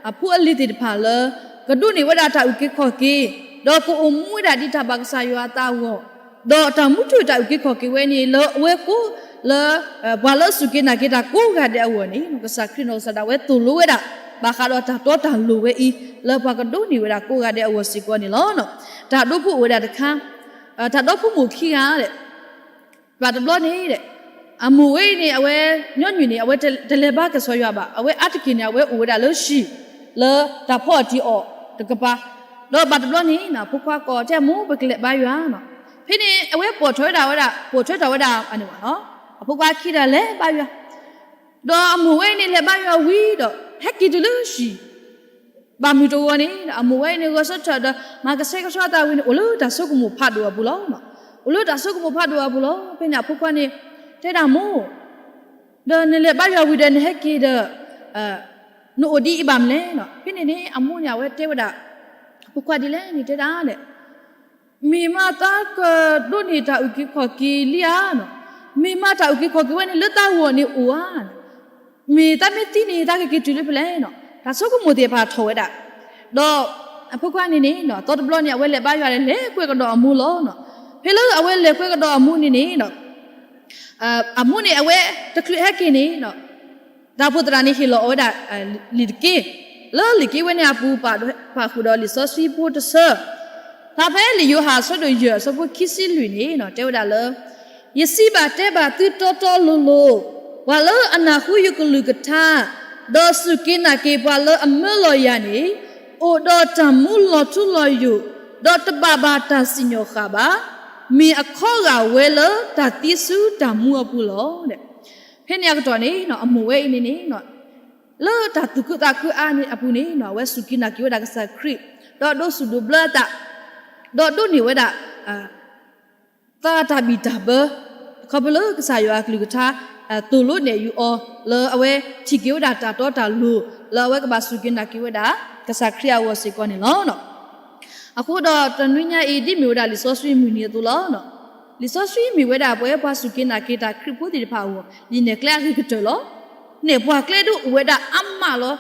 အဖိအလံၤသ့ၣ်တဖၣ်လၢ ကဒိးန့ၢ်ဝဲဒၣ်တၢ်အုၣ်က့ၤခီၣ်က့ၤ, ဒီးကအိၣ်မူဝဲဒၣ်ဒ်တၢ်ဘၣ်ကစၢ်ယွၤအသးအဂီၢ်, ဒီးတၢ်မူထူယိာ်တၢ်အုၣ်က့ၤခီၣ်က့ၤဝဲန့ၣ် လၢအဝဲကိး လၢ ပှၤလၢအစူၢ်က့ၤနာ်က့ၤတၢ်ကိးဂၤဒဲးအဂီၢ်န့ၣ် ကစၢ်ခရံာ်နီၢ်ကစၢ်ဒၣ်ဝဲသိၣ်လိဝဲဒၣ် ဘၣ်ဃးဒီးတၢ်တီတၢ်လိၤဝဲအံၤ လၢပှၤကဒိးန့ၢ်ဝဲဒၣ်ကိးဂၤဒဲးအဂီၢ်စ့ၢ်ကီးန့ၣ်လီၤ. တၢ်ဒိဖိအိၣ်ဝဲဒၣ်တခါ, တၢ်ဒိဖိမိၢ်ခံဂၤဒဲး ဘၣ်တဘျီန့ၣ်ဒီး အမိၢ်ဝဲအံၤန့ၣ် အဝဲညီနုၢ်န့ၣ် အဝဲတလဲၤဘါက့ၤကစၢ်ယွၤဘၣ်. အဝဲအါတက့ၢ်န့ၣ် အဝဲအိၣ်ဝဲဒၣ်လၢဟံၣ် လၢတၢ်ဖီအီၣ်တံၢ်အီၣ်တကပၤ, ဒီးဘၣ်တဘျီန့ၣ် အဖိခွါကိးတဲ မိၢ် ပကလဲၤဘါယွၤနီၤ. ဖဲန့ၣ် အဝဲပိာ်ထွဲဝဲဒၣ်ဝဲဒၣ် ပိာ်ထွဲထီၣ်ဝဲဒၣ်န့ၣ်ဘၣ်နီၤ, အဖိခွါခံဂၤလဲၤဘါယွၤ ဒီးအမိၢ်ဝဲအံၤန့ၣ် လဲၤဘါယွၤဝံၤဒီး ဟဲက့ၤတုၤလၢဟံၣ် ဘၣ်မုၢ်တဂီၤန့ၣ် အမိၢ်ဝဲအံၤန့ၣ် ဂဲၤဆၢထၢၣ်ဒီး မၤကဆှဲကဆှီအသးဝံၤန့ၣ် အိၣ်လၢတၢ်ဆိကမိၣ်ဖးဒိၣ်အပူၤလီၤ. အိၣ်လၢတၢ်ဆိကမိၣ်ဖးဒိၣ်အပူၤလီၤ. ဖဲန့ၣ်အဖိခွါန့ၣ် တဲဒၣ်မိၢ် ဒီးနလဲၤဘါယွၤဝံၤဒီးနဟဲက့ၤဒီး နအိၣ်ဒ်အံၤဘၣ်မနုၤလဲၣ်နီၤ. ဖဲန့ၣ်န့ၣ် အမိၢ်န့ၣ် အဝဲတဲဝဲဒၣ် အဖိခွါဒ်လဲၣ်န့ၣ် တဲဒၣ်လဲၣ် မ့ၢ်မးသးကဒိးန့ၢ်တၢ်အုၣ်က့ၤခီၣ်က့ၤလံဧါနီၤ, မ့ၢ်မးတၢ်အုၣ်က့ၤခီၣ်က့ၤဝဲန့ၣ်လၢသးဂီၢ်န့ၣ်အိၣ်ဧါ, မ့ၢ်သးမ့ၢ်သံန့ၣ် သးကက့ၤတုၤလၢဖဲလဲၣ်နီၤ. တၢ်ဆိကမိၣ်သ့ၣ်တဖၣ်ထီၣ်ဝဲဒၣ်, ဒီးအဖိခွါန့ၣ်န့ၣ် သီတဘျီန့ၣ် အဝဲလဲၤဘါယွၤဒီးလဲၤကွဲးကဒီးအမိၢ်လီၤနီၤ. ဖဲလၢအဝဲလဲၤကွဲးကဒီးအမိၢ်န့ၣ်န့ၣ် အမိၢ်န့ၣ် အဝဲတချုးဟဲက့ၤန့ၣ် တၢ်အိၣ်ဖှိၣ်သရၣ်န့ၣ် ဟ့ၣ်လီၤအီၤဝဲဒၣ် လံာ်တက့ၢ်, လၢလံာ်တက့ၢ်ဝဲန့ၣ်အပူၤ ပာ်ဃုာ်ဒီးလံာ်စီဆှံဖိတဆၢ, ဖျါဖဲလံာ်ယိၤဟၣ်အဆၢဒိၣ်ယဲၢ်အဆၢဖိခံဆံလွံၢ်န့ၣ် တဲဝဲဒၣ်လၢ ယစံးဘၣ်တဲဘၣ်သုတီတီလိၤလိၤ, ပှၤလၢအနၢ်ဟူယကလုၢ်ကထါ, ဒီးစူၢ်က့ၤနာ်က့ၤပှၤလၢအမၢလီၤယၤန့ၣ်, အိၣ်ဒီးတၢ်မူလီၤထူလီၤယိာ်, ဒီးတဘၣ်ဘၣ်တၢ်စံၣ်ညီၣ်ဃၣ်ဘၣ်, မ့ၢ်အခီဂာ်ဝဲလၢတၢ်သံဆူတၢ်မူအပူၤလီၤ. ဖဲန့ၣ်အကတီၢ်န့ၣ် အမိၢ်ဝဲအံၤန့ၣ်န့ၣ် လၢတၢ်သူၣ်ခုသးခုအါန့ၣ်အပူၤန့ၣ် အဝဲစူၢ်က့ၤနာ်က့ၤဝဲဒၣ်ကစၢ်ခရံာ်, ဒီးဒိးစူၣ်ဒိးဘျၢအသး, ဒီးဒိးန့ၢ်ဝဲဒၣ် သးတၢ်ဘံၣ်တၢ်ဘၢ, ခီဖျိလၢကစၢ်ယွၤအကလုၢ်ကထါ သိၣ်လိနဲၣ်ယူၤအီၤ လၢအဝဲထံၣ်က့ၤဝဲဒၣ်တၢ်တီတၢ်လိၤ လၢအဝဲကဘၣ်စူၢ်က့ၤနာ်က့ၤဝဲဒၣ် ကစၢ်ခရံာ်အဂီၢ်စ့ၢ်ကီးန့ၣ်လီၤ. အဃိဒီးတနွံညါအံၤ ဒ်မ့ၢ်ဝဲဒၣ်လံာ်စီဆှံမုၢ်နံၤအသိးလီၤ. လံာ်စီဆှံမ့ၢ်ဝဲဒၣ်ပဝဲပှၤစူၢ်က့ၤနာ်က့ၤတၢ်ခရံာ်ဖိသ့ၣ်တဖၣ်အဂီၢ် လံာ်နဲၣ်ကျဲအဂ့ၤကတၢၢ်လီၤ. နဲၣ်ပှၤကျဲဒိးအိၣ်ဝဲဒၣ်အါမးလီၤ.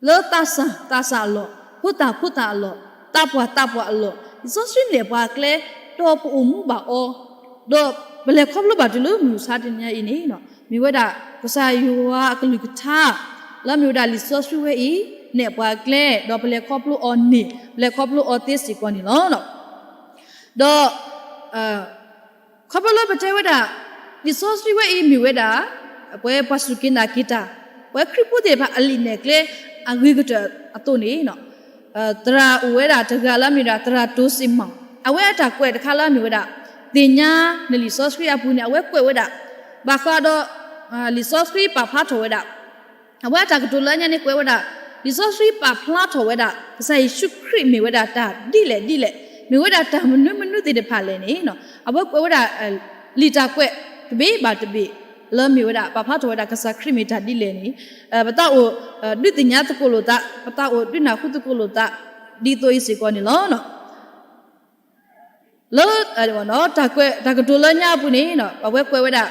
လၢသးစၢ်သးစၢ်အလီၢ်, ဖိသၣ်ဖိသၣ်အလီၢ်, သးပှၢ်သးပှၢ်အလီၢ်, လံာ်စီဆှံနဲၣ်ပှၤကျဲ, ဒီးပအိၣ်မူဘၣ်အီၤ, ဒီးပလဲၤခီဖျိဘၣ်တုၤလၢမုၢ်မဆါတနံၤညါအံၤန့ၣ်, မ့ၢ်ဝဲဒၣ်ကစၢ်ယွၤအကလုၢ်ကထါ လၢမ့ၢ်ဝဲဒၣ်လံာ်စီဆှံဝဲအံၤ နဲၣ်ပှၤကျဲ, ဒီးပလဲၤခီဖျိအီၤန့ၣ် ပလဲၤခီဖျိအီၤသ့စ့ၢ်ကီးန့ၣ်လီၤ. ဒီး ခီဖျိလၢပတဲဝဲဒၣ် လံာ်စီဆှံဝဲအံၤမ့ၢ်ဝဲဒၣ် ပဝဲပှၤစူၢ်က့ၤနာ်က့ၤတၢ် ပဝဲခရံာ်ဖိသ့ၣ်တဖၣ်အလံာ်နဲၣ်ကျဲ အဂ့ၤကတၢၢ်အသိးန့ၣ်, သရၣ်အိၣ်ဝဲဒၣ်တဂၤလၢအမ့ၢ်ဝဲဒၣ် သရၣ်တိၤစ့ၣ်မီၣ်, အဝဲအတၢ်ကွဲးတခါလၢအမ့ၢ်ဝဲဒၣ် သ့ၣ်ညါနလံာ်စီဆှံအပူၤန့ၣ် အဝဲကွဲးဝဲဒၣ် ဘၣ်ဃးဒီး လံာ်စီဆှံပာ်ဖျါထီၣ်ဝဲဒၣ် အဝဲအတၢ်ကတိၤလၢညါန့ၣ်ကွဲးဝဲဒၣ် လံာ်စီဆှံပာ်ဖျါထီၣ်ဝဲဒၣ် ကစၢ်ယ့ၣ်ၡူးခရံာ်မ့ၢ်ဝဲဒၣ်တၢ်ဒ်လဲၣ်ဒ်လဲၣ်, မ့ၢ်ဝဲဒၣ်တၢ်မနုၤမနုၤသ့ၣ်တဖၣ်လဲၣ်န့ၣ်, အဝဲကွဲးဝဲဒၣ် လံာ်တၢ်ကွဲးတဘ့ၣ်ဘၣ်တဘ့ၣ် လၢမ့ၢ်ဝဲဒၣ်ပာ်ဖျါထီၣ်ဝဲဒၣ်ကစၢ်ခရံာ်မ့ၢ်တၢ်ဒ်လဲၣ်န့ၣ်, ပသးအိၣ် ဒုးသ့ၣ်ညါသကိးလိာ်သး, ပသးအိၣ်ဒုးနၢ်ဟူသကိးလိာ်သး ဒ်သိးအံၤစ့ၢ်ကီးန့ၣ်လီၤ. လၢ တၢ်ကတိၤလၢညါအပူၤန့ၣ် အဝဲကွဲးဝဲဒၣ်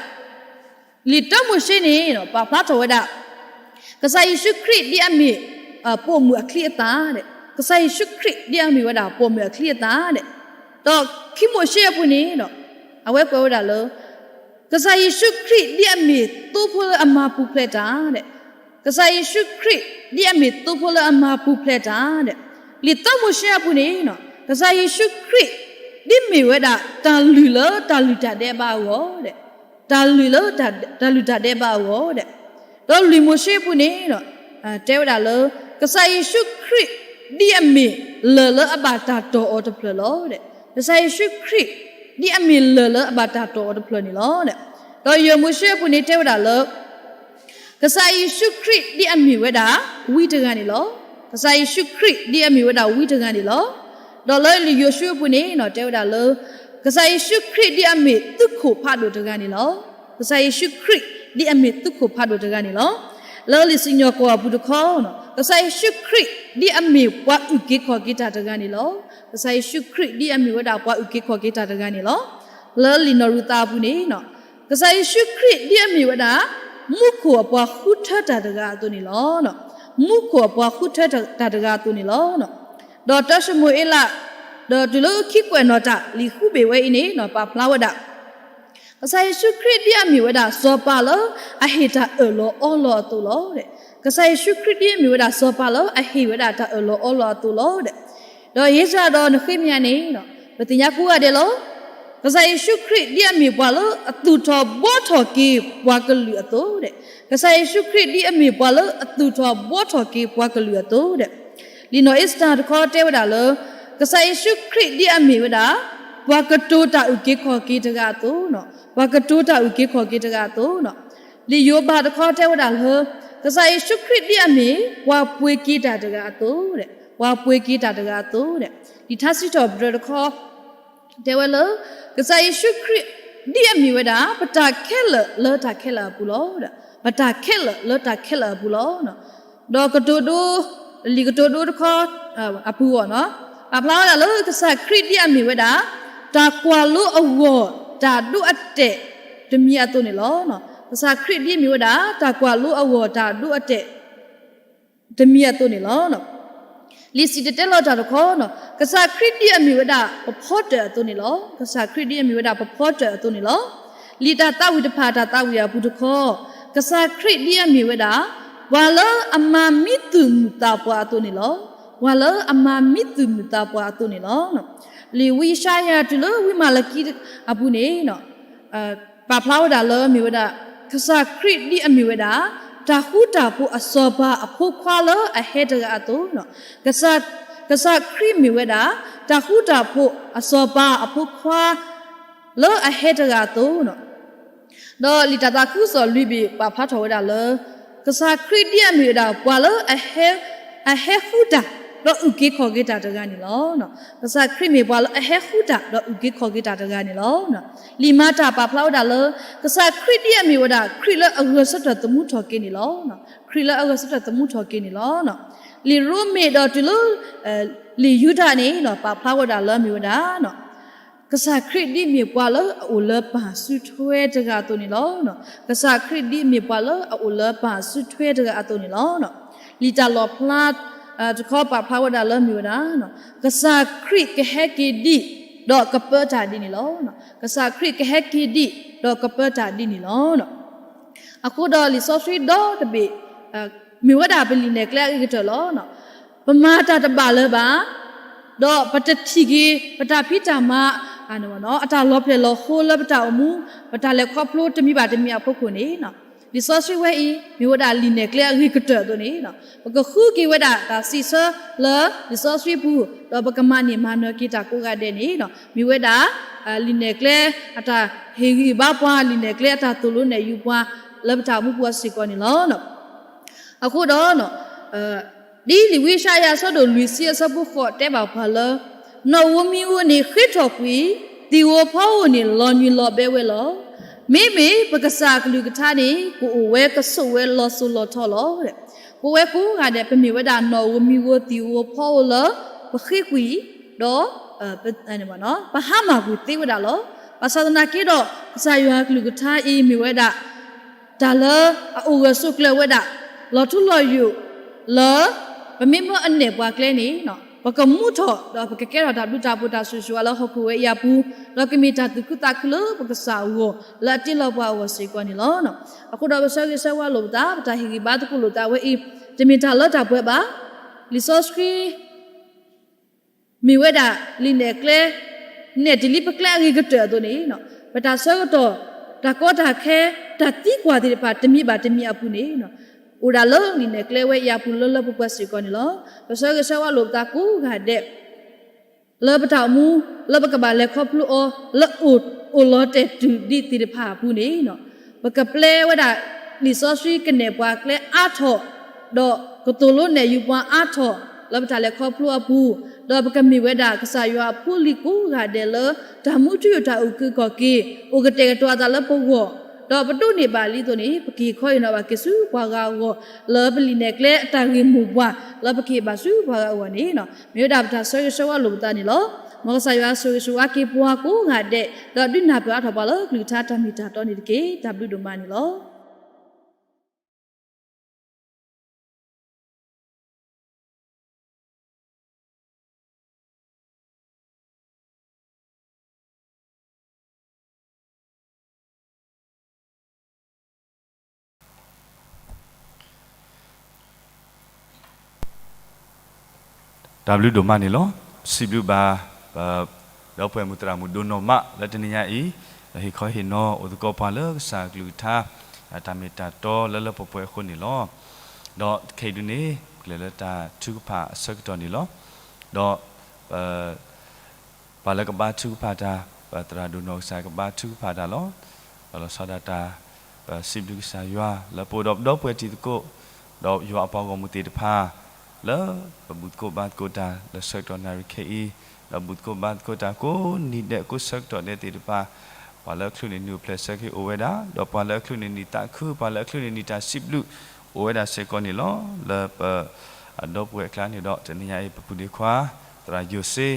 လံာ်တၢမိၤၡ့န့ၣ် ပာ်ဖျါထီၣ်ဝဲဒၣ် ကစၢ်ယ့ၣ်ၡူးခရံာ်ဒ်အမ့ၢ် ပိာ်မုၣ်အချံအသၣ်, ကစၢ်ယ့ၣ်ၡူးခရံာ်ဒ်အမ့ၢ်ဝဲဒၣ်ပိာ်မုၣ်အချံအသၣ်, ဒီးခံမိၤၡ့အပူၤန့ၣ် အဝဲကွဲးဝဲဒၣ်လၢ ကစၢ်ယ့ၣ်ၡူးခရံာ်ဒ်အမ့ၢ်သိဖိလၢအမၤပူၤဖျဲးတၢ်, ကစၢ်ယ့ၣ်ၡူးခရံာ် ဒ်အမ့ၢ်သိဖိလၢအမၤပူၤဖျဲးတၢ်ဒီး လံာ်သၢမိၤၡ့အပူၤန့ၣ် ကစၢ်ယ့ၣ်ၡူးခရံာ် ဒ်မ့ၢ်ဝဲဒၣ်တၢ်လုၢ်လၢတၢ်လုၢ်တၢ်ဒဲးဘးအဂီၢ်ဒီး တၢ်လုၢ်လၢ တၢ်လုၢ်တၢ်ဒဲးဘးအဂီၢ်ဒီး ဒီးလွံၢ်မိၤၡ့အပူၤန့ၣ် တဲဝဲဒၣ်လၢ ကစၢ်ယ့ၣ်ၡူးခရံာ် ဒ်အမ့ၢ်လၢၢ်လၢအဘၣ်တၢ်တီၢ်အီၤတဖျၢၣ်လီၤ. ကစၢ်ယ့ၣ်ၡူးခရံာ် ဒ်အမ့ၢ်လၢၢ်လၢအဘၣ်တၢ်တီၢ်အီၤတဖျၢၣ်န့ၣ်လီၤ. ဒီးယဲၢ်မိၤၡ့အပူၤန့ၣ်တဲဝဲဒၣ်လၢ ကစၢ်ယ့ၣ်ၡူးခရံာ်ဒ်အမ့ၢ်ဝဲဒၣ် ဝံတဂၤန့ၣ်လီၤ. ကစၢ်ယ့ၣ်ၡူးခရံာ်ဒ်အမ့ၢ်ဝဲဒၣ်ဝံတဂၤန့ၣ်လီၤ. ဒီးလၢလံာ်ယိၤၡူအပူၤန့ၣ် တဲဝဲဒၣ်လၢ ကစၢ်ယ့ၣ်ၡူးခရံာ်ဒ်အမ့ၢ်သုးခိၣ်ဖးဒိၣ်တဂၤန့ၣ်လီၤ. ကစၢ်ယ့ၣ်ၡူးခရံာ်ဒ်အမ့ၢ်သုးခိၣ်ဖးဒိၣ်တဂၤန့ၣ်လီၤ. လၢလံာ်စံၣ်ညီၣ်ကွီၢ်အပူၤတခီ ကစၢ်ယ့ၣ်ၡူးခရံာ်ဒ်အမ့ၢ်ပှၤအုၣ်က့ၤခီၣ်က့ၤတၢ်တဂၤန့ၣ်လီၤ. ကစၢ်ယ့ၣ်ၡူးခရံာ်ဒ်အမ့ၢ်ဝဲဒၣ်ပှၤအုၣ်က့ၤခီၣ်က့ၤတၢ်တဂၤန့ၣ်လီၤ. လၢလံာ်နီၢ်ရူၤသးအပူၤန့ၣ် ကစၢ်ယ့ၣ်ၡူးခရံာ်ဒ်အမ့ၢ်ဝဲဒၣ် မူခိၣ်အပှၤဃုထၢတၢ်တဂၤအသိးန့ၣ်လီၤ. မူခိၣ်အပှၤဃုထၢတၢ်တဂၤအသိးန့ၣ်လီၤ. ဒီးတၢၡမူၤအ့လး ဒီးတုၤလၢခံကွဲးနီၣ်တၢ်လံာ်ဃုဘ့ၣ်ဝဲအံၤန့ၣ် ပာ်ဖျါဝဲဒၣ် ကစၢ်ယ့ၣ်ၡူးခရံာ်ဒ်အမ့ၢ်ဝဲဒၣ်စီၤပၤလၢအဟ့ၣ်တၢ်အၢၣ်လီၤအီလီၤအသိးလီၤ. ကစၢ်ယ့ၣ်ၡူးခရံာ်ဒ်အမ့ၢ်ဝဲဒၣ်စီၤပၤလၢအဟ့ၣ်ဝဲဒၣ်တၢ်အၢၣ်လီၤအီလီၤအသိးလီၤ. ဒီးယဲၢ်စၢ်ဒီးနဃ့မ့ၢ်ဧါန့ၣ် ပသ့ၣ်ညါကိးဂၤဒဲးလီၤ. ကစၢ်ယ့ၣ်ၡူးခရံာ်ဒ်အမ့ၢ်ပှၤလၢအသူၣ်ထီၣ်ဘှီထီၣ်က့ၤပှၤကလုာ်အသိးဒီး ကစၢ်ယ့ၣ်ၡူးခရံာ်ဒ်အမ့ၢ်ပှၤလၢအသူၣ်ထီၣ်ဘှီထီၣ်က့ၤပှၤကလုာ်အသိးဒီး လံာ်နီၢ်အ့စတၢၤတခီတဲဝဲဒၣ်လၢ ကစၢ်ယ့ၣ်ၡူးခရံာ်ဒ်အမ့ၢ်ဝဲဒၣ် ပှၤကတိၤတၢ်အုၣ်က့ၤခီၣ်က့ၤတဂၤအသိး, ပှၤကတိၤတၢ်အုၣ်က့ၤခီၣ်က့ၤတဂၤအသိး, လံာ်ယိၤဘးတခီတဲဝဲဒၣ်လၢ ကစၢ်ယ့ၣ်ၡူးခရံာ်ဒ်အမ့ၢ် ပှၤပှ့ၤက့ၤတၢ်တဂၤအသိး, ပှၤပှ့ၤက့ၤတၢ်တဂၤအသိး, လံာ်ထါစံးထီၣ်ပတြၢၤတခီ တဲဝဲလၢ ကစၢ်ယ့ၣ်ၡူးခရံာ်ဒ်အမ့ၢ်ဝဲဒၣ် ပတၢ်ခဲလၢာ်လၢတၢ်ခဲလၢာ်အပူၤလီၤ. ပတၢ်ခဲလၢာ်လၢတၢ်ခဲလၢာ်အပူၤလီၤ. ဒီးကတိၤဒိ လံာ်ကတိၤဒိတခီ အပူၤအီၤ ပာ်ဖျါဝဲဒၣ်လၢကစၢ်ခရံာ်ဒ်အမ့ၢ်ဝဲဒၣ် တၢ်ကွၢ်လိအဂီၢ်တၢ်ဒိအတဲာ်တမံၤအသိးန့ၣ်လီၤ. ကစၢ်ခရံာ်ဒ်အမ့ၢ်ဝဲဒၣ် တၢ်ကွၢ်လိအဂီၢ်တၢ်ဒိအတဲာ် တမံၤအသိးန့ၣ်လီၤ. လံာ်စံၣ်တဲၤတဲလီၤတၢ်တခီ ကစၢ်ခရံာ်ဒ်အမ့ၢ်ဝဲဒၣ် ပဖီတၢၣ်အသိးန့ၣ်လီၤ. ကစၢ်ခရံာ်ဒ်အမ့ၢ်ဝဲဒၣ် ပဖီတၢၣ်အသိးန့ၣ်လီၤ. လံာ်တၢ်သးဝံၣ်တဖၣ် တၢ်သးဝံၣ်အပူၤတခီ ကစၢ်ခရံာ်ဒ်အမ့ၢ်ဝဲဒၣ် ပှၤလၢအမၤမံသူၣ်မုာ်သးပှၢ်အသိးန့ၣ်လီၤ. ပှၤလၢအမၤမံသူၣ်မုာ်သးပှၢ်အသိးန့ၣ်လီၤ. လံာ်ဝံယၡါယၤတုၤလၢဝံမၤလကံအပူၤန့ၣ် ပာ်ဖျါဝဲဒၣ်လၢမ့ၢ်ဝဲဒၣ် ကစၢ်ခရံာ်ဒ်အမ့ၢ်ဝဲဒၣ် တၢ်ဃူတၢ်ဖိးအစီၤပၤအဖိခွါလၢအဟဲတဂၤအသိး, ကစၢ်ခရံာ်မ့ၢ်ဝဲဒၣ် တၢ်ဃူတၢ်ဖိးအစီၤပၤအဖိခွါ လၢအဟဲတဂၤအသိး ဒီးလံာ်တၢ်သးခုကစီၣ်လွံၢ်ဘ့ၣ်ပာ်ဖျါထီၣ်ဝဲဒၣ်လၢ ကစၢ်ခရံာ်ဒ်အမ့ၢ်ဝဲဒၣ် ပှၤလၢ အဟဲဃုတၢ် ဒီးအုၣ်က့ၤခီၣ်က့ၤတၢ်တဂၤန့ၣ်လီၤ. ကစၢ်ခရံာ်မ့ၢ်ပှၤလၢအဟဲဃုတၢ် ဒီးအုၣ်က့ၤခီၣ်က့ၤတၢ်တဂၤန့ၣ်လီၤ. လံာ်မၤတၢ်ပာ်ဖျါဝဲဒၣ်လၢ ကစၢ်ခရံာ်ဒ်အမ့ၢ်ဝဲဒၣ် ခရံာ်လၢအဂဲၤဆၢထၢၣ်သမူထီၣ်က့ၤန့ၣ်လီၤ. ခရံာ်လၢအဂဲၤဆၢထၢၣ်သမူထီၣ်က့ၤန့ၣ်လီၤ. လံာ်ရိမ့ၤဒီးတုၤလၢ လံာ်ယူဒၤန့ၣ် ပာ်ဖျါဝဲဒၣ်လၢမ့ၢ်ဝဲဒၣ် ကစၢ်ခရံာ်ဒ်အမ့ၢ်ပှၤလၢအအိၣ်လၢပၢ်စုထွဲတဂၤအသိးန့ၣ်လီၤ. ကစၢ်ခရံာ်ဒ်အမ့ၢ်ပှၤလၢအအိၣ်လၢပၢ်စုထွဲတဂၤအသိးန့ၣ်လီၤ. လံာ်တၢ်လီၣ်ဖျါ တခီပာ်ဖျါဝဲဒၣ်လၢမ့ၢ်ဝဲဒၣ် ကစၢ်ခရံာ်ကဟဲက့ၤဒံး ဒီးကပၢတၢ်ဒ်န့ၣ်လီၤ. ကစၢ်ခရံာ်ကဟဲက့ၤဒံး ဒီးကပၢတၢ်ဒ်န့ၣ်လီၤ. အဃိဒီးလံာ်စီဆှံဒီတဘ့ၣ် မ့ၢ်ဝဲဒၣ်ပလံာ်နဲၣ်ကျဲအဂ့ၤကတၢၢ်လီၤ. ပမၤတၢ်တဘၣ်လၢၤဘၣ်, ဒီးပတထံၣ်က့ၤ ပတၢ်ဖံးတၢ်မၤ အတၢ်လီၤဖျဲၣ်လီၤဃိလၢပတၢ်အိၣ်မူ ပတၢ်လဲၤခီဖျိတမံၤဘၣ်တမံၤအဖီခိၣ်န့ၣ် လံာ်စီဆှံဝဲအံၤ မ့ၢ်ဝဲဒၣ်လံာ်နဲၣ်ကျဲအဂ့ၤကတၢၢ်အသိးန့ၣ် ပကဃုက့ၤဝဲဒၣ်တၢ်စံးဆၢလၢလံာ်စီဆှံပူၤ ဒီးပကမၤန့ၢ်မၤနၢၤက့ၤတၢ်ကိးဂၤဒဲးန့ၣ် မ့ၢ်ဝဲဒၣ် လံာ်နဲၣ်ကျဲအတၢ်ဟ့ၣ်ဂံၢ်ဘါပှၤ လံာ်နဲၣ်ကျဲအတၢ်သိၣ်လိနဲၣ်ယူပှၤ လၢပတၢ်အိၣ်မူပူၤစ့ၢ်ကီးန့ၣ်လီၤ. အဃိဒီး ဒ်လံာ်ဝံယၡါယၤအဆၢဒိၣ်လွံၢ်ဆံအဆၢဖိဃိးတဲဘၣ်ပှၤလၢ နီၣ်ဧိၤမံၤဧိၤန့ၣ်ဃ့ထီၣ်ကွံာ်, သံၣ်ဧိၤဖီဧိၤန့ၣ်လီၤနွံလီၤဘဲဝဲလီၤ. မ့မ့ၢ်ပကစၢ်အကလုၢ်ကထါန့ၣ် ကအိၣ်ဝဲကဆိးဝဲလီၤစိၤလီၤထီလီၤ. ပဝဲကိးဂၤဒဲး ပမ့ၢ်ဝဲဒၣ်နီၣ်ဧိၤမံၤဧိၤသံၣ်ဧိၤဖီဧိၤလၢ ပဃ့ကွံာ် ဒီး ပဟါမၢ်ကွံာ်သ့ဝဲဒၣ်လီၤ. ဘၣ်ဆၣ်သနာ်က့ဒီး ကစၢ်ယွၤအကလုၢ်ကထါအံၤမ့ၢ်ဝဲဒၣ် တၢ်လၢအအိၣ်ဂၢၢ်ဆိးကျၢၤဝဲဒၣ် လီၤထူလီၤယိာ်လၢ ပမ့ၢ်မၢအနဲၣ်ပှၤကျဲန့ၣ် ပကမူထီၣ် ဒီးပကကဲထီၣ်တၢ်ဘျုးတၢ်ဖှိၣ်တၢ်ဆိၣ်ဂ့ၤဆိၣ်ဝါလၢဟီၣ်ခိၣ်ဝဲအံၤအပူၤ, ဒီးကမ့ၢ်တၢ်သူၣ်ခုသးခုလၢပကစၢ်အဂီၢ် လၢအတ့လီၤပှၤအဂီၢ်စ့ၢ်ကီးန့ၣ်လီၤ. အဃိဒီးပဆၢဂ့ၤဆၢဝါလိာ်ပသး ပတၢ်ဟ့ၣ်ဂံၢ်ဘါသကိးလိာ်သးဝဲအံၤ တမ့ၢ်တၢ်လၢတၢ်ပှဲၤဘၣ်. လံာ်စီဆှံ မ့ၢ်ဝဲဒၣ်လံာ်နဲၣ်ကျဲ နဲၣ်တ့ၢ်လံပကျဲအဂ့ၤကတၢၢ်အသိးန့ၣ်, ပတၢ်ဆၢကတီၢ် တၢ်ကီတၢ်ခဲ တၢ်သံကွၢ်သ့ၣ်တဖၣ် တမံၤဘၣ်တမံၤအပူၤန့ၣ်, အိၣ်ဒၣ်လၢလံာ်နဲၣ်ကျဲဝဲအံၤအပူၤလၢလၢပှဲၤပှဲၤစ့ၢ်ကီးန့ၣ်လီၤ. ပဆၢဂ့ၤဆၢဝါလိာ်ပသးကိးဂၤဒဲး လၢပတၢ်အိၣ်မူ လၢပကဘၣ်လဲၤခီဖျိအီၤ လၢအိၣ်လီၤတဲာ်တုၤဒံးသ့ၣ်တဖၣ်အပူၤန့ၣ်, ပကပျဲဝဲဒၣ် လံာ်စီဆှံကနဲၣ်ပှၤကျဲအါထီၣ်, ဒီးကသိၣ်လိနဲၣ်ယူၤပှၤအါထီၣ် လၢပတၢ်လဲၤခီဖျိအပူၤ, ဒီးပကမ့ၢ်ဝဲဒၣ်ကစၢ်ယွၤအဖိလံၤကိးဂၤဒဲးလၢ တၢ်မူထူယိာ်တၢ်အုၣ်က့ၤခီၣ်က့ၤ အိၣ်ကတဲာ်ကတီၤအသးလၢပဂီၢ်, ဒီးပဒိးန့ၢ်ဘၣ်လံအသိးန့ၣ် ပကဟ့ၣ်ခီဟ့ၣ်နီၤဘၣ်က့ၤဆူပှၤဂၤအဂီၢ် လၢပလံာ်နဲၣ်ကျဲအတၢ်ဂ့ၢ်မိၢ်ပှၢ် လၢပကဟ့ၣ်ဘၣ်ဆူပှၤဂၤအဂီၢ်န့ၣ်, မ့ၢ်ဝဲဒၣ်ပတၢ်ဆၢဂ့ၤဆၢဝါလိာ်ပသးန့ၣ်လီၤ. မ်ကစၢ်ယွၤဆိၣ်ဂ့ၤဆိၣ်ဝါက့ၤပှၤကိးဂၤဒဲး ဒီးဒုးနၢ်ပၢၢ်အါထီၣ်ပှၤလၢကလုၢ်ကထါတၢ်မ့ၢ်တၢ်တီန့ၣ်တက့ၢ်. တၢ်ဘျုးဒိၣ်မးန့ၣ်လီၤ. တၢ်ဘျုးဒိၣ်မးန့ၣ်လီၤ. စံးဘျုးဘၣ် ပဒီပုၢ်ဝဲၢ်မုၣ်သရၣ်မုၣ်ဒိၣ်နီၢ်မးလၢတနံၤညါအံၤ ဟ့ၣ်ခီဟ့ၣ်နီၤအိၣ်သကိးပှၤလၢကစၢ်ကလုၢ်ကထါ တၢ်မ့ၢ်တၢ်တီလၢလၢပှဲၤပှဲၤအဃိန့ၣ်လီၤ. ဒီးခဲအံၤဒုန့ၣ် ပကလဲၤလၢတၢ်ထုကဖၣ်အဆၢကတီၢ်န့ၣ်လီၤ. ဒီး ပှၤလၢကဘါထုကဖၣ်တၢ် ပသရၣ်ဒိၣ်နီၢ်ကစၢ်ကဘါထုကဖၣ်တၢ်လီၤ. ဒီးလီၤဆီဒၣ်တၢ် ပစံးဘျုးကစၢ်ယွၤ လၢပအိၣ်ဒီးပဒီပုၢ်ဝဲၢ်တံၤသကိး ဒီးယွၤအပှၤဂီၢ်မုၢ်သ့ၣ်တဖၣ် လၢပဘူၣ်သကိးဘါသကိးတၢ် လၢဆၢကတီၢ်နၣ်ရံၣ်ခဲအံၤ ဒီးဘူၣ်သကိးဘါသကိးတၢ်ကိးနံၤဒဲးကိးဆၢကတီၢ်ဒဲးသ့ၣ်တဖၣ် ပှၤလၢအချုးန့ၢ်နံၣ်အိၣ်ဖျဲၣ်ဆၢက့ၤအိၣ်ဝဲဒၣ် ဒီးပှၤလၢအချုးန့ၢ်နံၣ်သးခု ပှၤလၢအချုးန့ၢ်နံၣ်တၢ်စံးဘျုး အိၣ်ဝဲဒၣ်စ့ၢ်ကီးန့ၣ်လီၤ. လၢပ အဒီပုၢ်ဝဲၢ်အကျါန့ၣ်ဒီး တနံၤညါအံၤ ပပုၢ်ဒ့ခွါ သရၣ်ယိၤစ့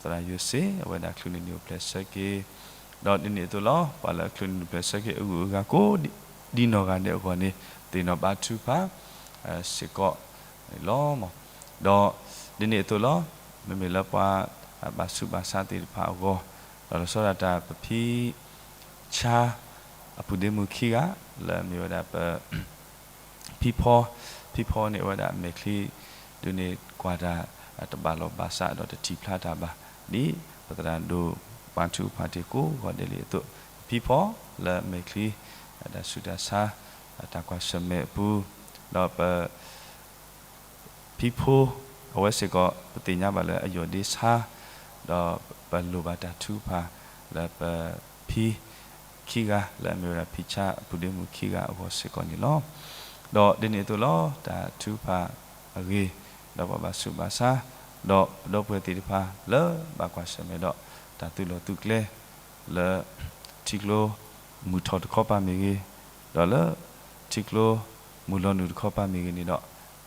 သရၣ်ယိၤစ့ အဝဲဒၣ်ချုးန့ၢ်နံၣ်အိၣ်ဖျဲၣ်ဆၢက့ၤ ဒီးဒ်န့ၣ်အသိးလီၤ. ပှၤလၢအချုးန့ၢ်နံၣ်အိၣ်ဖျဲၣ်ဆၢက့ၤအဂုၤအဂၤကိးဒ်နီၢ်ဂၤဒဲးအဂီၢ်န့ၣ် သ့ၣ်နီၣ်ဘါထုကဖၣ် စ့ၢ်ကီးန့ၣ်လီၤ. ဒီးဒ်န့ၣ်အသိးလီၤ. မ့မ့ၢ်လၢပှၤဘၣ်ဆူးဘၣ်ဆါသ့ၣ်တဖၣ်အဂီၢ် ဒီးလီၤဆီဒၣ်တၢ်ပဖံ ဆါ အပုၢ်ဒ့မုၣ်ခံဂၤ လၢအမ့ၢ်ဝဲဒၣ်ပ ဖံဖီ, ဖံဖီန့ၣ်အဝဲဒၣ်အမဲာ်ချံ ဒုးန့ၣ်ကွၢ်တၢ် တဘၣ်လီၢ်ဘၣ်စးဒီးတထံၣ်ဖျါတၢ်ဘၣ် ဒ်ပသရၣ်ဒိၣ်ပှၤထုကဖၣ်တ့ၢ်ကိးဂီၤဒဲးလံအသိး ဖံဖီလၢအမဲာ်ချံ တၢ်ဆူးတၢ်ဆါ တၢ်ကွၢ်ဆၢၣ်မဲာ်အပူၤ ဒီးပ ဖံဖိ အဝဲစ့ၢ်ကီး ပသ့ၣ်ညါဘၣ်လၢအယီၢ်ဒ့ဆါ ဒီးပလိၣ်ဘၣ်တၢ်ထုကဖၣ် လၢပဖံ ခံဂၤ လၢအမ့ၢ်ဝဲဒၣ်ဖံဆါ အပုၢ်ဒ့မုၣ်ခံဂၤအဂီၢ်စ့ၢ်ကီးန့ၣ်လီၤ. ဒီးဒ်န့ၣ်အသိးလီၤ. တၢ်ထုကဖၣ်အဂ့ၢ် ဒီးပှၤဘၣ်ဆူးဘၣ်ဆါ ဒီးပဒီပုၢ်ဝဲၢ်သ့ၣ်တဖၣ်လၢဘၣ်ကွၢ်ဆၢၣ်မဲာ်ဒီး တၢ်သုးလီၢ်သုးကျဲ လၢထံကျိမုၢ်ထီၣ်တခီပၤမ့ၢ်ဂ့ၤ, ဒီးလၢထံကျိမုၢ်လီၤနုာ်တခီပၤမ့ၢ်ဂ့ၤန့ၣ်ဒီး,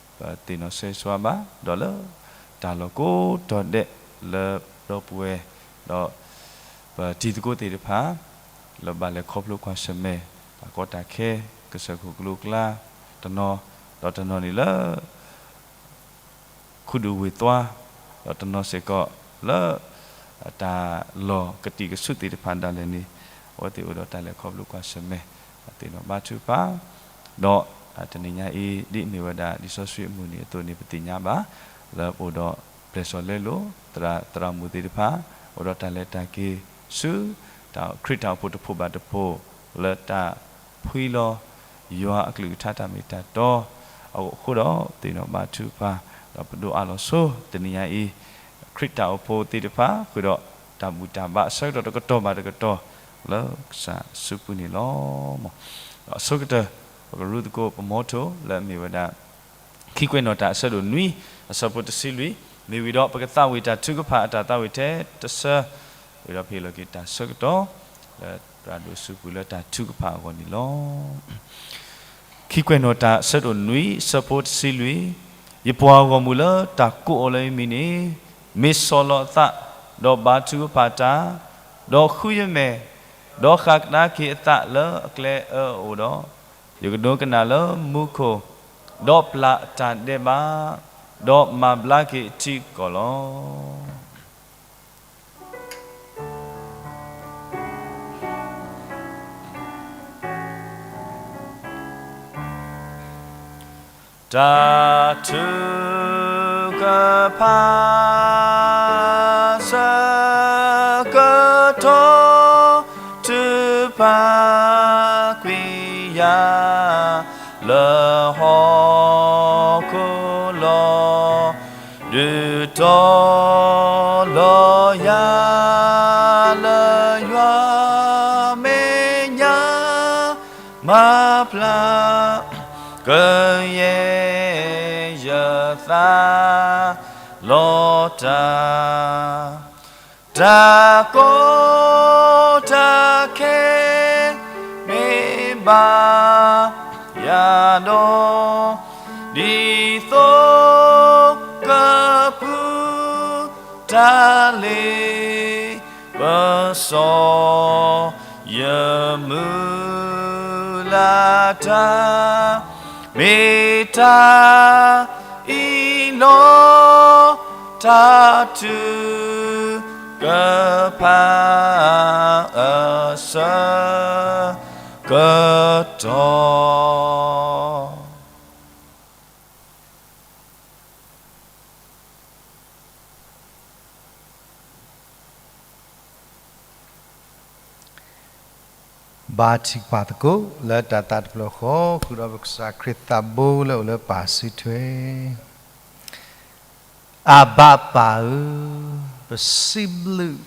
ပသ့ၣ်နီၣ်ဆိၣ်ဂ့ၤဆိၣ်ဝါဘၣ်, ဒီးလၢတၢ်လီၢ်ကိးတီၤဒဲးလၢပဒီပုၢ်ဝဲၢ်, ဒီးပတံၤသကိးသ့ၣ်တဖၣ် လၢဘၣ်လဲၤခီဖျိကွၢ်ဆၢၣ်မဲာ် တၢ်ကီတၢ်ခဲ ကစၢၢ်ခိၣ်ကလိကျါတနီၤ, ဒီးတနီၤန့ၣ်လၢ ခူဒူၣ်ဝ့ၢ်သွါ, ဒီးတနီၤစ့ၢ်ကီးလၢ တၢ်လီၢ်ကတံာ်ကဆူၣ်သ့ၣ်တဖၣ်ဒၣ်လဲာ်န့ၣ်, အဝဲသ့ၣ်အိၣ်ဒီးတၢ်လဲၤခီဖျိကွၢ်ဆၢၣ်မဲာ် သ့ၣ်နီၣ်ဘါထုကဖၣ်, ဒီးတနံၤညါအံၤ ဒ်အမ့ၢ်ဝဲဒၣ်လံာ်စီဆှံအမုၢ်နံၤအသိးန့ၣ် ပသ့ၣ်ညါဘၣ် လၢပအိၣ်ဒီးပျဲၢ်စီၣ်လဲလိာ် သရၣ်သရၣ်မုၣ်သ့ၣ်တဖၣ် အိၣ်ဒီးတၢ်လဲၤတၢ်က့ၤဆူ တၢ်ခရံာ်တၢ်အိၣ်ဖှိၣ်တဖှိၣ်ဘၣ်တဖှိၣ် လၢတၢ်ဖှံလီၤ ယွၤအကလုၢ်ကထါတၢ်မ့ၢ်တၢ်တီအဃိဒီး သ့ၣ်နီၣ်ဘါထုကဖၣ်, ဒီးပဒိးအးလီၤဆိ တနံၤညါအံၤ ခရံာ်တၢ်အိၣ်ဖှိၣ်သ့ၣ်တဖၣ် ဃုာ်ဒီးတၢ်ဘူၣ်တၢ်ဘါအဆၢကတီၢ်တကတီၢ်ဘၣ်တကတီၢ် လၢကစၢ်အစုပူၤန့ၣ်လီၤ. ဒီးအဆိကတၢၢ် ပကရူသကိးပမီထိၣ်လၢအမ့ၢ်ဝဲဒၣ် ခံကွဲးနီၣ်တၢ်အဆၢဒိၣ်နွံ အဆၢဖိတဆံလွံၢ်, မ့ၢ်ဝံၤဒီးပကသးဝံၣ်တၢ်ထုကဖၣ်အတၢ်သးဝံၣ်ထဲတဆၢ, ဝံၤဒီးပဟ့ၣ်လီၤက့ၤတၢ်ဆၢကတီၢ် လၢသရၣ်ဒိၣ်အစုပူၤလၢတၢ်ထုကဖၣ်အဂီၢ်န့ၣ်လီၤ. ခံကွဲးနီၣ်တၢ်အဆၢဒိၣ်နွံ အဆၢဖိတဆံလွံၢ်, ယပှၤဂီၢ်မုၢ်လၢတၢ်ကိးအီၤလၢယမံၤန့ၣ်, မ့ၢ်ဆီၣ်လီၤအသး, ဒီးဘါထုကဖၣ်တၢ်, ဒီးဃုယမဲာ်, ဒီးဃၣ်ကဒါက့ၤအသးလၢအကျဲအၢအအိၣ်ဒီး, ယကဒိကနၣ်လၢမူခိၣ်, ဒီးပျၢ်အတၢ်ဒဲးဘး ဒီးမၤဘျါက့ၤထံကီၢ်လီၤ. တၢ်ထုကဖၣ် ဆၢကတီၢ် ထုကဖၣ်ကွံာ်ယၤ လၢဟီၣ်ခိၣ်လီၤ. ဒုးတီလီၤယၤလၢယွၤမဲာ်ညါ မၤဖျါကယဲၢ်ယသးလီၤတၢ် တၢ်ကီတၢ်ခဲမ့ၢ်ဘၣ်ယၤဒီး ဒ်သိးကပူၤတၢ်လ့ပစီ ယမုၢ်လၢ်တၢ် မ့ၢ်တၢ်အံၤလီၤ. တၢ်ထုကဖၣ်အဆၢကတီၢ် ဘါထုကဖၣ်သကိး လၢတၢ်သးတဖျၢၣ်ဃီ ဃုာ်ဒီးပကစၢ်ခရံာ်သးဘိလၢအိၣ်လၢပၢ်စုထွဲ အဘၣ်ပၢ်ဧၢ, ပစံးဘျုး,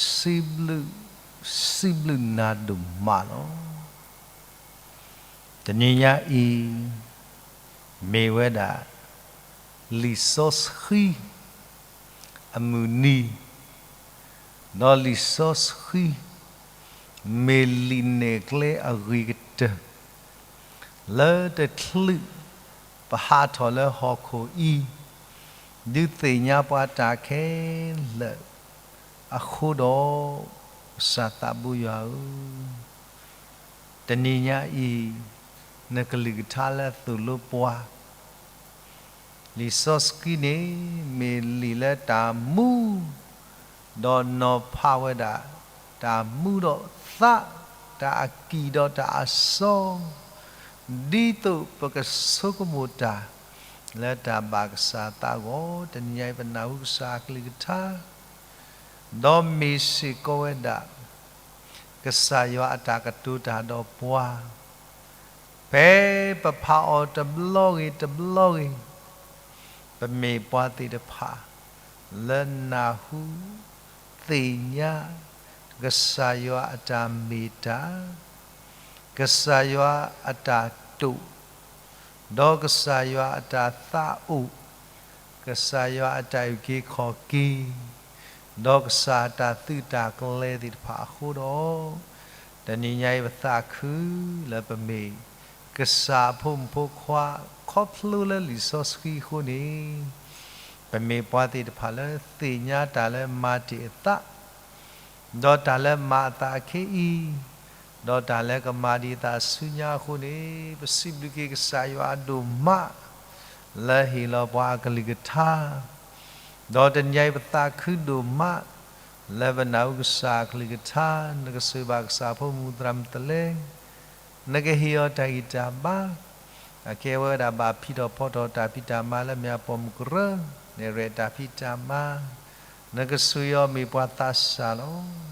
စံးဘျုး, စံးဘျုးနၤဒိၣ်မးလီၤ. တနံၤညါအံၤ မ့ၢ်ဝဲဒၣ် လံာ်စီဆှံ အမုၢ်နံၤ, ဒီးလံာ်စီဆှံ မ့ၢ်လံာ်နဲၣ်ကျဲအဂ့ၤကတၢၢ် လၢတချုးပဟးထီၣ်လၢဟီၣ်ခိၣ်အံၤ ဒုးသ့ၣ်ညါပှၤတၢ်ခဲလၢာ် အဃိဒီး ကစၢ်သးဘိယွၤဧၢ, တနံၤညါအံၤ နကလုၢ်ကထါလၢသိၣ်လိပှၤ လံာ်စီဆှံန့ၣ် မ့ၢ်လံာ်လၢတၢ်မူ ဒီးနီၤဖးဝဲဒၣ် တၢ်မူဒီးသး, တၢ်အကံၢ်ဒီးတၢ်အစီ, ဒ်သိးပကဆိကမိၣ်တၢ် လၢတၢ်ဘၣ်ကစၢ်သးအဂီၢ်, တနံၤညါအံၤပနၢ်ဟူကစၢ်အကလုၢ်ကထါ ဒီးမ့ၢ်စ့ၢ်ကီးဝဲဒၣ် ကစၢ်ယွၤအတၢ်ကတိၤတၢ်ဒီးပှၤ, ဖဲပဖးအီၤတဘျီဂ့ၤတဘျီဂ့ၤ, ပမ့ၢ်ပှၤသ့ၣ်တဖၣ် လၢနၢ်ဟူ သ့ၣ်ညါ ကစၢ်ယွၤအတၢ်မ့ၢ်တၢ်, ကစၢ်ယွၤအတၢ်တိာ်, ဒီးကစၢ်ယွၤအတၢ်သးအိၣ်, ကစၢ်ယွၤအတၢ်အုၣ်က့ၤခီၣ်က့ၤ, ဒီးကစၢ်အတၢ်သုးတၢ်ကျဲၤသ့ၣ်တဖၣ်အဃိဒီး, တနံၤညါအံၤပသးခုလၢပမ့ၢ် ကစၢ်အဖိမုၣ်ဖိခွါ ခီဖျိလၢလံာ်စီဆှံအဃိန့ၣ်, ပမ့ၢ်ပှၤသ့ၣ်တဖၣ်လၢသ့ၣ်ညါတၢ်လၢမၤတ့ၢ်အသး ဒီးတၢ်လၢမၤအသးခဲအံၤ, ဒီးတၢ်လၢကမၤဒံးအသးဆူညါအဃိန့ၣ်, ပစံးဘျုးက့ၤကစၢ်ယွၤအဒိၣ်မး လၢဟ့ၣ်လီၤပှၤအကလုၢ်ကထါ, ဒီးတနံၤညါအံၤပသးခုဒိၣ်မး လၢပနၢ်ဟူကစၢ်အကလုၢ်ကထါ, နကစၢၢ်ဘၣ်ကစၢ်ဖိမုၣ်သရၣ်မုၣ်သလဲ, နကဟ့ၣ်အီၤတၢ်ဂံၢ်တၢ်ဘါ, အကဲဝဲဒၣ်ဘၣ်ဖံးထီၣ်ဖီထီၣ်တၢ်ဖံးတၢ်မၤလၢမ့ၢ်အပိာ်မုၣ်ကရၢ, နဲၣ်ရွဲၣ်တၢ်ဖံးတၢ်မၤ, နကစၢၢ်အီၤမ့ၢ်ပှၤသးစၢ်လီၤ.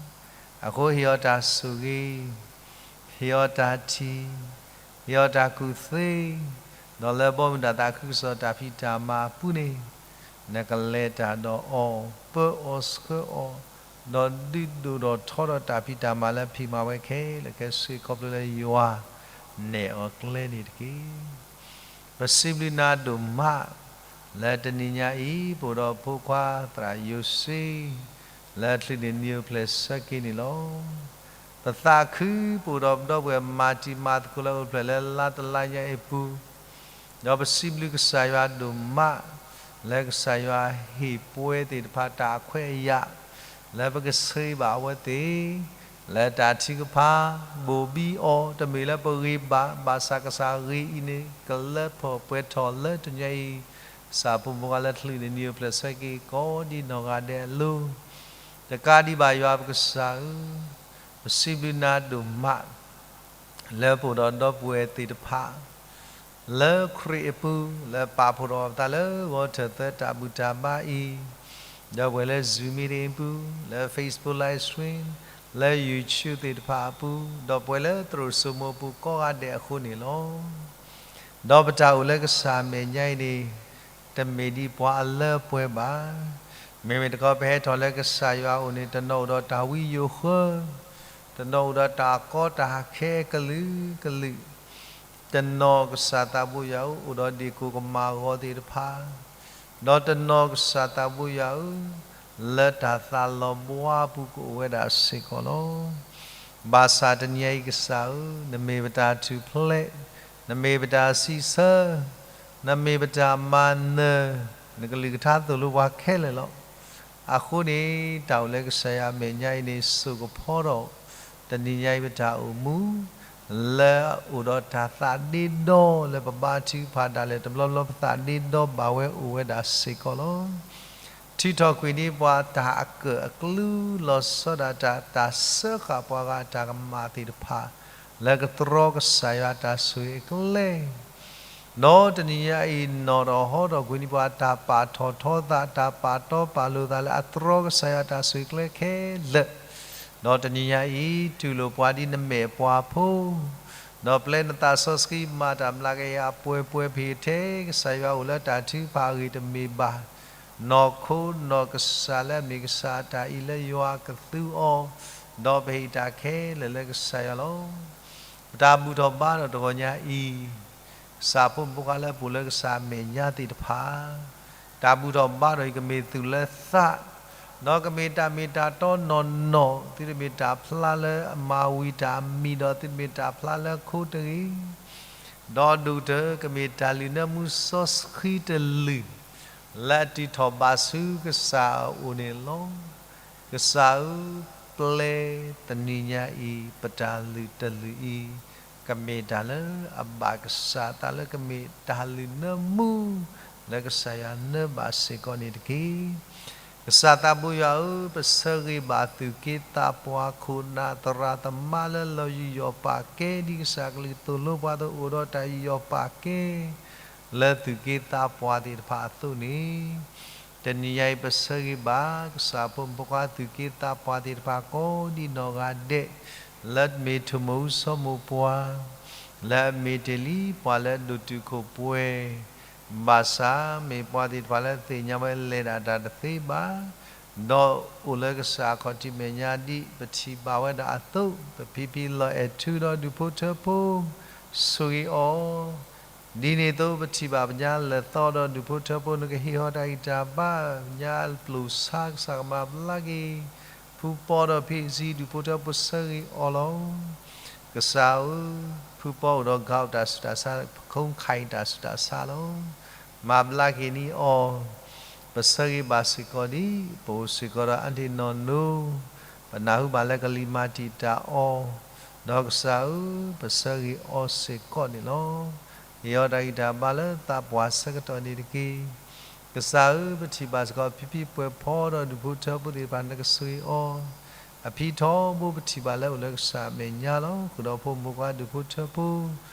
အဃိဟ့ၣ်အီၤတၢ်ဆိၣ်ဂ့ၤ, ဟ့ၣ်အီၤတၢ်ထံၣ်, ဟ့ၣ်အီၤတၢ်ကူၣ်သ့, ဒီးလၢဘီမုၢ်တၢ်သးခုကစီၣ်တၢ်ဖံးတၢ်မၤအပူၤန့ၣ်, နကလဲၤတၢ်ဒီးအီၤ, ပၢအီၤဆှၢအီၤ, ဒီးဒုးဒိၣ်ထီၣ်ထီထီၣ်တၢ်ဖံးတၢ်မၤလၢဖံးမၤဝဲခဲလၢာ်ခဲဆ့ ခီဖျိလၢယွၤနဲၣ်အီၤကျဲန့ၣ်တက့ၢ်. ပစံးဘျုးနၤဒိၣ်မး လၢတနံၤညါအံၤ ပအိၣ်ဒီးဖိခွါသရၣ်ယိၤစ့ လၢအချုးန့ၢ်နံၣ်အိၣ်ဖျဲၣ်ဆၢက့ၤန့ၣ်လီၤ. ပသးခုပအိၣ်ဒီးပဒီပုၢ်ဝဲၢ်မၤတံၤမၤသကိးလၢအိၣ်ဖျဲၣ်လၢလါတလါညါအံၤအပူၤ, ဒီးပစံးဘျုးကစၢ်ယွၤဒိၣ်မး လၢကစၢ်ယွၤဟ့ၣ်ပှဲၤသ့ၣ်တဖၣ်တၢ်အခွဲးအယာ် လၢပကဆှၢဘၣ်အဝဲသ့ၣ် လၢတၢ်ထုကဖၣ် ဘိၣ်ဘံအီၤ တမ့ၢ်လၢပဂ့ၤဘၣ်, ဘၣ်ဆၣ်ကစၢ်ဂ့ၤအံၤန့ၣ် ကလၢထီၣ်ပှဲၤထီၣ်လၢတနံၤညါအံၤ ကစၢ်ဖိမုၣ်ဖိခွါလၢချုးန့ၣ် နံၤအိၣ်ဖျဲၣ်ဆၢက့ၤ ကိးဒံနီၢ်ဂၤဒဲးအလိၤ, တကးဒံးဘၣ်ယွၤပကစၢ်ဧၢ, ပစံးဘျုးနၤဒိၣ်မး လၢပအိၣ်ဒီးဒီပုၢ်ဝဲၢ်သ့ၣ်တဖၣ် လၢခရံာ်အပူၤ လၢပာ်ဖှိၣ်ထီၣ်ပသးလၢဂီၤထၢၣ်သၢတၢ်ဘူၣ်တၢ်ဘါအံၤ, ဒီပုၢ်ဝဲၢ်လၢ Zoom meeting အပူၤ, လၢ Facebook live stream, လၢ YouTube သ့ၣ်တဖၣ်အပူၤ, ဒီပုၢ်ဝဲၢ်လၢသရိာ်စိမိၤအပူၤကိးဂၤဒဲးအဃိန့ၣ်လီၤ. ဒီးပတၢ်အိၣ်လၢကစၢ်အမဲာ်ညါအံၤန့ၣ် တမ့ၢ်ဒ်ပှၤအလၢအပှဲၤဘၣ်. မ့မ့ၢ်တခီ ပဟဲထီၣ်လၢကစၢ်ယွၤအအိၣ်န့ၣ် တနီၤအိၣ်ဒီးတၢ်ဝံယိၤဃၢ, တနီၤအိၣ်ဒီးတၢ်ကီတၢ်ခဲကလုာ်ကလုာ်, တနီၤကစၢ်သးဘိယွၤဧၢ အိၣ်ဒီးဒ့ၣ်ကိၢ်ကမၣ်ဂီၤသ့ၣ်တဖၣ်, ဒီးတနီၤကစၢ်သးဘိယွၤဧၢ လၢတၢ်သးလီၤဘှါပူၤကအိၣ်ဝဲဒၣ်စ့ၢ်ကီးလီၤ. ဘၣ်ဆၣ်တနံၤအံၤကစၢ်ဧၢ, နမ့ၢ်ပတၢ်ထူၣ်ဖျဲး, နမ့ၢ်ပတၢ်စံးဆၢ, နမ့ၢ်ပတၢ်မၤနၢၤ, နကလုၢ်ကထါသိၣ်လိပှၤခဲလၢာ်လီၤ. အဃိန့ၣ် တၢ်အိၣ်လၢကစၢ်ယွၤအမဲာ်ညါအံၤန့ၣ် စိာ်ကဖီထီၣ် တနံၤညါအံၤပတၢ်အိၣ်မူ လၢအအိၣ်ဒီးတၢ်သးဒ့ဒီ လၢပဘါထုကဖၣ်ဒၣ်လဲာ်တဘျီဘျီ ပသးဒ့ဒီဘၣ်ဝဲအိၣ်ဝဲဒၣ်စ့ၢ်ကီးလီၤ. ထုးထီၣ်ကွံာ်န့ၢ်ပှၤတၢ်အကၢၣ်အကျူ လီၤဆီဒၣ်တၢ် တၢ်စၢဃာ်ပှၤဂၤအတၢ်ကမၣ်သ့ၣ်တဖၣ် လၢကတြီကစၢ်ယွၤတၢ်ဆိၣ်ဂ့ၤအကျဲ ဒီးတနံၤညါအံၤ နီၣ်ထီၣ်ဟီထီၣ်ကွံာ်န့ၢ်ပှၤတၢ်ပာ်ထီၣ်ထီသး တၢ်ပာ်တီပာ်လိၤသးလၢအတြီကစၢ်ယွၤတၢ်ဆိၣ်ဂ့ၤအကျဲခဲလၢာ်, ဒီးတနံၤညါအံၤ တူၢ်လိာ်ပှၤဒ်နမဲာ်ပှၤဖိ, ဒီးပျဲနသးစီဆှံမၤတၢ်မျးကယၤပှဲၤပှဲၤ ပဟ့ၣ်ထဲကစၢ်ယွၤအိၣ်လၢတၢ်ထုကဖၣ်အဂ့ၢ်တမ့ၢ်ဘၣ် နီၢ်ခိနီၢ်ကစၢ်လၢအမ့ၢ်ကစၢ်အတၢ်အံၤလၢယွၤကသူအီၤ, ဒီးပဟ့ၣ်တၢ်ခဲလၢာ်လၢကစၢ်ယွၤလီၤ. ပတၢ်ဘူၣ်ထီၣ်ဘါထီၣ်တဂီၤညါအံၤ, ကစၢ်ဖိမုၣ်ဖိခွါလၢပအိၣ်လၢကစၢ်အမဲာ်ညါသ့ၣ်တဖၣ်, တၢ်ဘူၣ်ထီၣ်ဘါထီၣ်အံၤကမ့ၢ်သူၣ်လၢသး, ဒီးကမ့ၢ်တၢ်မ့ၢ်တၢ်တီနီၢ်နီၢ်, သုတမ့ၢ်တၢ်ဖျါလၢအမၤဝံၤတၢ်အမံၤဒီး သုတမ့ၢ်တၢ်ဖျါလၢခိတဂ့ၤ ဒီးဒိၣ်ကတၢၢ် ကမ့ၢ်တၢ်လုၢ်နၢမူစီဆှံတလုၢ် လၢအတုၤထီၣ်ဘၣ်ဆူကစၢ်အအိၣ်န့ၣ်လီၤ. ကစၢ်ဧၢ, ပျဲတနံၤညါအံၤ ပတၢ်လုၢ်တလုၢ်အံၤ ကမ့ၢ်တၢ်လၢအဘၣ်ကစၢ်သးလၢကမ့ၢ်တၢ်လုၢ်နၢမူ လၢကစၢ်ယွၤနၢဘၣ်စ့ၢ်ကီးန့ၣ်တက့ၢ်. ကစၢ်သးဘိယွၤဧၢ, ပဆၢဂ့ၤဘၣ်သူၣ်က့သးပှၢ်ခိၣ်နၢ်သရၣ်သမါလၢလီၤယူးယီၣ်ပာ်ကဲ ဒ်ကစၢ်ကလုၢ်သိၣ်လိပှၤသိးအိၣ်ဒီးတၢ်ယူးယီၣ်ပာ်ကဲ လၢသူၣ်က့သးပှၢ်သ့ၣ်တဖၣ်အသိးန့ၣ်, တနံၤညါအံၤပဆၢဂ့ၤဘၣ် ကစၢ်ဖိမုၣ်ဖိခွါသူၣ်က့သးပှၢ်သ့ၣ်တဖၣ်ကိးဒံနီၢ်ဂၤဒဲး လၢမ့ၢ်ထိၣ်မိၢ်အူစီၤမိၢ်ပှၢ် လၢအမ့ၢ်တ့ၢ်လံပှၤလၢအဒိၣ်တုာ်ခိၣ်ပှဲၤ ဘၣ်ဆၣ်မ့ၢ်ပှၤသ့ၣ်တဖၣ်လၢသ့ၣ်ညါဝဲလဲၤဒၣ်တၢ်တသ့ဘၣ်, ဒီးအိၣ်လၢကစၢ်အခီၣ်ထံးမဲာ်ညါဒ်ပထံၣ်ဘၣ်ဝဲဒၣ်အသိး, ပဖံဖံလီၤအဲၣ်ထုဒီးဒူၣ်ဖိထၢဖိ ဆိၣ်ဂ့ၤအီၤ, ဒ်န့ၣ်အသိးပထံၣ်ဘၣ်ပညါလၢသီဒီးဒူၣ်ဖိထၢဖိ နကဟ့ၣ်အီၤတၢ်ဂံၢ်တၢ်ဘါ, ပညါပျိာ်ဆါ ကစၢ်ကမၤဘျါက့ၤ ဖုပီဒီးဖံစံ ဒူၣ်ဖိထၢဖိ ဆၢဂ့ၤအီၤလီၤ. ကစၢ်ဧၢ, ဖုပီအိၣ်ဒီး ကီး တၢ်ဆူးတၢ်ဆါ, ခိၣ်ခါအံၤတၢ်ဆူးတၢ်ဆါလီၤ. မၤဘျါက့ၤန့ၢ်အီၤ, ပဆၢဂ့ၤဘၣ်စ့ၢ်ကီးဒံး, ပအိၣ်စ့ၢ်ကီးဒီးအဒ့ၣ်နီၢ်နိ, ပနၢ်ဟူဘၣ်လၢကလံၤမၤတံာ်တာ်အီၤ, ဒီးကစၢ်ဧၢ, ပဆၢဂ့ၤအီၤစ့ၢ်ကီးန့ၣ်လီၤ. ဟ့ၣ်အီၤတၢ်ဂံၢ်တၢ်ဘါလၢသးပှၢ်ဆၢကတီၢ်န့ၣ်တက့ၢ်. ကစၢ်ဧၢ, ပထံၣ်ဘၣ်စ့ၢ်ကီး ဖံဖံပှဲၤဖီဒီးဒူၣ်ဖိထၢဖိသ့ၣ်တဖၣ် နကဆိၣ်ဂ့ၤအီၤ, အဖံထီဘိပထံၣ်ဘၣ်လၢအိၣ်လၢကစၢ်အမဲာ်ညါလီၤ. ဃုာ်ဒီးဖိမုၣ်ဖိခွါဒူၣ်ဖိထၢဖိ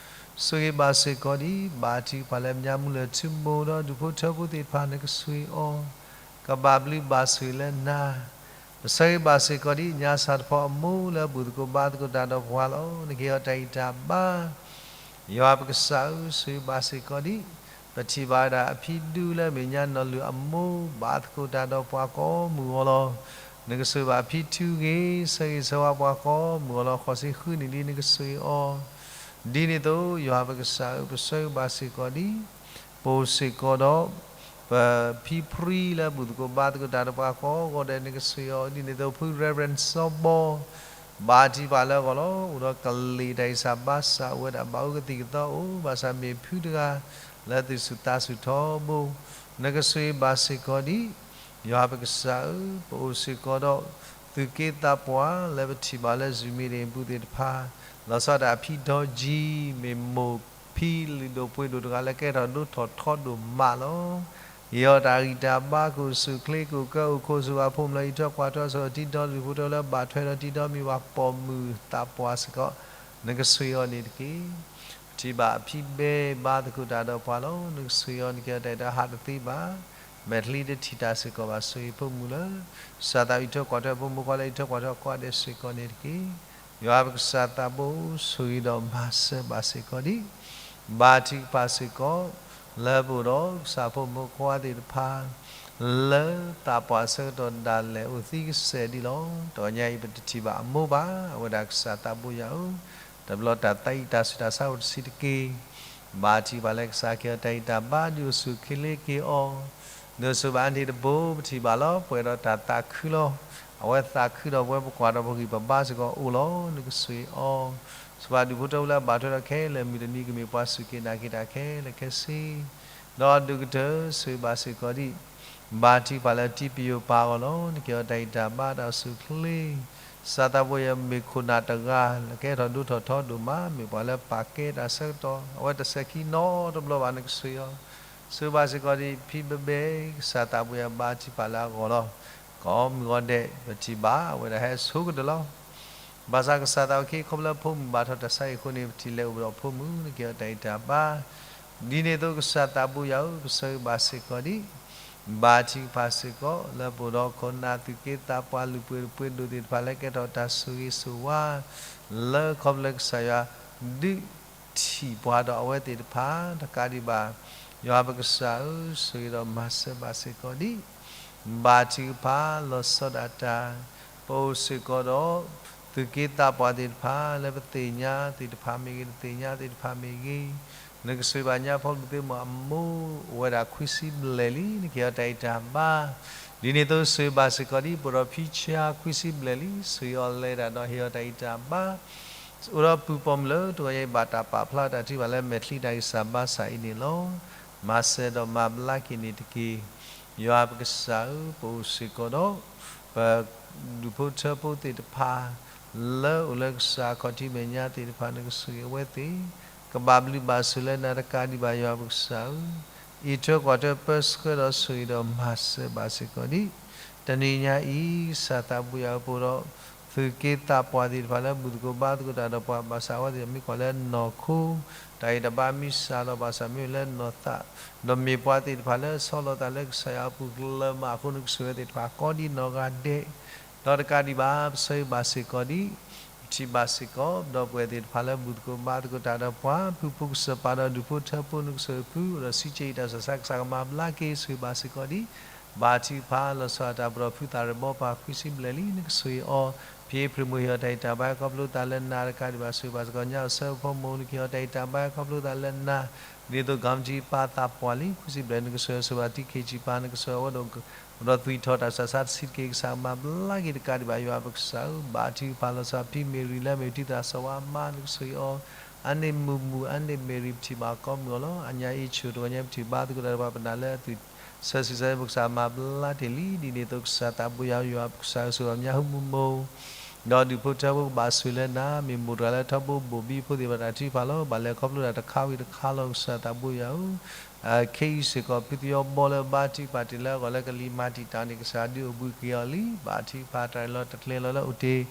ဆိၣ်ဂ့ၤဘၣ်စ့ၢ်ကီးဒံး, ဘၣ်ထုကဖၣ်လၢမၠါမူလၢၢ်ထူမိၢ်ဒီးဒူၣ်ဖိထၢဖိသ့ၣ်တဖၣ် နကဆိၣ်ဂ့ၤအီၤ, ကဘၣ်ဘျုးဘၣ်ဆိၣ်ဂ့ၤလၢနၤ ပဆၢဂ့ၤဘၣ်စ့ၢ်ကီးဒံး ညါစၢ်တဖီအမိၢ်လၢအဘူၣ်သကိးဘါသကိးတၢ်ဒီးပှၤလီၤ. နကဟ့ၣ်အီၤတၢ်ဂံၢ်တၢ်ဘါ, ယွၤပကစၢ်ဧၢ, ဆိၣ်ဂ့ၤဘၣ်စ့ၢ်ကီးဒံး, ပထံၣ်ဘၣ်ဝဲဒၣ်အဖံဒူလၢအမ့ၢ်ညါနီၢ်လုၢ်အမိၢ် ဘါသကိးတၢ်ဒီးပှၤကိးမုၢ်ဂီၤလီၤ. နကဆိၣ်ဂ့ၤဘၣ်အဖံထူဂ့ၤ, ဆၢဂ့ၤဆၢဝါပှၤကိးမုၢ်ဂီၤလီၤ. ဃိးဆံဃုနံၣ်လံ နကဆိၣ်ဂ့ၤအီၤ ဒ်န့ၣ်အသိး ယွၤပကစၢ်ဧၢ, ပဆၢဂ့ၤဘၣ်စ့ၢ်ကီးဒံး, ပအိၣ်စ့ၢ်ကီးဒီး ပဖံဖရံလၢအဘူၣ်သကိးဘါသကိးတၢ်ဒီးပှၤကိးဂီၤဒဲး နကဆိၣ်ဂ့ၤအီၤ ဒ်န့ၣ်အသိး ဖု Reverend စီၤဘီ ဘၣ်တံၢ်ပှၤလၢအဂီၢ်လီၤ. အိၣ်ဒီးကလံၤတၢ်အံၤစၢ်ဘါစၢ် အိၣ်ဝဲဒၣ်ဘၣ်အူကသံၣ်ကသီအိၣ်, ဘၣ်ဆၣ်မ့ၢ်ဖုတဂၤ လၢသူၣ်ဆူၣ်သးဆူၣ်ထီဘိ, နကဆိၣ်ဂ့ၤဘၣ်စ့ၢ်ကီးဒံး, ယွၤပကစၢ်ဧၢ, ပအိၣ်စ့ၢ်ကီးဒီး သူၣ်က့သးပှၢ်လၢပထံၣ်ဘၣ်လၢ Zoom meeting ပူၤသ့ၣ်တဖၣ်, လီၤဆီဒၣ်တၢ်အဖံဒီကံ မ့ၢ်မိၢ်ဖံလုၢ်ဒိၣ်ပှ့ၤဒိၣ်တဂၤလၢကဲထီၣ်ဒိၣ်ထီၣ်ထီဒိၣ်မးလီၤ. ဟ့ၣ်အီၤတၢ်ဂံၢ်တၢ်ဘါ ကအိၣ်ဆူၣ်အိၣ်ချ့ ကအိၣ်ကၢအိၣ်ခိၣ်ဆူၣ် ပှၤဖိမုၣ်လၢအအံးထွဲကွၢ်ထွဲအီၤ ဆူၣ်ထီၣ်တံဒီ ဒူၣ်ဖိထၢဖိလၢဘၣ်ထွဲဒီးတံဒီ မ့ၢ်ပှၤပိာ်မုၣ်သးပှၢ်စ့ၢ်ကီး နကဆိၣ်ဂ့ၤအီၤန့ၣ်တက့ၢ်. ပထံၣ်ဘၣ်ဖံဘဲဘါသကိးတၢ်ဒီးပှၤလီၤ. နကဆိၣ်ဂ့ၤအီၤ နကဲအီၤတၢ်အံးတၢ်ဘါ ဟးတသ့ဘၣ်. မဲာ်ချံတထံၣ်တၢ်စ့ၢ်ကီးဘၣ်. ဆိၣ်ဂ့ၤဖိမုၣ်လၢ ကစၢ်သးအံးထွဲကွၢ်ထွဲ ဖိမုၣ်ဖိခွါလၢအအံးထွဲကွၢ်ထွဲ ကိးဂၤဒဲးစ့ၢ်ကီးန့ၣ်တက့ၢ်. ယွၤပကစၢ်သးဘိ ဆိၣ်ဂ့ၤဒီးမၤစၢၤဘၣ်စ့ၢ်ကီးဒံး ဘါထုကဖၣ်စ့ၢ်ကီး လၢပအိၣ်ဒီးကစၢ်ဖိမုၣ်ဖိခွါသ့ၣ်တဖၣ် လၢသးပှၢ်ဆၢကတီၢ်ဒၣ်လဲာ်အိၣ်သံကစဲာ်ဒံးလီၤ. တဂီၤညါအံၤ ပတထံၣ်ဘၣ်အမိၢ်ဘၣ်. အဝဲဒၣ်ကစၢ်သးဘိယွၤဧၢ, တဘျီတၢ်သးအံၣ်တၢ်ဆူၣ်တၢ်ဆါအိၣ်တဆံးတက့ၢ်. ဘါထုကဖၣ်လၢကစၢ်ကဲအီၤတၢ်ဂံၢ်တၢ်ဘါ ဒုးအိၣ်ဆူၣ်အိၣ်ချ့က့ၤအီၤ ဒုးဆိၣ်ဘၣ်အန့ၣ်တဘိ ပထံၣ်ဘၣ်လီၤ. ပှဲၤဒီးတၢ်သးခုလီၤ. အဝဲသးခုဒီးပဝဲ ပကွၢ်ဒီးပဂံၢ်ပဘါစ့ၢ်ကီးအိၣ်လီၤ. နကဆိၣ်ဂ့ၤအီၤ, ဆိၣ်ဘၣ်ဒူၣ်ဖိထၢဖိလၢအဘၣ်ထွဲဒီးခဲလၢာ် မုၢ်တနံၤကမ့ၢ်ပှၤစူၢ်က့ၤနာ်က့ၤတၢ်ခဲလၢာ်ခဲဆ့, ဒီးဒိၣ်ကတၢၢ် ဆိၣ်ဂ့ၤဘၣ်စ့ၢ်ကီးဒံး ဘါထုကဖၣ်လၢတံပယိၤပၢ်အဂီၢ်လီၤ. နကဲအီၤတၢ်ဂံၢ်တၢ်ဘါတၢ်အိၣ်ဆူၣ်အိၣ်ချ့ ကစၢ်သးဘိယွၤမ့ၢ်ခိၣ်နၢ်တဂၤ လၢကဟဲထီၣ်ဒိၣ်ထီၣ်ထီဒိၣ်မး မ့ၢ်ပှၤလၢပာ်ကဲတၢ်ဆၢကတီၢ် အဝဲတစဲးခံနီတဘျီဘၣ် နကဆိၣ်ဂ့ၤအီၤ, ဆိၣ်ဂ့ၤဘၣ်စ့ၢ်ကီးဒံး ဖံဘဲဘဲ ကစၢ်သးဘိယွၤဘါထုကဖၣ်လၢအဂီၢ်လီၤ. ကိးမုၢ်ဂီၤဒဲး ပထံၣ်ဘၣ် အဝဲဒၣ်ဟဲဆိကတၢၢ်လီၤ. ဘၣ်ဆၣ်ကစၢ်သးအိၣ်ခံခီဖျိလၢဖိမုၣ်ဘၣ်ထီၣ်တၢ်ဆါအံၤအဃိန့ၣ် ပထံၣ်လဲၤအိၣ်ဒီးဖိမုၣ် နကဲအီၤတၢ်ဂံၢ်တၢ်ဘါ ဒ်န့ၣ်အသိးကစၢ်သးဘိယွၤဧၢ, ပဆိၣ်ဂ့ၤဘၣ်စ့ၢ်ကီးဒံး ဘါထုကဖၣ်စ့ၢ်ကီး လၢပအိၣ်ဒီးခိၣ်နၢ်သူၣ်က့သးပှၢ် လုၢ်ပှ့ၤပှ့ၤဒိၣ်သ့ၣ်တဖၣ်လၢကဲထီၣ်တၢ်ဆိၣ်ဂ့ၤဆိၣ်ဝါ လၢခီဖျိလၢကစၢ်ယွၤ ဒုးထံၣ်ပှၤဒီးအဝဲသ့ၣ်တဖၣ် တကးဒံးဘၣ် ယွၤပကစၢ်ဧၢ, ဆိၣ်ဂ့ၤဒီးမၤစၢၤဘၣ်စ့ၢ်ကီးဒံး ဘါထုကဖၣ်လီၤဆီဒၣ်တၢ် ပအိၣ်စ့ၢ်ကီးဒီး သူၣ်က့သးပှၢ်သ့ၣ်တဖၣ် လၢပသ့ၣ်ညါသ့ၣ်တဖၣ်မ့ၢ်ဂ့ၤ တသ့ၣ်ညါသ့ၣ်တဖၣ်မ့ၢ်ဂ့ၤ, နကဆိၣ်ဂ့ၤဘၣ်ညါဖီဘုးသ့ၣ်မုၣ်အမိၢ် အိၣ်ဝဲဒၣ်ခွံဆံဘျဲၣ်လံ နကဟ့ၣ်အီၤတၢ်ဂံၢ်တၢ်ဘါ, ဒ်န့ၣ်အသိးဆိၣ်ဂ့ၤဘၣ်စ့ၢ်ကီးဒံး ပအိၣ်ဒီးဖံဆါခွံဆံဘျဲၣ်လံ ဆိၣ်ဂ့ၤအီၤလဲၤတၢ်ဒီးဟ့ၣ်အီၤတၢ်ဂံၢ်တၢ်ဘါ အိၣ်ဒီးပုၢ်ပိာ်မုၣ်လၢတဂီၤညါအံၤ ဘၣ်တၢ်ပာ်ဖျါတၢ်ထုကဖၣ်လၢမဲာ်ချံတၢ်ဂံၢ်စၢ်ဘါစၢ်အံၤန့ၣ်လီၤ. မၤစၢၤဒီးမၤဘျါက့ၤန့ၣ်တက့ၢ်. ယွၤပကစၢ်ဧၢ, ပအိၣ်စ့ၢ်ကီးဒီး ပဒူၣ်ဖိထၢဖိသ့ၣ်တဖၣ် လၢအိၣ်လၢကစၢ်ခီၣ်ထံးမဲာ်ညါသ့ၣ်တဖၣ် နကဆိၣ်ဂ့ၤအဝဲသ့ၣ်, ကဘၣ်ဘျုးဘၣ်ဆိၣ်လၢနၤတကးဒံးဘၣ် ယွၤပကစၢ်ဧၢ, အံးထွဲကွၢ်ထွဲပၢဆှၢဒီးဆိၣ်ဂ့ၤဒီးမၤစၢၤဘၣ်စ့ၢ်ကီးဒံး တနံၤညါအံၤ ကစၢ်သးဘိယွၤဧၢ, ပအိၣ်ဒီး သူၣ်က့သးပှၢ်သ့ၣ်တဖၣ်လၢဘူၣ်သကိးဘါသကိးတၢ်ဒီးပှၤ ဘၣ်ဆၣ်အဝဲသ့ၣ်မ့ၢ်ကွၢ်လၢနီၢ်ခိ တၢ်ဂံၢ်တၢ်ဘါမ့ၢ်စှၤလီၤ ဘၣ်ဆၣ်မ့ၢ်လၢနီၢ်သး ဒီးမ့ၢ်ပှၤသ့ၣ်တဖၣ်လၢဆီလီၤသးလၢကစၢ်ယွၤအပူၤကလၢၤမးအဃိ နကဆိၣ်ဂ့ၤအဝဲသ့ၣ်တဖၣ်ကိးဒံးနီၢ်ဂၤဒဲး, ဒီးတကးဒံးဘၣ် ပဆၢဂ့ၤဘၣ်စ့ၢ်ကီးဒံး ပထံၣ်ဘၣ်စ့ၢ်ကီး ဒီပုၢ်ဝဲၢ်သ့ၣ်တဖၣ်လၢဘူၣ်သကိးဘါသကိးတၢ်ဒီးပှၤ ဖုဖိကစၢၢ်ပၢ်ဒီးဒူၣ်ဖိထၢဖိ နကဆိၣ်ဂ့ၤဖု ဒီးစံးဆၢအံၤတၢ်ဆၢဆါကစၢ်ကမၤဘျါက့ၤ ဆိၣ်ဂ့ၤဘၣ်စ့ၢ်ကီးဒံး ဘါထုကဖၣ်လီၤဆီဒၣ်တၢ် ပအိၣ်ဒီးဖုသးရၢၣ်ဘီပၢ်ခွံဆံဘျဲၣ်လံ နကဆိၣ်ဂ့ၤအီၤ, ဖံဖုမုၢ်ဟ့ၣ်အီၤတၢ်ဂံၢ်တၢ်ဘါခီဖျိသးလၢနၤတကးဒံးဘၣ် ဆိၣ်ဂ့ၤဘၣ်စ့ၢ်ကီးညါအီၤဆၢဖိမိၢ် နကဟ့ၣ်အီၤတၢ်ဂံၢ်တၢ်ဘါခီဖျိသးလၢနၤ, ဒ်သိးကီမတံပၢ်သးပှၢ်လံ ခွံဆံဘျဲၣ် နကဆိၣ်ဂ့ၤဆိၣ်ဘၣ် ထံခ့ၣ်ကၠံပၢ် နကဆိၣ်ဂ့ၤအဝဲဒီး ဒီးသွံၣ်ထီၣ်တၢ်ဆူးတၢ်ဆါတဆံးတက့ၢ် ကစၢ်ကမၤဘျါက့ၤတကးဒံးဘၣ် ယွၤပကစၢ်ဧၢ, ဘါထုကဖၣ်လီၤဆီဖံမ့ၢ်ရံလၢအမ့ၢ်ထံသရၣ်စီၤဝါအမါ နကဆိၣ်ဂ့ၤအီၤ, အန့ၣ်မုၢ်မုၢ် အန့ၣ်မ့ၢ်ရံ ပထံၣ်ဘၣ်ကိးမုၢ်အီၤလီၤ. အညါအံၤဆူၣ်တဂီၤညါ ပထံၣ်ဘၣ်သကိးတၢ်ဒီးပှၤပနၢ်လၢအသွံၣ်ဆၢဆံးဆၢ ပကစၢ်မၤဘျါတ့ၢ်လံ, ဒ်န့ၣ်အသိးကစၢ်သးဘိယွၤ ယွၤပကစၢ်ဧၢ ဆိၣ်ဂ့ၤအီၤညါဟူမုၢ်မိၢ် ဒီးဒူၣ်ဖိထၢဖိကဘၣ်ဆိၣ်လၢနၤ, မ့ၢ်မိၢ်တဂၤလၢထီဘိဘိၣ်ဘံဖိသ့ၣ်တဖၣ်တၢ်ထုကဖၣ်လီၤ, ဘၣ်လဲၤခီဖျိတၢ်တခါဝံၤတခါလီၤ ကစၢ်သးဘိယွၤဧၢ, ခဲအံၤစ့ၢ်ကီး ဖုသယီဘီလၢဘါထုကဖၣ်တ့ၢ်လၢအဂီၢ်လၢကလံၤမၤတံာ်တာ်န့ၣ် ကစၢ်ဒုးအိၣ်ဘှံးက့ၤအီၤလံ, ဘါထုကဖၣ်တၢ်ရ့လိာ်တၢ်ကျဲၤလိာ်လၢအိၣ်တ့ၢ်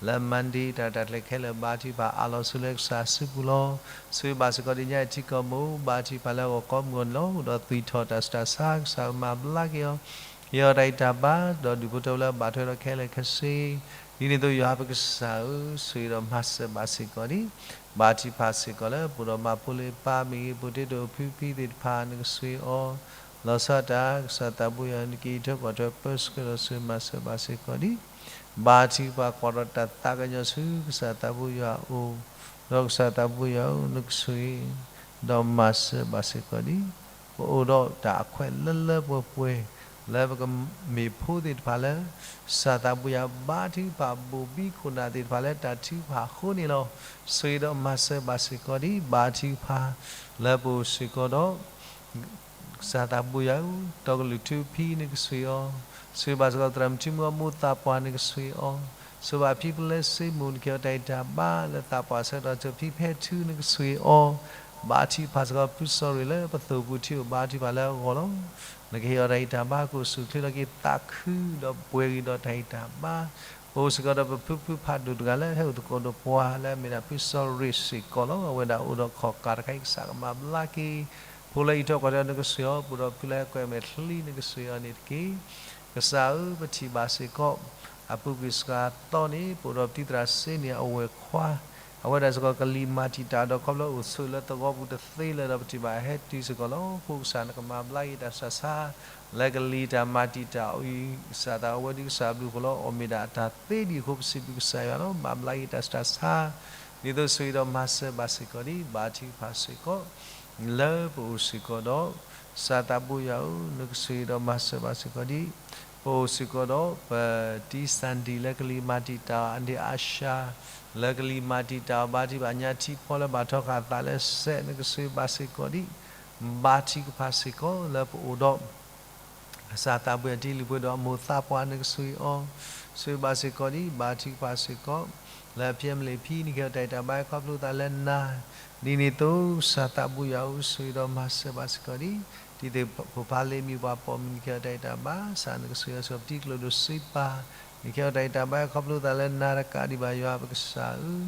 လၢ Monday တၢ်ရဲၣ်တၢ်ကျဲၤခဲလၢာ် ဘါထုကဖၣ်အးလီၤဆူလၢကစၢ်စုပူၤလီၤ. ဆိၣ်ဂ့ၤဘၣ်စ့ၢ်ကီးဒ်ညါအံၤထံကီၢ်မိၢ် ဘါထုကဖၣ်လၢအဂီၢ်ကိးမုၢ်အီၤန့ၣ်လီၤ. ဒီးသွံၣ်ထီၣ်တၢ်ဆူးတၢ်ဆါ ကစၢ်မၤဘျါက့ၤအီၤ, ဟ့ၣ်အီၤတၢ်ဂံၢ်တၢ်ဘါ ဒီးဒူၣ်ဖိထၢဖိလၢအဘၣ်ထွဲဒီးခဲလၢာ်ခဲဆ့, ဒ်န့ၣ်အသိးယွၤပကစၢ်ဧၢ, ဆိၣ်ဂ့ၤဒီးမၤစၢၤဘၣ်စ့ၢ်ကီးဒံး ဘါထုကဖၣ်စ့ၢ်ကီးလၢ ပအိၣ်ဒီးမၤဖိလ့ပၢ်မ့ၢ်ဂ့ၤ ဖိတ့တိာ်ဖုဖံသ့ၣ်တဖၣ် နကဆိၣ်ဂ့ၤအီၤ, လီၤဆီဒၣ်တၢ် ကစၢ်သးဘိယွၤ နကအံးထွဲကွၢ်ထွဲပၢဆှၢဒီးဆိၣ်ဂ့ၤမၤစၢၤဘၣ်စ့ၢ်ကီးဒံး ဘါထုကဖၣ်ကွၢ်ဒီးတၢ်သးကညီၤဆူ ကစၢ်သးဘိယွၤအအိၣ်, ဒီးကစၢ်သးဘိယွၤဧၢ, နကဆိၣ်ဂ့ၤ ဒီးမၤစၢၤဘၣ်စ့ၢ်ကီးဒံး ပအိၣ်ဒီးတၢ်အခွဲးလၢလၢပှဲၤပှဲၤ လၢပကမ့ၢ်ဖိသ့ၣ်တဖၣ်လၢ ကစၢ်သးဘိယွၤဘါထုကဖၣ်ဘိၣ်ဘံခိၣ်နၢ်သ့ၣ်တဖၣ်လၢတၢ်ထုကဖၣ်အဃိန့ၣ်လီၤ. ဆိၣ်ဂ့ၤဒီးမၤစၢၤဘၣ်စ့ၢ်ကီးဒံး ဘါထုကဖၣ် လၢပအိၣ်စ့ၢ်ကီးဒီး ကစၢ်သးဘိယွၤဧၢ, တီကလုာ်ထူဖံနကဆိၣ်ဂ့ၤအီၤ, ဆိၣ်ဂ့ၤဘၣ်စ့ၢ်ကီးသရၣ်မုၣ်ထူမုၢ်အမိၢ်သးပှၢ် နကဆိၣ်ဂ့ၤအီၤ, ဆိၣ်ဂ့ၤဘၣ်ဖံပလဲစ့မိၢ် နကဟ့ၣ်အီၤတၢ်ဂံၢ်တၢ်ဘါလၢသးပှၢ်ဆၢကတီၢ် ဆိၣ်ဂ့ၤဖံဖဲထူ နကဆိၣ်ဂ့ၤအီၤ, ဘါထုကဖၣ်စ့ၢ်ကီး ဖုစီၤရ့ၣ်လၢပသိၣ်ပူၤထံအိၣ် ဘါထုကဖၣ်လၢအဂီၢ်လီၤ. နကဟ့ၣ်အီၤတၢ်ဂံၢ်တၢ်ဘါ ကအိၣ်ဆူၣ်အိၣ်ချ့ဒီးက့ၤသးခုဒီးပှဲၤဂ့ၤဒီးတၢ်ဂံၢ်တၢ်ဘါ, ပအိၣ်စ့ၢ်ကီးဒီးပဖုဖုဖးဒိၣ်တဂၤလၢဟဲအိၣ်သကိးဒီးပှၤလၢအမ့ၢ်ဒၣ်ဖုစီၤရ့ၣ်စ့ၢ်ကီးလီၤ. အဝဲဒၣ်အိၣ်ဒီးခီၣ်ကၢ်တခါအံၤ ကစၢ်ကမၤဘျါက့ၤ, ဖိလၢအံးထွဲကွၢ်ထွဲနကစၢ်အီၤ ပအိၣ်ဒီးဖုလၢဟဲကွဲးမဲာ်ချံ နကစၢ်အီၤန့ၣ်တက့ၢ်. ကစၢ်ဧၢ ပထံၣ်ဘၣ်စ့ၢ်ကီး အပူၤကွံာ်စှၤသီန့ၣ် ပအိၣ်ဒီးပတံၤသရၣ်စ့န့ၣ် အဝဲၢ်ခွါ, အဝဲဒၣ်စ့ၢ်ကီးကလံၤမၤတံာ်တာ်ဒီး ခီဖျိအိၣ်ဆိးလၢသဝီပူၤတသ့လၢၤဒီး ပထံၣ်ဘၣ်ဟဲတုၤစ့ၢ်ကီးလီၤ. အဃိကစၢ်နကမၤဘျါက့ၤတၢ်ဆူးတၢ်ဆါ လၢကလံၤတၢ်မၤတံာ်တာ်အံၤ ကစၢ်သးအဝဲဒုးကစၢ်ဘျုးအဃိလီၤ. အီၣ်မ့ၢ်ဒၣ်အတၢ်သ့ဒံးအဃိ ပစံးဘျုးကစၢ်ယွၤလီၤ. မၤဘျါက့ၤတၢ်ဆူးတၢ်ဆါ ဒ်သိးဆိၣ်ဂ့ၤဒီးမၤစၢၤဘၣ်စ့ၢ်ကီးဒံး ဘါထုကဖၣ်စ့ၢ်ကီး လၢပအိၣ်စ့ၢ်ကီးဒီး ကစၢ်သးဘိယွၤဧၢ, နကဆိၣ်ဂ့ၤဒီးမၤစၢၤဘၣ်စ့ၢ်ကီးဒံး ပအိၣ်စ့ၢ်ကီးဒီး ပတံၤစၣ်ဒံၣ်လၢကလံၤမၤတံာ်တာ်အီၤ အဒ့အါရှါ လၢကလံၤမၤတံာ်တာ်အီၤ ဘါထုကဖၣ်ညါထံဖီလၢဘၣ်ထီဃာ်အသးလၢစဲး နကဆိၣ်ဂ့ၤဘၣ်စ့ၢ်ကီးဒံး ဘါထုကဖၣ်စ့ၢ်ကီးလၢပအိၣ်ဒီး ကစၢ်သးဘိယွၤတံၤလုၢ်ပှ့ၤဒီးအမိၢ်သးပှၢ် နကဆိၣ်ဂ့ၤအီၤ, ဆိၣ်ဂ့ၤဘၣ်စ့ၢ်ကီးဒံး ဘါထုကဖၣ်စ့ၢ်ကီး လၢအဖံအမလ့ၣ်ဖံ နကဟ့ၣ်အီၤတၢ်ဂံၢ်တၢ်ဘါ ခီဖျိသးလၢနၤ, ဒ်န့ၣ်အသိး ကစၢ်သးဘိယွၤဧၢ ဆိၣ်ဂ့ၤဒီးမၤစၢၤဘၣ်စ့ၢ်ကီးဒံး တံၤသကိးဖိဖါလ့မံၤပှၤပိာ်မုၣ် နကဟ့ၣ်အီၤတၢ်ဂံၢ်တၢ်ဘါ ကစၢ်နကဆိၣ်ဂ့ၤအီၤ ဆိၣ်ဂ့ၤပတံၤကျိၤဒိၣ်စ့ပၤ နကဟ့ၣ်အီၤတၢ်ဂံၢ်တၢ်ဘါ ခီဖျိသးလၢနၤတကးဒံးဘၣ် ယွၤပကစၢ်ဧၢ,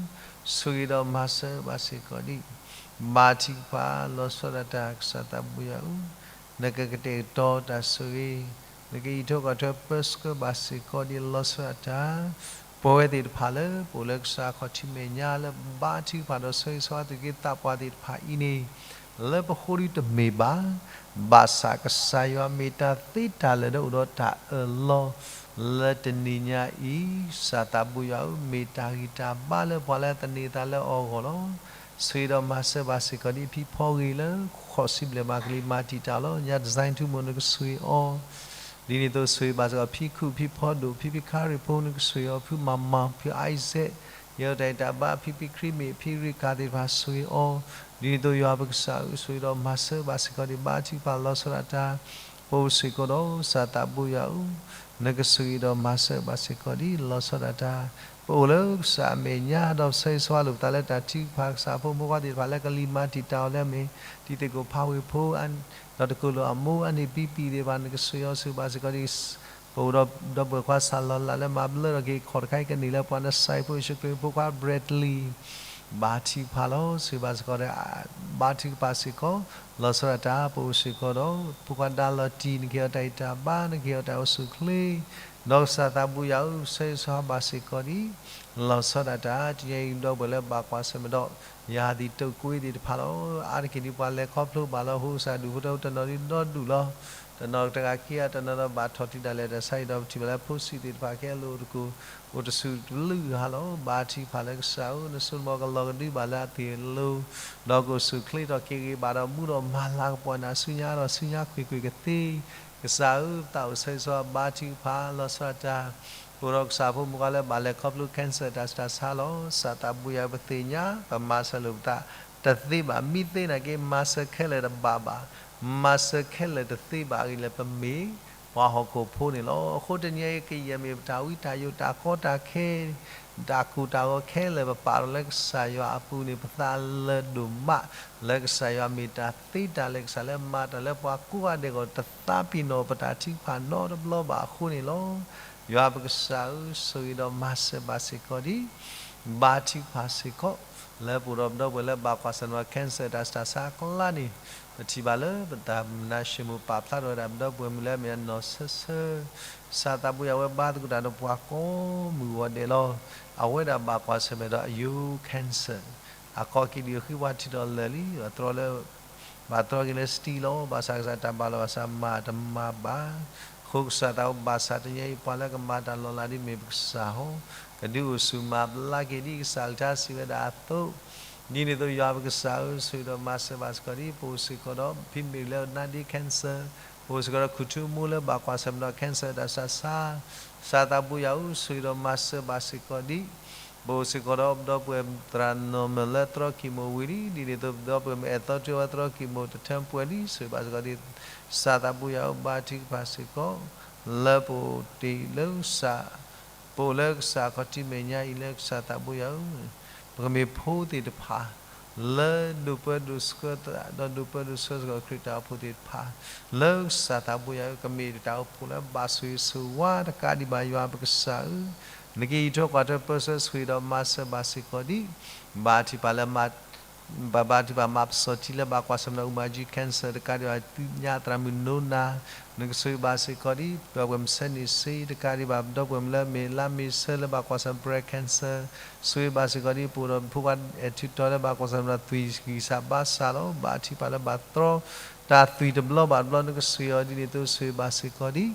ဆိၣ်ဂ့ၤဒီးမၤစၢၤဘၣ်စ့ၢ်ကီးဒံး ဘါထုကဖၣ် လီၤဆီဒၣ်တၢ် ကစၢ်သးဘိယွၤဧၢ, နကကတဲာ်ကတီၤတၢ်ဆိၣ်ဂ့ၤ, နကအံးထွဲကွၢ်ထွဲပၢဆှၢဘၣ်စ့ၢ်ကီးဒံး လီၤဆီဒၣ်တၢ် ပဝဲသ့ၣ်တဖၣ်လၢ ပအိၣ်လၢကစၢ်အခီၣ်ထံးမဲာ်ညါလၢဘါထုကဖၣ်ဒီးဆၢဂ့ၤဆၢဝါသုးက့သးပှၢ်သ့ၣ်တဖၣ်အံၤန့ၣ် လၢပဃိဒုတမ့ၢ်ဘၣ်, ဘၣ်ဆၣ်ကစၢ်ယွၤမ့ၢ်တၢ်သ့တၢ်လၢာ်လၢအိၣ်ဒီးတၢ်အၢၣ်လီၤ လၢတနံၤညါအံၤ, ကစၢ်သးဘိယွၤဧၢ, မ့ၢ်တၢ်ဂံၢ်တၢ်ဘါလၢပှၤလၢအသန့ၤသးလၢအဂီၢ်လီၤ. ဆိၣ်ဂ့ၤဒီးမၤစၢၤဘၣ်စ့ၢ်ကီးဒံး ဖံဖီဂ့ၤလၢ ဃိးဆံဘျဲၣ်ဘၣ်ကလံၤမၤတံာ်တာ်လီၤ. ညါ design ထူမိၢ် နကဆိၣ်ဂ့ၤအီၤ ဒ်န့ၣ်အသိးဆိၣ်ဂ့ၤဘၣ်စ့ၢ်ကီး ဖံခုၣ် ဖံဖီဒိၣ် ဖံဖံခါရံၣ်ဖိ နကဆိၣ်ဂ့ၤအီၤ ဖုမၤမၤ ဖုအံစဲး ယတၢ်ဂံၢ်တၢ်ဘါ ဖံဖံခရံမ့ၣ် ဖံရ့ၣ်ကၤသ့ၣ်တဖၣ်ဆိၣ်ဂ့ၤအီၤ, ဒ်န့ၣ်အသိးယွၤပကစၢ်ဧၢ ဆိၣ်ဂ့ၤဒီးမၤစၢၤဘၣ်စ့ၢ်ကီးဒံး ဘါထုကဖၣ်လီၤဆီဒၣ်တၢ် ပအိၣ်စ့ၢ်ကီးဒီး ကစၢ်သးဘိယွၤဧၢ, နကဆိၣ်ဂ့ၤဒီးမၤစၢၤဘၣ်စ့ၢ်ကီးဒံး လီၤဆီဒၣ်တၢ် ပအိၣ်လၢကစၢ်အမဲာ်ညါ ဒီးဆၢဂ့ၤဆၢဝါလိာ်ပသးလၢတၢ်ထုကဖၣ် ကစၢ်ဖိမုၣ်ခွါသ့ၣ်တဖၣ်လၢကလံၤမၤတံာ်တာ်အီၤလၢအမ့ၢ် တံၤသကိးဖးဝ့ၢ်ဖိ ဒီးတကိးလိာ်အမိၢ် အန့ၣ်ပံပံၤသ့ၣ်တဖၣ် နကဆိၣ်ဂ့ၤအီၤဆိၣ်ဂ့ၤဘၣ်စ့ၢ်ကီးဒံး ပအိၣ်ဒီးဒီပုၢ်ဝဲၢ်ခွါစၢ်လီၤလးလၢမၤဘျၢထီၣ်က့ၤခီၣ်တခါအံၤ ကန့ၢ်လၢပှၤနစဲးဖိယ့ၣ်ၡူးခရံာ်ဖိခွါ Bradley ဘါထုကဖၣ်လီၤ ဆိၣ်ဂ့ၤဘၣ်စ့ၢ်ကီးဒီး ဘါထုကဖၣ်စ့ၢ်ကီး လီၤဆီဒၣ်တၢ် ပအိၣ်စ့ၢ်ကီးဒီး ဖိခွါဒါလီၤတံၢ် နကဟ့ၣ်အီၤတၢ်ဂံၢ်တၢ်ဘါ နကဟ့ၣ်အီၤတၢ်အိၣ်ဆူၣ်အိၣ်ချ့ ဒီးကစၢ်သးဘိယွၤဧၢ ဆၢဂ့ၤဆၢဝါဘၣ်စ့ၢ်ကီးဒံး လီၤဆီဒၣ်တၢ် တနံၤအံၤဒီပုၢ်ဝဲၢ်လၢဘၣ်ကွၢ်ဆၢၣ်မဲာ်ဒီး ယၤသံးတိာ်ကွံာ်သ့ၣ်တဖၣ်လီၤ. အါတက့ၢ်ဒ်ပှၤလဲၤခီဖျိဘၣ်လီၤ ဟိကစၢ်ဒူၣ်ဖိထၢဖိတနီၤဒ်ဒီဒူၣ်လီၤ. တနီၤတဂၤခံဂၤ တနီၤဒီးဘၣ်ထီၣ်တံၢ်ဒၣ်လဲာ်တၢ်ဆါဟံၣ်ဒီး ပထံၣ်ဘၣ်လၢဖိဆံးသ့ၣ်တဖၣ်ခဲလၢာ်အိၣ်တကိၢ် အိၣ်တဆူၣ်တဘျုးဂၤလီၤ. ဘါထုကဖၣ်လၢကစၢ်ဧၢ နဆိကမိၣ်ကလီၤကဒုဘၣ်လၢအသ့ၣ်အလိၤ ဒီးကအိၣ်ဆူၣ်အိၣ်ချ့ထီၣ်က့ၤဂ့ၤဘၣ်ဒီး မူဒီးမၤလၤကပီၤနၤဆူညါဒီးဆူညါကွ့ၢ်ကွ့ၢ်ကသ့ ကစၢ်ဧၢ ပသးအိၣ်ဆၢဂ့ၤဆၢဝါဘါထုကဖၣ်လီၤဆီဒၣ်တၢ် ပအိၣ်ဒီးကစၢ်ဖိမုၣ်ခွါလၢဘၣ်လဲၤခီဖျိ cancer တၢ်ဆူးတၢ်ဆါလီၤ. ကစၢ်သးဘိယွၤ ပသ့ၣ်ညါ ပမၤစၢၤလိာ်ပသး တသ့ဘၣ်. မ့ၢ်သ့နာ်က့ မၤစၢၤခဲလၢာ်တဘၣ်ဘၣ်. မၤစၢၤခဲလၢာ်တသ့ဘၣ်အဂ့ၢ်လၢပမ့ၢ်ပှၤဟီၣ်ခိၣ်ဖိန့ၣ်လီၤ. အဃိတနံၤအံၤ ကယဲၢ်မ့ၢ်ပတၢ်ဝံတၢ်ယိး တၢ်ကီတၢ်ခဲ တၢ်ကိၢ်တၢ်ဂီၤခဲလၢာ် ပပာ်ထီၣ်လၢကစၢ်ယွၤအပူၤန့ၣ် ပသးလၢာ်ဒိၣ်မး လၢကစၢ်ယွၤမ့ၢ်တၢ်သ့တၢ်လၢာ် ကစၢ်လၢမၤတၢ်လၢပှၤကိးဂၤဒဲးအဂီၢ် တသးပ့ၤနီၣ်ပတၢ်ထုကဖၣ်နီတဘျီဘၣ်အဃိန့ၣ်လီၤ. ယွၤပကစၢ်ဧၢ ဆိၣ်ဂ့ၤဒီးမၤစၢၤဘၣ်စ့ၢ်ကီးဒံး ဘါထုကဖၣ်စ့ၢ်ကီး လၢပအိၣ်ဒီးပဒီပုၢ်ဝဲၢ်လၢဘၣ်ကွၢ်ဆၢၣ်မဲာ်ဒီး cancer တၢ်ဆူးတၢ်ဆါအကျါန့ၣ် ပထံၣ်ဘၣ်လၢပတၢ်မနုၤ ရှ့ၣ်မိၣ်ပာ်ဖျါထီၣ်ဝဲဒၣ် ပဒီပုၢ်ဝဲၢ်မုၣ်လၢအမ့ၢ်အနီၢ်ဆၢဆၢ ကစၢ်သးဘိယွၤဝဲဘါသကိးတၢ်ဒီးပှၤကိးမုၢ်ဂီၤဒဲးလီၤ. အဝဲဒၣ်ဘၣ်ကွၢ်ဆၢၣ်မဲာ်ဒီးအယိး cancer အကီက့ၤဒံးအဃိ ပှၤထံၣ်ထီၣ်လၢာ်လံ အတြီလၢ ဘၣ်တြီက့ၤလၢ stent လီၤ. ဘၣ်ဆၣ်ကစၢ်တၢ်ဘၣ်လီၤ ဘၣ်ဆၣ်မၤတမၤဘၣ်. အဃိကစၢ်သးဘိဘၣ်ဆၣ်တနံၤအံၤ ပှၤလၢကမၤတၢ်လီၤလးဒ်မ့ၢ်ပကစၢ်ဟီ ကဒုးအိၣ်ဆူၣ်မၤဘျါက့ၤဒ်ကစၢ်ကလုၢ်ကထါစံးဝဲဒၣ်အသိး ဒ်န့ၣ်အသိး ယွၤပကစၢ်ဧၢ ဆိၣ်ဂ့ၤဒီးမၤစၢၤဘၣ်စ့ၢ်ကီးဒံး ပအိၣ်စ့ၢ်ကီးဒီး ဖံမ့ၢ်လၢနါဒ့ cancer ပအိၣ်စ့ၢ်ကီးဒီး ခူၣ်ထူမိၢ်လၢဘၣ်ကွၢ်ဆၢၣ်မဲာ်ဒီး cancer တၢ်ဆူးတၢ်ဆါ ကစၢ်သးဘိယွၤဧၢ ဆိၣ်ဂ့ၤဒီးမၤစၢၤဘၣ်စ့ၢ်ကီးဒံး ပအိၣ်စ့ၢ်ကီးဒီး ပဒီပုၢ်ဝဲၢ်သရၣ်နီၢ်မၢၢ်လၢတြီခံမိၣ်ဝံၤလံ ဒ်န့ၣ်အသိး ပဒီပုၢ်ဝဲၢ်မ့ၢ်အဲၣ်သီထွဲဝဲတြီခံမိၣ်တထၢပှဲၤလံ ဆိၣ်ဂ့ၤဘၣ်စ့ၢ်ကီးဒံး ကစၢ်သးဘိယွၤဧၢ ဘါထုကဖၣ်စ့ၢ်ကီး လၢပအိၣ်တ့ၢ်လၢကစၢ် ပအိၣ်လၢကစၢ်ခီၣ်ထံးမဲာ်ညါအံၤလၢကစၢ်သးဘိယွၤဧၢ ပကမ့ၢ်ဖိသ့ၣ်တဖၣ် လၢဒိးပၢဒိးဆှၢသး ဒီးဒိးပၢဒိးဆှၢစ့ၢ်ကီးခရံာ်တၢ်အိၣ်ဖှိၣ်သ့ၣ်တဖၣ်, လၢကစၢ်သးဘိယွၤဧၢ ကမ့ၢ်တၢ်အိၣ်ဖှိၣ်လၢဘၣ်ဆိၣ်ဂ့ၤဆိၣ်ဝါတကးဒံးဘၣ်ယွၤပကစၢ်ဧၢ, နကဟံးထီၣ်ကွၢ်ထွဲပၢဆှၢဆိၣ်ဂ့ၤဒီးမၤစၢၤဘၣ်စ့ၢ်ကီးဒံး, ဘၣ်ထံၣ်ပှၤလၢ ဘၣ်ဘၣ်ထံၣ်ပှၤမၤပစီၣ်ထံလၢဘၣ်ကွၢ်ဆၢၣ်မဲာ်ဒီး အူမၤကၠံ cancer တကးဒံးဘၣ် သ့ၣ်ညါသရၣ်မုၣ်နိနၤ, နကဆိၣ်ဂ့ၤဘၣ်စ့ၢ်ကီးဒံး, ဒီပုၢ်ဝဲၢ်မုၣ်ဆဲန့ၣ်စ့ တကးဒံးဘၣ် ဒီပုၢ်ဝဲၢ်မုၣ်လၢအမ့ၢ်လါမ့ၤဆၢလၢဘၣ်ကွၢ်ဆၢၣ်မဲာ် breast cancer ဆိၣ်ဂ့ၤဘၣ်စ့ၢ်ကီးဒံး, ပအိၣ်ဒီးဖိခွါအဲၣ်ထုးတီၤလၢဘၣ်ကွၢ်ဆၢၣ်မဲာ်ဒီးသွံၣ်ဂံၢ်စၢ်ဘါစၢ်လီၤ, ဘၣ်ထံၣ်ပှၤလၢဘၣ်တြီတၢ်သွံၣ်တဘျီဘၣ်တဘျီ နကဆိၣ်ဂ့ၤအီၤဒ်န့ၣ်အသိး ဆိၣ်ဂ့ၤဘၣ်စ့ၢ်ကီးဒံး,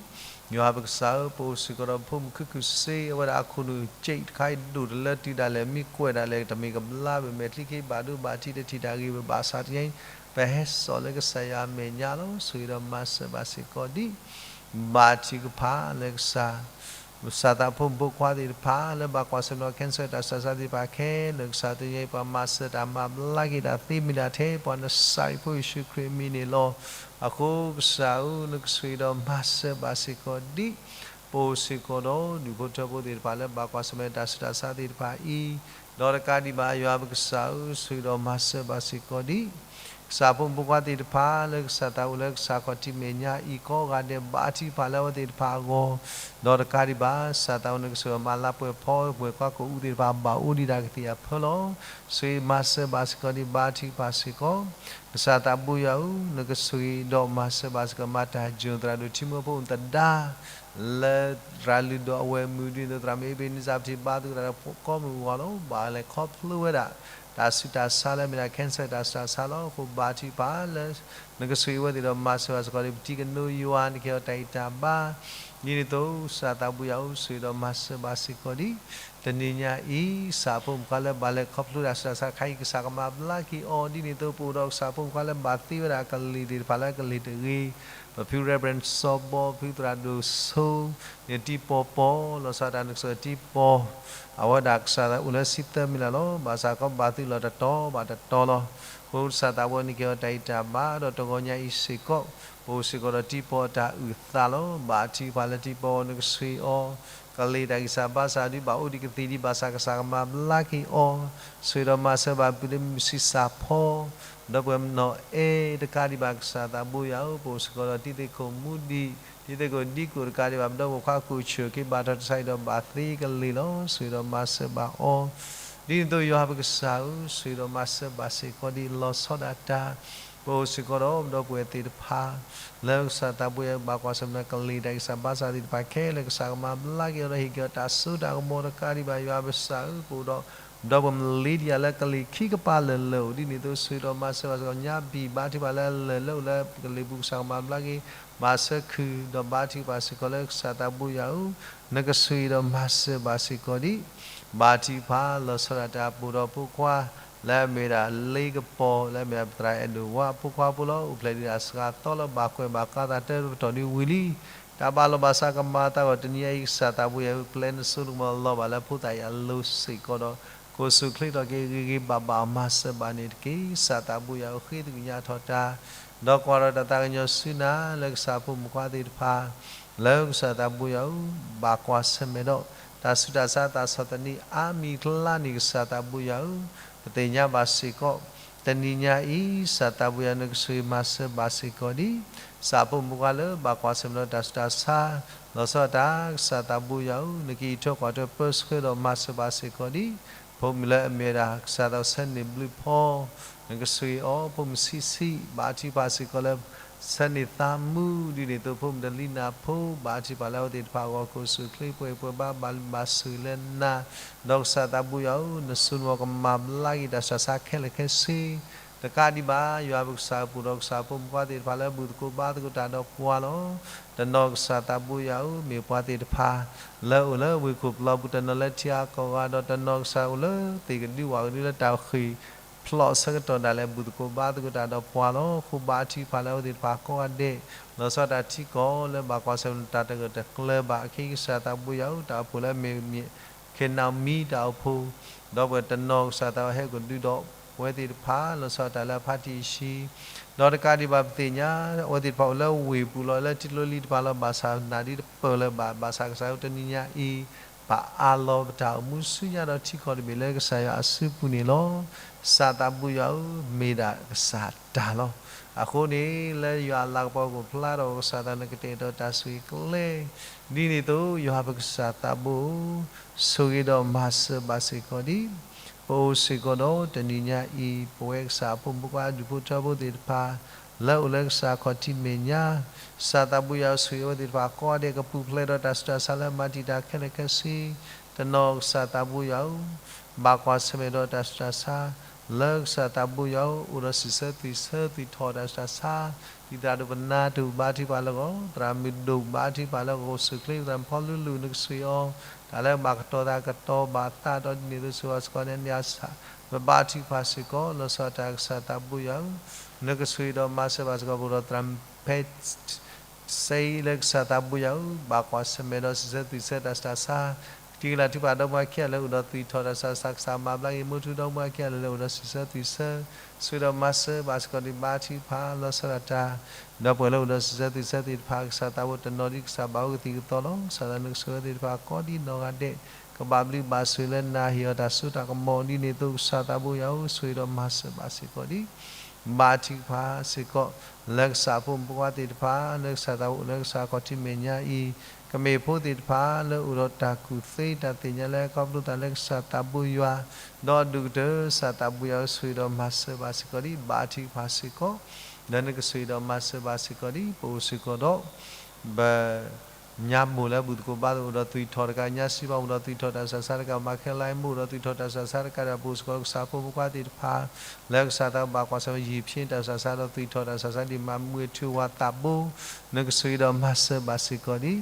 ယွၤပကစၢ်ဧၢ ပအိၣ်စ့ၢ်ကီးဒီးဖိမုၣ်ခုၣ်ခုၣ်စ့ အဝဲဒၣ်အခိၣ်နူာ်စ့တခါအံၤဒိၣ်တလၢတုၤဒၣ်လဲာ် မ့ၢ်ကွဲးဒၣ်လဲာ် တမ့ၢ်ကဘျါဘၣ် မဲာ်ချံက့ဘၣ်ဒိဘၣ်ထံး တထံၣ်တၢ်ဂ့ၤဘၣ်ဆၣ်တနံၤအံၤ ပဟဲစိာ်လၢကစၢ်ယွၤအမဲာ်ညါလီၤ. ဆိၣ်ဂ့ၤဒီးမၤစၢၤဘၣ်စ့ၢ်ကီးဒံး, ဘၣ်ထံၣ်ကဖၣ်လၢကစၢ် ကစၢ်သးဖိမုၣ်ဖိခွါသ့ၣ်တဖၣ် လၢဘၣ်ကွၢ်ဆၢၣ်မဲာ်ဒီး cancer တၢ်ဆူးတၢ်ဆါသ့ၣ်တဖၣ်ခဲလၢာ် ကစၢ်တနံၤအံၤ ပှၤမၤစၢၤတၢ်မၤဘျါက့ၤတၢ်သ့မ့ၢ်ဒၣ်ထဲ ပှၤနစၢ်အံၤဖိယ့ၣ်ၡူးခရံာ်အမံၤန့ၣ်လီၤ. အဃိကစၢ်ဧၢ နကဆိၣ်ဂ့ၤဒီးမၤစၢၤဘၣ်စ့ၢ်ကီးဒံး, ပအိၣ်စ့ၢ်ကီးဒီးဒူၣ်ဖိထၢဖိသ့ၣ်တဖၣ်လၢဘၣ်ကွၢ်ဆၢၣ်မဲာ်တၢ်ဆူးတၢ်ဆါသ့ၣ်တဖၣ်အံၤ, ဒီးတကးဒံးဘၣ်ယွၤပကစၢ်ဧၢ ဆိၣ်ဂ့ၤဒီးမၤစၢၤဘၣ်စ့ၢ်ကီးဒံး ကစၢ်ဖိမုၣ်ဖိခွါသ့ၣ်တဖၣ် လၢကစၢ်သးအိၣ်လၢကစၢ်ခီၣ်ထံးမဲာ်ညါအံၤကိးဂၤဒဲး ဘၣ်ထံၣ်ပှၤလၢအဝဲသ့ၣ်တဖၣ်အဂီၢ်, ဒီးတကးဒံးဘၣ် ကစၢ်သးအိၣ်နကဆိၣ်ဂ့ၤမၤလၤပှဲၤဖီ ပှဲၤကွၢ်ကိာ်အူသ့ၣ်တဖၣ် ဘၣ်အိၣ်ဒံးတၢ်ကသ့ၣ်အဖၢလီၤ. ဆိၣ်ဂ့ၤမၤစၢၤဘၣ်စ့ၢ်ကီးဒံး ဘၣ်ထံၣ်ပှၤစ့ၢ်ကီး, ကစၢ်သးဘိယွၤဧၢ နကဆိၣ်ဂ့ၤဒီးမၤစၢၤဘၣ်စ့ၢ်ကီး မၤတၢ်ယိၣ်သရၣ်ဒိၣ်ထံမုၢ်ဖိသဒါ လၢသရၣ်လုၢ်ဒိၣ်အဝဲၢ်မုၢ်ဒ်န့ၣ် သရၣ်မုၣ်အ့ဘ့းနံစၢ် ပထံၣ်ဘါသကိးတၢ်ဒီးကိးမုၢ်ဂီၤလီၤ. ဘၣ်လဲၤခီဖျိဝဲဒၣ် တၢ်ဆူးတၢ်ဆါလၢအမ့ၢ်ဒၣ် cancer တၢ်ဆူးတၢ်ဆါလီၤ. အဃိဘၣ်ထံၣ်ပှၤလၢ နကဆိၣ်ဂ့ၤအဝဲသ့ၣ်ဒီးမၤစၢၤဘၣ်စ့ၢ်ကီးဒံး ပတံၤကနိယွၤ နကဟ့ၣ်အီၤတၢ်ဂံၢ်တၢ်ဘါ ဒ်န့ၣ်အသိး ကစၢ်သးဘိယွၤဧၢ ဆိၣ်ဂ့ၤဒီးမၤစၢၤဘၣ်စ့ၢ်ကီးဒံး တနံၤညါအံၤ ကစၢ်ဖိမုၣ်ဖိခွါလၢဘၣ်လဲၤခီဖျိတၢ်ဆူးတၢ်ဆါတခါအံၤ ကစၢ်ကမၤဘျါက့ၤအီၤ ဒ်န့ၣ်အသိး ပအိၣ်ဒီးကစၢ်ဖိမုၣ်ဖိခွါလၢဘၣ်သ့ဝဲဒၣ်ကလံၤသ့ၣ်တဖၣ်လၢကလံၤတဂ့ၤ, ပဖု Reverend စီၤဘီ ဖုသရၣ်ဒိၣ်ဆိ န့ၣ်တံၤပီၤပီၤ လီၤဆီဒၣ်တၢ်နကစၢ်တံၤပီၤ အဝဲဒၣ်ကစၢ်အိၣ်လၢစံသၢမံၤလၢ်လီၤ. ဘၣ်ဆၣ်ကီးဘၣ်သုးလီၤတတီၤဘၣ်တတီၤလီၤ. အဃိကစၢ်သးဘိယွၤန့ၣ်ကဟ့ၣ်အီၤတၢ်ဂံၢ်တၢ်ဘါ ဒီးတဂီၤညါအံၤစ့ၢ်ကီး ပအိၣ်စ့ၢ်ကီးဒီးတံၤပီၤအတၢ်အုၣ်သးလီၤ. ဘၣ်ထံၣ်ပှၤလၢတံၤပီၤအီၤ နကဆိၣ်ဂ့ၤအီၤ ကလံၤတၢ်ဂံၢ်စၢ်ဘါစၢ်ဒုးဘၣ်အိၣ်ဒံးကသ့ၣ်ဒံး ဘၣ်ဆၣ်ကစၢ်ကမၤဘျါက့ၤအီၤ, ဆိၣ်ဂ့ၤဒီးမၤစၢၤဘၣ်ပုၢ်လၢမုၢ်ဆံးစၢ်ဖီ ဒီပုၢ်ဝဲၢ်မနီၢ်အဲၣ် တကးဒံးဘၣ် ကစၢ်သးဘိယွၤဧၢ ပအိၣ်စ့ၢ်ကီးဒီးတံၤသကိးမူဒံး တံၤသကိးဒံကိၣ် တကးဒံးဘၣ် ပဒီပုၢ်ဝဲၢ်ခွါကိၣ်ဆၢၣ်က့ၤ ဘၣ်ထီၣ်တၢ်ဆါအံၤဒီးဘၣ်သ့ကလံၤလီၤ. ဆိၣ်ဂ့ၤဒီးမၤစၢၤဘၣ်အီၤ ဒ်န့ၣ်အသိးယွၤပကစၢ်ဧၢ ဆိၣ်ဂ့ၤဒီးမၤစၢၤဘၣ်စ့ၢ်ကီးဒံး လီၤဆီဒၣ်တၢ် ပအိၣ်စ့ၢ်ကီးဒီးပဒီပုၢ်ဝဲၢ်သ့ၣ်တဖၣ် လၢကစၢ်သးဘိယွၤဘၣ်ကွၢ်ဆၢၣ်မဲာ်ဒီးကလံၤတၢ်ဂံၢ်စၢ်ဘါစၢ်သ့ၣ်တဖၣ်ခဲလၢာ် ကစၢ်ကမၤဘျါက့ၤအီၤဒီးဟ့ၣ်က့ၤအီၤတၢ်စိတၢ်ကမီၤ တကးဒံးဘၣ်ယွၤပကစၢ်ဧၢ ပအိၣ်ဒီး ပဒီပုၢ်ဝဲၢ်မလ့တံယၤလၢကလံၤခံကပၤလၢာ်လၢာ်အိၣ် ဒ်န့ၣ်အသိး ဆိၣ်ဂ့ၤဒီးမၤစၢၤဘၣ်စ့ၢ်ကီး ညါဘံၣ်ဘါထံၣ်ပှၤလၢအလၢာ်လၢအိၣ်လၢကလံၤပူၤ ကစၢ်ကမၤဘျါက့ၤ မၤဆၢခုၣ် ဒီးဘါထုကဖၣ်စ့ၢ်ကီးလၢကစၢ်သးဘိယွၤဧၢ နကဆိၣ်ဂ့ၤဒီးမၤစၢၤဘၣ်စ့ၢ်ကီးဒံး ဘၣ်ထံၣ်ပှၤလီၤဆီဒၣ်တၢ် ပအိၣ်ဒီးဖိခွါ လၢအမ့ၢ်ဒၣ်လ့ကပီၤ လၢအမ့ၢ်ဒၣ်ပသရၣ်အဲၣ်ဒိၣ်ဝါအဖိခွါဖိလီၤ. အိၣ်ဖျဲၣ်ဒံးတၢ်စှၤသီလၢဘၣ်ကွဲးဘၣ်ကါသး တၢ်ပတီၢ်ဒံးဝံၤလံ တၢ်ဘၣ်လီၤဘၣ်စးကမၤအသးအဂီၢ် တနံၤညါအံၤ ကစၢ်သးဘိယွၤဧၢ ပျဲနစိနကမီၤလီၤဘၣ်လၢဖိသၣ်အံၤအလိၤစ့ၢ်ကီးဒီး ကိးဆူၣ်ချ့ထီၣ်က့ၤဂ့ၤဂ့ၤဘၣ်ဘၣ် မၤစၢၤဘၣ်န့ၣ်တက့ၢ်. ကစၢ်သးဘိယွၤဧၢ ဃ့သကွံာ်ညါထီၣ်တၢ် ဒီးကွၢ်ထီၣ်တၢ်သးကညီၤဆူနၤ လၢကစၢ်ဖိမုၣ်ဖိခွါသ့ၣ်တဖၣ် လၢကစၢ်သးဘိယွၤဧၢ ဘၣ်ကွၢ်ဆၢၣ်မဲာ်ဒီး တၢ်ဆူးတၢ်ဆါသးဆီၣ်သနံးအါမံၤအကျါန့ၣ် ကစၢ်သးဘိယွၤဧၢ ပသ့ၣ်ညါဘၣ်စ့ၢ်ကီး တနံၤညါအံၤ ကစၢ်သးဘိယွၤ နကဆိၣ်ဂ့ၤမၤစၢၤဘၣ်စ့ၢ်ကီးဒံး ကစၢ်ဖိမုၣ်ဖိခွါလၢဘၣ်ကွၢ်ဆၢၣ်မဲာ်ဒီးတၢ်ဆူးတၢ်ဆါ လီၤဆီဒၣ်တၢ် ကစၢ်သးဘိယွၤဧၢ နကဟံးထီၣ်ကွၢ်ထွဲပၢဆှၢဒီးမၤစၢၤဘၣ်စ့ၢ်ကီးဒံး ဖိမုၣ်လၢအမ့ၢ်ဝဲဒၣ် ကစၢ်သးအိၣ်ဆၢန့ၢ်ဘျုးဖီ နကဆိၣ်ဂ့ၤအီၤ ဖိမုၣ်ဆံးဆံး ဘၣ်ထံၣ်ပှၤစ့ၢ်ကီးလၢ ဆၢန့ၢ်သးမူ ဒ်န့ၣ်အသိး ဖိမုၣ်တလံနၢ်ဖိ ဘၣ်ထံၣ်ပှၤလၢအဝဲသ့ၣ်တဖၣ်အဂီၢ် ကိးဆူၣ်ချ့ပှဲၤပှဲၤဘၣ် ဘၣ်လၢဘၣ်ဆိၣ်ဂ့ၤလၢနၤ ဒီးကစၢ်သးဘိယွၤဧၢ နစိနကမီၤကမၤဘျါက့ၤတၢ်ဆူးတၢ်ဆါခဲလၢာ်ခဲဆ့ တကးဒံးဘၣ် ယွၤပကစၢ်ဧၢ ပအိၣ်ဒီးကစၢ်ဖိမုၣ်ဖိခွါသ့ၣ်တဖၣ်လၢ ဘူၣ်သကိးဘါသကိးတၢ်ဒီးပှၤလီၤ. တနီၤကစၢ်သးဘိယွၤဧၢ မ့ၢ်ပှၤသ့ၣ်တဖၣ် လၢအိၣ်လၢဝ့ၢ်ခိၣ်ပျီပူၤ တနီၤလၢထံအါကီၢ်ဂၤ ဒီးတနီၤကစၢ်အိၣ်လၢသ့ၣ်ကဒုဝၣ်ကဒုလၢတၢ်ဃ့ၢ် ဖျိးဆၢကတီၢ်ဒၣ်လဲာ် ဘူၣ်သကိးဘါသကိးတၢ်ဒီးပှၤလီၤ. အဃိဘၣ်ထံၣ်ပှၤလၢအဝဲသ့ၣ်တဖၣ်ကိးဂၤဒဲး လီၤဆီဒၣ်တၢ်ထံကီၢ်လၢဘၣ်ကွၢ်ဆၢၣ်မဲာ်တၢ်တဂၢၢ်တကျၢၤဘၣ် အခဲအံၤကစၢ်သးဘိယွၤဧၢ တၢ်အိၣ်ဖှိၣ်လၢအမ့ၢ် ခ့ၣ်နၣ်မံတၢ်အိၣ်ဖှိၣ် ဒီးပှၤတနီၤကစၢ်သးဟဲကဒုဒီးပဝဲသ့ၣ်တဖၣ် လီၤဆီဒၣ်တၢ်လၢအဖါတံၢ်အံၤ ဒီးတကးဒံးဘၣ်ပသ့ၣ်ညါ အဝဲသ့ၣ်တဖၣ်အိၣ်လၢဝ့ၢ်ပူၤလီၤ လၢထံကျိလံတဖၣ်လီၤ ဘၣ်ဆၣ်နၢ်ဒ်တပၢၢ်လၢၤဘၣ် ဘၣ်ဆၣ်ကစၢ်ဧၢ တနံၤညါအံၤ ပအးလီၤပတၢ်အိၣ်မူဆူညါဒီးထံကီၢ်တဘ့ၣ်လၢကစၢ်ယွၤအစုပူၤန့ၣ်လီၤ. ကစၢ်သးဘိယွၤဧၢ, မ့ၢ်ဒၣ်ကစၢ်တၢ်လီၤ. အဃိန့ၣ် လၢယွၤအလၤကပီၤကအိၣ်ဖျါထီၣ် ကစၢ်သးနကတဲာ်ကတီၤတၢ်ဆိၣ်ဂ့ၤကလဲာ် ဒ်န့ၣ်အသိး ယွၤပကစၢ်သးဘိဧၢ, ဆိၣ်ဂ့ၤဒီးမၤစၢၤဘၣ်စ့ၢ်ကီးဒံး ပအိၣ်စ့ၢ်ကီးဒီးတနံၤညါအံၤ ပဝဲကစၢ်အဖိမုၣ်ဖိခွါဒူၣ်ဖိထၢဖိသ့ၣ်တဖၣ် လၢအိၣ်လၢကစၢ်ခီၣ်ထံးမဲာ်ညါ, ကစၢ်သးဘိယွၤဧၢ ဆိၣ်ဂ့ၤအဝဲသ့ၣ်တဖၣ်ကိးဂၤဒဲး ကပူၤဖျဲးဒီးတၢ်ဆူးတၢ်ဆါလၢမၤတံာ်တာ်ခဲလၢာ်ခဲဆ့, တနီၤကစၢ်သးဘိယွၤဧၢ ဘၣ်ကွၢ်ဆၢၣ်မဲာ်ဒီးတၢ်ဆူးတၢ်ဆါ လၢကစၢ်သးဘိယွၤဧၢ အိၣ်ဒီးစံးဆၢသွံၣ်ဆၢသွံၣ်ထီၣ်တၢ်ဆူးတၢ်ဆါ, ဒ်သရၣ်ဒိၣ်ပနၢ်တူၢ်ဘါထုကဖၣ်လၢအဂီၢ်, သရၣ်မုၣ်ဒိၣ်ဘါထုကဖၣ်လၢအဂီၢ်, အိၣ်ဆူၣ်အိၣ်ချ့ သရၣ်မုၣ်ဖီလူလူ နကဆိၣ်ဂ့ၤအီၤ, တၢ်လၢဘၣ်ကတီၤသးကတီၤဘၣ်သးဒီးဒ်န့ၣ်အသိး ဆိၣ်ဂ့ၤစ့ၢ်ကီးန့ၣ် အန့ၣ်အဆၣ် ပဘါထုကဖၣ်စ့ၢ်ကီး လီၤဆီဒၣ်တၢ် ကစၢ်သးဘိယွၤဧၢ, နကဆိၣ်ဂ့ၤဒီးမၤစၢၤဘၣ်စ့ၢ်ကီး ပအိၣ်ဒီးသရၣ်မုၣ်ဖဲ စ့လၢကစၢ်သးဘိယွၤဧၢ, ဘၣ်ကွၢ်ဆၢၣ်မဲာ်ဒီးစံးဆၢသွံၣ်ဆၢတၢ်ဆူးတၢ်ဆါ, တံၤကလၤထုကဖၣ်ဒီမါဝၤခံဂၤလၢအိၣ်ဒီးသွံၣ်ထီၣ်တၢ်ဆူးတၢ်ဆါ ကစၢ်မၤဘျါက့ၤ, မိၢ်ထူဒီမါဝၤခံဂၤလၢအိၣ်ဒီးစံးဆၢသွံၣ်ဆၢ, ဆိၣ်ဂ့ၤဒီးမၤစၢၤဘၣ်စ့ၢ်ကီးဒံး ဘါထုကဖၣ် လီၤဆီဒၣ်တၢ် ဒီပုၢ်ဝဲၢ်လၢအိၣ်ဒီးစံးဆၢသွံၣ်ဆၢသ့ၣ်တဖၣ် ကစၢ်သးဘိတနီၤဒံး ကစၢ်ဘၣ်အိၣ်ကသံၣ်ကသီလီၤ. ကစၢ်သးနကဆိၣ်ဂ့ၤသ့ၣ်တဖၣ်ကိးဒံးနီၢ်ဂၤဒဲး ကဘၣ်ဘျုးဘၣ်ဆိၣ်လၢနၤဟ့ၣ်အီၤတၢ်စိတၢ်ကမီၤဒ်န့ၣ်အသိး ကစၢ်သးဘိယွၤဧၢ, ဆိၣ်ဂ့ၤဒီးမၤစၢၤဘၣ်စ့ၢ်ကီးဒံး ဘါထုကဖၣ်စ့ၢ်ကီး လၢကစၢ်အဖိမုၣ်ဖိခွါသ့ၣ်တဖၣ် လၢကစၢ်သးဘိ လၢကစၢ်ခီၣ်ထံးမဲာ်ညါအံၤ, ကမ့ၢ်ဖိသ့ၣ်တဖၣ် လၢအိၣ်ဒီးတၢ်ကူၣ်သ့တၢ်သ့ၣ်ညါလၢခီဖျိသးလၢကစၢ်သးဘိယွၤ ဒီးဒိၣ်ကတၢၢ် ကစၢ်သးဘိယွၤဧၢ, ဆိၣ်ဂ့ၤဒီးမၤစၢၤဘၣ်စ့ၢ်ကီးဒံး ဘါထုကဖၣ်စ့ၢ်ကီး လၢနကဆိၣ်ဂ့ၤဒီးမၤစၢၤဘၣ်စ့ၢ်ကီးဒံး ပအိၣ်စ့ၢ်ကီးဒီး ပညါမိၢ်လၢဘူၣ်သကိးဘါသကိးအိၣ်ဒီးသွံၣ်ထီၣ်တကး, ညါစံးပီအိၣ်ဒီးသွံၣ်ထီၣ်တၢ်ဆူးတၢ်ဆါတကး, မၤခဲလါအံၤမိၢ်အိၣ်ဒီးသွံၣ်ထီၣ်တၢ်ဆူးတၢ်ဆါတကးဒီး ပအိၣ်စ့ၢ်ကီးကစၢ်ဖိမုၣ်ဖိခွါသ့ၣ်တဖၣ် လၢကစၢ်သးဘိဘၣ်ကွၢ်ဆၢၣ်မဲာ် ယံာ်ဖျ့တၢ်ဆူးတၢ်ဆါဒီးသွံၣ်ထီၣ်တၢ်ဆူးတၢ်ဆါဒံး မၤမုၢ်ထူဝၤသးဘိ နကဆိၣ်ဂ့ၤဒီးမၤစၢၤဘၣ်စ့ၢ်ကီးဒံး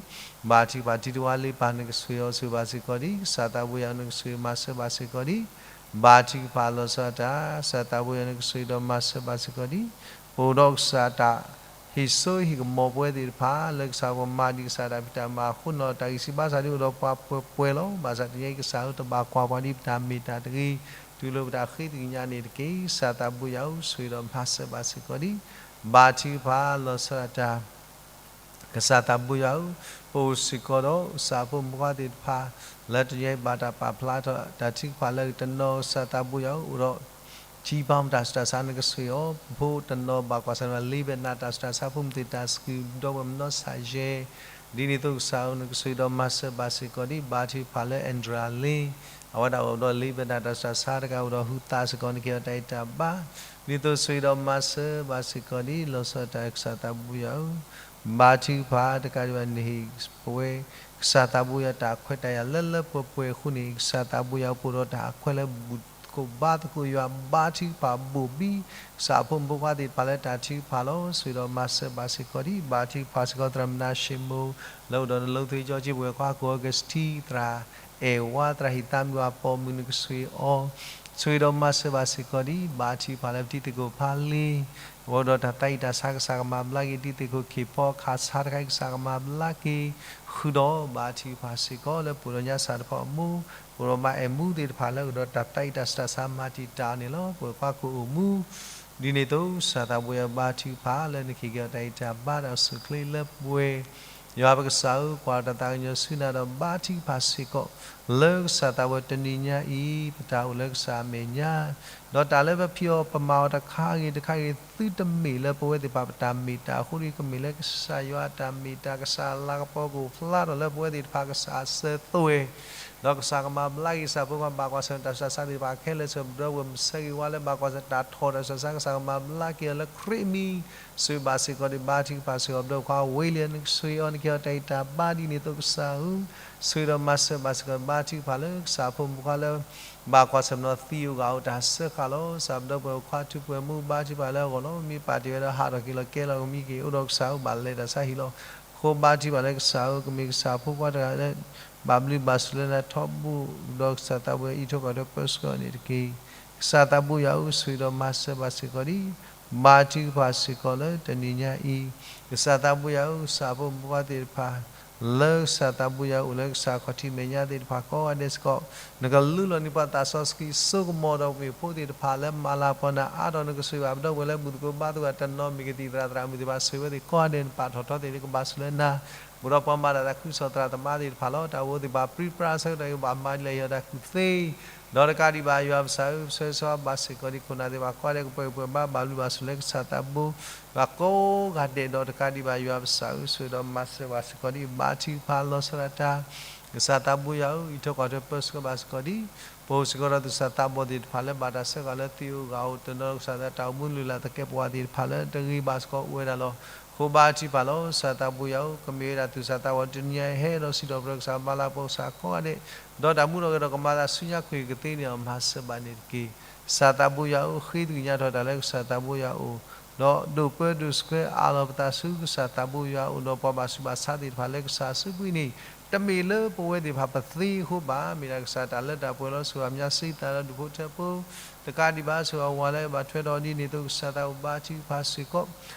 ဘါထုကဖၣ် ထံတဝါလ့ပၢ် နကဆိၣ်ဂ့ၤအီၤဆိၣ်ဂ့ၤဘၣ်စ့ၢ်ကီးဒံး, ကစၢ်သးဘိယွၤ နကဆိၣ်ဂ့ၤမၤစၢၤဘၣ်စ့ၢ်ကီးဒံး ဘါထုကဖၣ်လီၤဆီဒၣ်တၢ်, ကစၢ်သးဘိယွၤ နကဆိၣ်ဂ့ၤဒီးမၤစၢၤဘၣ်စ့ၢ်ကီးဒံး ပအိၣ်ဒီးကစၢ်တၢ် ဟ့ၣ်စိဟ့ၣ်ကမီၤပဝဲသ့ၣ်တဖၣ် လၢကစၢ်ပကမၤဒံးကစၢ်တၢ်ဖံးတၢ်မၤအဃိနီၤ တၢ်ဂံၢ်စၢ်ဘါစၢ်ဒ်အိၣ်ဒီးပှၤပှဲၤပှဲၤလီၤ. ဘၣ်ဆၣ်တနံၤအံၤကစၢ်ဧၢ တဘၣ်ကွၢ်ပှၤဒ်ပတၢ်မ့ၢ်တၢ်တဂ့ၤ တုၤလၢပတၢ်ဃ့သ့ၣ်ညါန့ၣ်တက့ၢ်. ကစၢ်သးဘိယွၤဧၢ ဆိၣ်ဂ့ၤဒီးမၤစၢၤဘၣ်စ့ၢ်ကီးဒံး ဘါထုကဖၣ်လီၤဆီဒၣ်တၢ် ကစၢ်သးဘိယွၤဧၢ, ပအိၣ်စ့ၢ်ကီးဒီး ကစၢ်ဖိမုၣ်ဖိခွါသ့ၣ်တဖၣ် လၢတနံၤအံၤဘၣ်တၢ်ပာ်ဖျါထီၣ်တၢ်ထုကဖၣ်လၢတနီၤ ကစၢ်သးဘိယွၤဧၢ အိၣ်ဒီး ထံပၤမတၢ်ဆူးတၢ်ဆါ နကဆိၣ်ဂ့ၤအီၤ, ပဖိတနီၤဘၣ်ကွၢ်ဆၢၣ်မဲာ် လ့ဘဲနၤတၢ်ဆူးတၢ်ဆါ ဖိမုၣ်သ့ၣ်တၢ်စကူး ဒီပုၢ်ဝဲၢ်မနီစၢ်ယဲၢ် ဒ်န့ၣ်အသိးကစၢ်ဧၢ နကဆိၣ်ဂ့ၤဒီးမၤစၢၤဘၣ်စ့ၢ်ကီးဒံး ဘါထုကဖၣ်လၢ Andrea Lin အဝဲဒၣ်အိၣ်ဒီးလ့ဘဲနၤတၢ်ဆူးတၢ်ဆါတကး အိၣ်ဒီးဟုသးစ့ၢ်ကီး နကဟ့ၣ်အီၤတၢ်ဂံၢ်တၢ်ဘါ ဒ်န့ၣ်အသိးဆိၣ်ဂ့ၤဒီးမၤစၢၤဘၣ်စ့ၢ်ကီးဒံး လီၤဆီဒၣ်တၢ် ကစၢ်သးဘိယွၤဧၢ ဘါထုကဖၣ်တကးဒံးဘၣ် နဟ့ၣ်ပဝဲ ကစၢ်သးဘိယွၤတၢ်ခွဲးတၢ်ယာ်လၢလၢပှဲၤပှဲၤအဃိန့ၣ် ကစၢ်သးဘိယွၤပအိၣ်ဒီးတၢ်ခွဲးလၢဘူၣ်သကိးဘါသကိးယွၤ ဘါထုကဖၣ်ဘိၣ်ဘံ ကစၢ်ဖိမုၣ်ဖိခွါသ့ၣ်တဖၣ်လၢတၢ်ထုကဖၣ်လီၤ. ဆိၣ်ဂ့ၤဒီးမၤစၢၤဘၣ်စ့ၢ်ကီးဒံး ဘါထုကဖၣ်စ့ၢ်ကီး သရၣ်မုၣ်နၤၡ့မိၣ် လၢအိၣ်ဒီးနလိသ့ကၠီကၠ့ ပုၢ်ဝဲၢ်ခွါကိးဂၤစတံ သရၣ်အဲၣ်ဝါ သရၣ်ဟံၣ်သးမုၢ်အပိာ်မုၣ် နကဆိၣ်ဂ့ၤအီၤ ဆိၣ်ဂ့ၤဒီးမၤစၢၤဘၣ်စ့ၢ်ကီးဒံး ဘါထုကဖၣ်လၢပတံၤသကိးဖးလ့ အဝဲဒီးတၢ်သးအံၣ်တၢ်ဆါ ကစၢ်ကမၤဘျါက့ၤ တံၤသကိးခ့ၣ်ဖီအခးဆါတခါ ကစၢ်ကမၤဘျါက့ၤ ဃုာ်ဒီးဘါထုကဖၣ်စ့ၢ်ကီး လၢပှၤဒီးညါစၢ်တဖၣ်အမူ ပှၤဒီးမါအဲၣ်မူသ့ၣ်တဖၣ်လၢအိၣ်ဒီးတၢ်သးအံၣ်တၢ်ဆါ မၤတံာ်တာ်အီၤန့ၣ်လီၤ. ပုၢ်ဝဲၢ်ခွါကအိၣ်မူ ဒ်န့ၣ်အသိး ကစၢ်သးဘိယွၤဘါထုကဖၣ် လၢနကဟ့ၣ်က့ၤအီၤတၢ်ဂံၢ်တၢ်ဘါဒီးအိၣ်ဆူၣ်အိၣ်ချ့လၢပှဲၤ ယွၤပကစၢ်ဧၢ ကွၢ်တၢ်သးကညီၤဆူနၤဒီးဘါထုကဖၣ်စ့ၢ်ကီး လၢကစၢ်သးဘိယွၤတနံၤညါအံၤ ပတၢ်အိၣ်လၢကစၢ်အမဲာ်ညါ ဒီးတၢ်လၢပဖံးအီၤပမၤအီၤတခါဂ့ၤတခါဂ့ၤ သုတမ့ၢ်လၢပဝဲသ့ၣ်တဖၣ်ပတၢ်မ့ၢ်တၢ်အဃိဒီး ကမ့ၢ်လၢကစၢ်ယွၤအတၢ်မ့ၢ်တၢ် ကစၢ်အလၤကပီၤကအိၣ်ဖျါထီၣ်လၢပဝဲသ့ၣ်တဖၣ် ကစၢ်အစၢၤသွဲၣ် ဒီးကစၢ်ကမၤဘျါက့ၤကစၢ်ဖိခွါ ဘၣ်ကွၢ်ဆၢၣ်မဲာ်တၢ်ဆူးတၢ်ဆါသ့ၣ်တဖၣ်ခဲလၢာ် ဆၢပဒီပုၢ်ဝဲၢ်မုၣ်ဆၢဂ့ၤဝါလၢ ဘၣ်ကွၢ်ဆၢၣ်မဲာ်တၢ်ထီၣ်တၢ်ဆူးတၢ်ဆါ ကစၢ်ကမၤဘျါက့ၤအီၤလၢခရံာ်အမံၤ ဆိၣ်ဂ့ၤဘၣ်စ့ၢ်ကီးဒံး ဘါထုကဖၣ်စ့ၢ်ကီး ပဒီပုၢ်ဝဲၢ်ခွါဝ့လံ နကဆိၣ်ဂ့ၤအီၤ နကဟ့ၣ်အီၤတၢ်ဂံၢ်တၢ်ဘါဒ်န့ၣ်အသိးကစၢ်ဧၢ ဆိၣ်ဂ့ၤဒီးမၤစၢၤဘၣ်စ့ၢ်ကီး ဘါထုကဖၣ်လၢကစၢ်ဖိမုၣ်ဖိခွါလၢ ဘၣ်ကွၢ်ဆၢၣ်မဲာ်နီၢ်သံအဂၤအိၣ်တၢ်စၢဃာ်လီၤ ကစၢ်ပဒီပုၢ်ဝဲၢ်ခွါထူးပှဲၤမူ ဘါထုကဖၣ်လၢအဂီၢ်လီၤ မ့ၢ်ပာ်တ့ၢ်ဝဲဒီးဟးထီၣ်က့ၤလီၤကဲလီၤကမံက့ၤ အိၣ်ဒီးကစၢ်ဧၢ ဘၣ်လဲၤတၢ်ဆါဟံၣ်လီၤ အဃိဘါထုကဖၣ်လၢကစၢ်ဧၢ ကမ့ၢ်ကစၢ်ဖိခွါတဂၤလၢ ဘၣ်ဘျုးဘၣ်ဆိၣ်လၢနၤထီဘိ ဒီးကစၢ်သးဘိယွၤအံးထွဲကွၢ်ထွဲပၢဆှၢအီၤန့ၣ်တက့ၢ်. ကစၢ်သးဘိယွၤဧၢ ဆိၣ်ဂ့ၤဒီးမၤစၢၤဘၣ်စ့ၢ်ကီးဒံး ဘါထုကဖၣ်စ့ၢ်ကီးလၢတနံၤညါအံၤ ကစၢ်သးဘိယွၤဧၢ ကစၢ်ဖိမုၣ်ဖိခွါသ့ၣ်တဖၣ် လၢကစၢ်သးဘိယွၤအိၣ်လၢကစၢ်ခီၣ်ထံးမဲာ်ညါသ့ၣ်တဖၣ်ကိးဂၤဒဲးစ့ၢ်ကီး, နကလူလီၤန့ၢ်ပှၤသးစီဆှံစိကမီၤဒီးမ့ၢ်ဖိသ့ၣ်တဖၣ်လၢမၤလၤပှၤနၤအါထီၣ်နကစၢ်ယွၤ ပဒီပုၢ်ဝဲၢ်လၢမုၢ်သကိးဘါသကိးတနီၤမ့ၢ်ကသံၣ်သရၣ်သရၣ်မုၣ်သ့ၣ်တဖၣ် ဆိၣ်ဂ့ၤဝဲသ့ၣ်ကိးဂၤဒဲး နပာ်ထီၣ်ထီသ့ၣ်လၢကဘၣ်ဆိၣ်လၢနၤ, ဘူးဒီးပှၤမၤတၢ်သးခုကစီၣ်သရၣ်သမါသ့ၣ်တဖၣ်လီၤ. တၢ်အိၣ်သ့ၣ်တဖၣ်ပြံပြါဆၢကတီၢ်အံၤ ဘၣ်မၤဒ်လဲၣ် ဟ့ၣ်အီၤတၢ်ကူၣ်သ့ ဒီးတကးဒံးဘၣ်ယွၤပကစၢ်ဧၢ ပဆၢဂ့ၤဆၢဝါဘၣ်စ့ၢ်ကီးဒံးခိၣ်နၢ်သ့ၣ်တဖၣ်ကိးဂၤဒဲး ကပှဲၤဂံၢ်ပှဲၤဘါ ဘၣ်ဘျုးဘၣ်ဆိၣ်လၢကစၢ်သးဘိယွၤကိးဂၤဒဲး ဒီးတကးဒံးဘၣ်ယွၤပကစၢ်ဧၢ ဆိၣ်ဂ့ၤဒီးမၤစၢၤဘၣ်စ့ၢ်ကီးဒံး ဘါထုကဖၣ်လီၤဆီဒၣ်တၢ် ကစၢ်သးဘိယွၤဧၢ အံးထွဲကွၢ်ထွဲပၢဆှၢဘၣ်စ့ၢ်ကီးဒံး ပအိၣ်စ့ၢ်ကီးဒီးသူၣ်စၢ်သးဘီၣ်သ့ၣ်တဖၣ်လၢဘၣ်တၢ်ဆှၢကီးလၢသ့ၣ်အိၣ်ဂၢၢ်အိၣ် တနီၤကစၢ်သးတၢ်အိၣ်မူလုၢ်လၢ်သကဲးပဝးသ့ၣ်တဖၣ်လၢတဂ့ၤဘၣ်စ့ၢ်ကီးအိၣ်ဝဲဒၣ်လီၤ. အဃိဘါထုကဖၣ်လီၤ ကစၢ်သးဘိယွၤဧၢ ကမ့ၢ်ဝဲဒၣ်သူၣ်စၢ်သးဘီၣ်တနံၤအံၤ ဟဲဒီးစံးထီၣ်ပတြၢၤကစၢ်မၤလၤကပီၤကစၢ်ကိးဂၤဒဲး ဒီးတၢ်မူထီၣ်ဂဲၤထီၣ် ကမၤသးဆူညါကွံာ်ကသ့န့ၢ်အီၤ မၤစၢၤဘၣ်န့ၣ်တက့ၢ်. ကစၢ်သးဘိယွၤဧၢ ဃ့သကညးထီၣ်တၢ်လၢကစၢ်သးဘိယွၤအအိၣ် ဒီးဒိးပၢဒိးဆှၢအးလီၤပသးဆူကစၢ်သးဘိယွၤအအိၣ် ဒီးပှၤဘၣ်ဆူးဘၣ်ဆါသ့ၣ်တဖၣ်လၢကစၢ်အစုပှ့ၤန့ၣ် တမ့ၢ်လၢပဝဲသ့ၣ်တဖၣ်ပသ့အဃိဘၣ်, မ့ၢ်ဒၣ်ကစၢ်တၢ်လၢတၢ်ပှဲၤလီၤ ဆိၣ်ဂ့ၤအမျါစ့သးဒီးဒူၣ်ဖိထၢဖိ တကးဒံးဘၣ် ဆိၣ်ဂ့ၤအဝၤလၢအဘၣ်ထွဲဒီး ဒ်န့ၣ်အသိးကစၢ်သးအိၣ်ဘါထုကဖၣ်စ့ၢ်ကီး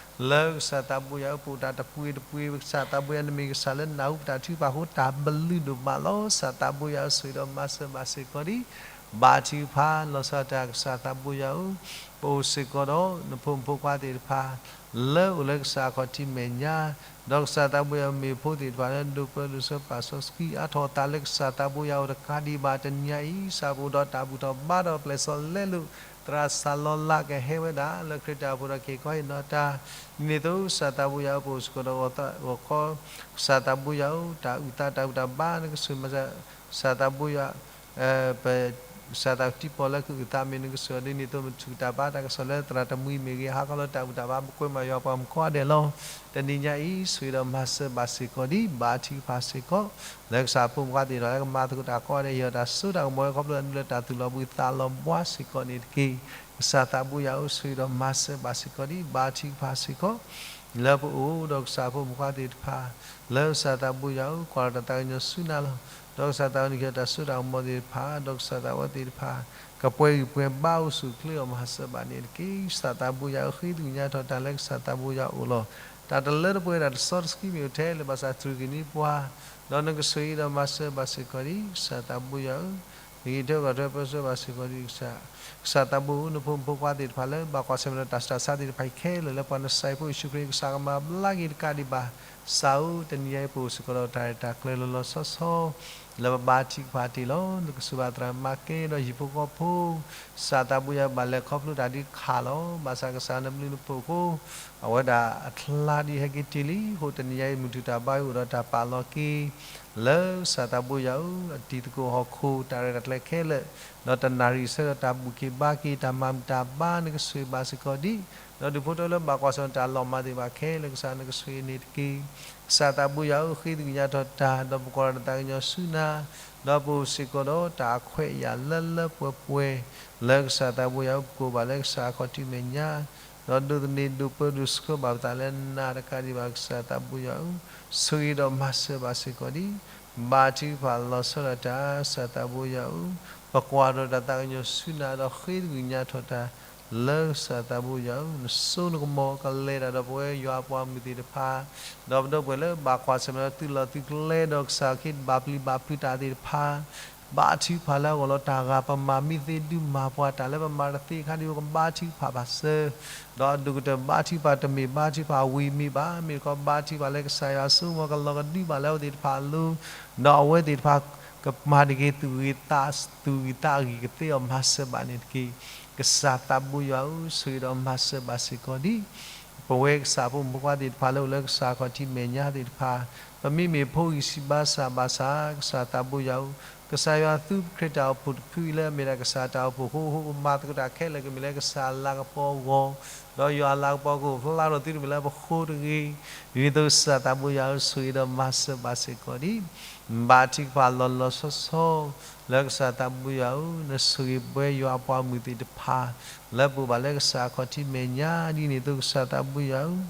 လၢကစၢ်သးဘိယွၤအအိၣ် ပအိၣ်တၢ်တပှ့ၤတပှ့ၤ ကစၢ်သးဘိယွၤ နမ့ၢ်ကစၢ်လၢနၢ်ဟူပတၢ်ထုကဖၣ်အဃိ တၢ်ဘျုးဒိၣ်မးလီၤ. ကစၢ်သးဘိယွၤဧၢ ဆိၣ်ဂ့ၤဒီးမၤစၢၤဘၣ်စ့ၢ်ကီးဒံး ဘါထုကဖၣ်လီၤဆီဒၣ်တၢ် ကစၢ်သးဘိယွၤဧၢ, ပအိၣ်စ့ၢ်ကီးဒီးနဖိမုၣ်ဖိခွါသ့ၣ်တဖၣ် လၢအိၣ်လၢကစၢ်အခီၣ်ထံးမဲာ်ညါ, ဒီးကစၢ်သးဘိယွၤမ့ၢ်ဖိသ့ၣ်တဖၣ်လၢဒိးပၢဒိးဆှၢပာ်စီဆှံအါထီၣ်အသးလၢကစၢ်သးဘိယွၤအအိၣ်တကးဒံးဘၣ် တနံၤညါအံၤ ကစၢ်ပအိၣ်ဒီးတၢ်ဘူၣ်ထီၣ်ဘါထီၣ်ပျဲၢ်စီၤလဲလိာ် သရၣ်စၢ်လီၤလးကဟဲဝဲဒၣ် လၢခရံာ်တၢ်အိၣ်ဖှိၣ်ဒီးက့ၤကီဟ့ၣ်နီၤတၢ်, ဒ်န့ၣ်အသိးကစၢ်သးဘိယွၤဧၢ ပအိၣ်စ့ၢ်ကီးဒီးဂီၤခီ ကစၢ်သးဘိယွၤဧၢ တၢ်အုၣ်သးတၢ်ဘူၣ်တၢ်ဘါ နကဆိၣ်မၤစၢၤ ကစၢ်သးဘိယွၤ ပ ကစၢ်သးကတံၤပီၣ်လၢကအုၣ်သးမ့ၢ်နကစၢ် ဒ်န့ၣ်အသိး မ့ၢ်ထုးတၢ်ဘါတၢ်ကစီၣ်လၢသရၣ်တမှံၤမ့ၢ်ဂ့ၤ ဟးခီလၢတၢ်ဘူၣ်တၢ်ဘါ ပကွဲမၤယွၤပှၤမုၣ်ကိးဂၤဒဲးလီၤ. တနံၤညါအံၤ ဆိၣ်ဂ့ၤဒီးမၤစၢၤဘၣ်စ့ၢ်ကီးဒံး ဘါထုကဖၣ်စ့ၢ်ကီး လၢကစၢ်ဖိမုၣ်ဖိခွါသ့ၣ်တဖၣ်လၢကမၤသကိးတၢ်ကိးဂၤဒဲး ဟ့ၣ်အီၤတၢ်စိတၢ်ကမီၤဝဲ ခီဖျိလၢတၢ်သူၣ်လီၤဘှံးသးလီၤဘှါစ့ၢ်ကီးန့ၣ်တက့ၢ်. ကစၢ်သးဘိယွၤဧၢ ဆိၣ်ဂ့ၤဒီးမၤစၢၤဘၣ်စ့ၢ်ကီးဒံး ဘါထုကဖၣ်စ့ၢ်ကီး လၢပအိၣ်ဒီးကစၢ်ဖိမုၣ်ဖိခွါသ့ၣ်တဖၣ် လၢကစၢ်သးဘိယွၤဧၢ ကွၢ်လီၤတၢ်သးကညီၤဆူနၤလီၤ. ဒီးကစၢ်သးဝဲန့ၣ်ဟ့ၣ်အီၤတၢ်စိတၢ်ကမီၤသ့ၣ်တဖၣ် ဒီးကစၢ်သးဝဲသ့ၣ်တဖၣ် ကပှဲၤဂံၢ်ပှဲၤဘါအိၣ်ဆူၣ်အိၣ်ချ့အီၤ မၤစၢၤဘၣ်န့ၣ်တက့ၢ်. ကစၢ်သးဘိယွၤဧၢ ဃ့သကညးထီၣ်တၢ်လၢကစၢ်သးဘိယွၤအအိၣ်လီၤ. တၢ်တလၢတပှဲၤ တၢ်တစီတဆှံမ့ၢ်အိၣ်ထဲလဲၣ် ဘၣ်ဆၣ်တြူာ်က့ၤန့ၢ်ပှၤ ဒီးနကဆိၣ်ဂ့ၤဒီးမၤစၢၤဘၣ်စ့ၢ်ကီးဒံး ကစၢ်သးဘိယွၤဧၢ နကအံးထွဲကွၢ်ထွဲပၢဆှၢဘၣ်စ့ၢ်ကီးဒံး ကစၢ်သးဘိဧၢ နဖိမုၣ်ဖိခွါသ့ၣ်တဖၣ်လၢဘၣ်ကွၢ်ဆၢၣ်မဲာ်ဒီးတၢ်ဆူးတၢ်ဆါသ့ၣ်တဖၣ်အံၤခဲလၢာ်လၢပှၤနစၢ်ဖိယ့ၣ်ၡူးခရံာ် ကစၢ်ကမၤဘျါက့ၤတကးဒံးဘၣ်. ကစၢ်ဧၢ တနံၤညါအံၤပအိၣ်စ့ၢ်ကီးဒီးတၢ်ရဲၣ်တၢ်ကျဲၤလီၤလီၤဆီဆီ လၢပဘါထုကဖၣ်တ့ၢ်လီၤ. နကစူၢ်ဘၣ်သရၣ်မၤကဲဒီးဟံၣ်ဖိဃီဖိ ကစၢ်သးဘိယွၤဘၣ်လဲၤခီဖျိတၢ်ဒ်ခးလီၤ. ဘၣ်ဆၣ်ကစၢ်နဘျုးနဖှိၣ်အဃိ အဝဲဒၣ်အချါဒ်ဟဲက့ၤတ့ၢ်လံအဃိ တနံၤညါအံၤ မုၢ်ထူၣ်တၢ်ဘါယွၤအိၣ်ဒီးတၢ်ပာ်လီၤက့ၤ လၢကစၢ်သးဘိယွၤဧၢ အတံၤသကိးဟီၣ်ခိၣ် တၢ်ရဲၣ်တၢ်ကျဲၤခဲလၢာ် ဒီးတနၣ်ရံၣ်ဆၢကတီၢ်တၢ်ဘူၣ်က့ၤဘါက့ၤ တၢ်မၤမုာ်တၢ်ဘါ နကဆိၣ်ဂ့ၤဘၣ်စ့ၢ်ကီးဒံး ဒီးဒူၣ်ဖိထၢဖိလၢဘၣ်ကွၢ်ဆၢၣ်မဲာ်တၢ်လီၤမၢ်သ့ၣ်တဖၣ်ခဲလၢာ် ကစၢ်နကဆိၣ်ဂ့ၤန့ၣ်တက့ၢ်. ကစၢ်သးဘိယွၤဧၢ ဃ့သကညးထီၣ်တၢ် ဒီးပကွၢ်လီၤတၢ်သးကညီၤဆူနၤ ဒီးပအိၣ်စ့ၢ်ကီးဒီးတၢ်အခွဲးအယာ်လၢလၢပှဲၤပှဲၤ လၢကစၢ်သးဘိယွၤဧၢ ပကအိၣ်ဘၣ်လၢကစၢ်အခီၣ်ထံးမဲာ်ညါ ဒီးဒိးသန့ၤဒိးပၢဒိးဆှၢဘၣ်ပသးလၢနၤတကးဒံးဘၣ် ကစၢ်သးဘိယွၤဧၢ, ဆိၣ်ဂ့ၤဒီးမၤစၢၤဘၣ်စ့ၢ်ကီးဒံး ဘါထုကဖၣ်လီၤဆီဒၣ်တၢ် ကစၢ်သးဘိယွၤဧၢ, ပကွၢ်ဒီးတၢ်သးကညီၤဆူနၤ ဒီးဃ့သကညးထီၣ်တၢ် လၢကစၢ်သးဘိယွၤဧၢ, နစိနကမီၤကလဲၤတၢ်ဒီးပဝဲယွၤအပှၤမုၢ်သ့ၣ်တဖၣ်, ဒီးပဒီပုၢ်ဝဲၢ်လၢဘၣ်ကွၢ်ဆၢၣ်မဲာ်ဒီးသုးလီၢ်သုးကျဲဒီးကစၢ်အခ့ဘၣ်ပျံၤဘၣ်ဖုးတၢ်သ့ၣ်တဖၣ် ဘါထုကဖၣ်လၢအဂီၢ်လီၤ တၢ်ဂၤပမၤမ့ၢ်သ့ဒုးမၤပှၤ တၢ်လၢပမၤတသ့အခါဒ်အံၤ ကဘါထုကဖၣ်ဘၣ်စၢၤ, ဒီးအဒိၣ်ကတၢၢ်ဘါထုကဖၣ်တမ့ၢ်ဘါထုကဖၣ်ဝံၤမံၤဘၣ်, မ့ၢ်တခီဘါထုကဖၣ်လၢကစၢ်ယွၤစိကမီၤကလီၤကဒုဘၣ်လၢအဝဲသ့ၣ်တဖၣ်အလိၤ, ဒီးအဝဲသ့ၣ်တဖၣ်ကမၤတဂ့ၤသူၣ်ဂ့ၤသးဂံၢ်ကသ့အီၤ မၤစၢၤဘၣ်န့ၣ်တက့ၢ်. ကစၢ်သးဘိယွၤဧၢ, ဆိၣ်ဂ့ၤဒီးမၤစၢၤဘၣ်စ့ၢ်ကီးဒံး ပဝဲကစၢ်ဖိမုၣ်ဖိခွါသ့ၣ်တဖၣ်လၢအိၣ်လၢကစၢ်အခီၣ်ထံးမဲာ်ညါသ့ၣ်တဖၣ်, ပမ့မ့ၢ်ဖိဂံၢ်စၢ်ဘါစၢ်ဘၣ်ဆၣ် ကစၢ်သးဘိယွၤဧၢ, ကစၢ်ယွၤသူပခရံာ်တၢ်အိၣ်ဖှိၣ်တဖုအံၤလၢအမ့ၢ်ဒၣ်ကစၢ်တၢ်အိၣ်ဖှိၣ်အဃိ ပမၤသကိးတၢ်ခဲလၢာ်ကမ့ၢ်လၢကစၢ်အလၤကပီၤအဂီၢ်, ဒီးယွၤအလၤကပီၤကအိၣ်ဖျါထီၣ်သုတမ့ၢ်လၢပဃိတဂ့ၤ, ဒ်န့ၣ်အသိးကစၢ်သးဘိယွၤဧၢ, ဆိၣ်ဂ့ၤဒီးမၤစၢၤဘၣ်စ့ၢ်ကီးဒံး ဘါထုကဖၣ်လီၤလီၤဆီဆီ လၢကစၢ်သးဘိယွၤဧၢ, နဆိၣ်ဂ့ၤပဝဲယွၤအပှၤမုၢ်သ့ၣ်တဖၣ် လၢပအိၣ်ဘၣ်လၢကစၢ်အခီၣ်ထံးမဲာ်ညါ ဒ်န့ၣ်အသိးကစၢ်သးဘိယွၤဧၢ,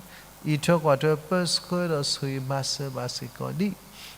အံးထွဲကွၢ်ထွဲပၢဆှၢဒီးဆိၣ်ဂ့ၤမၤစၢၤဘၣ်စ့ၢ်ကီးဒံး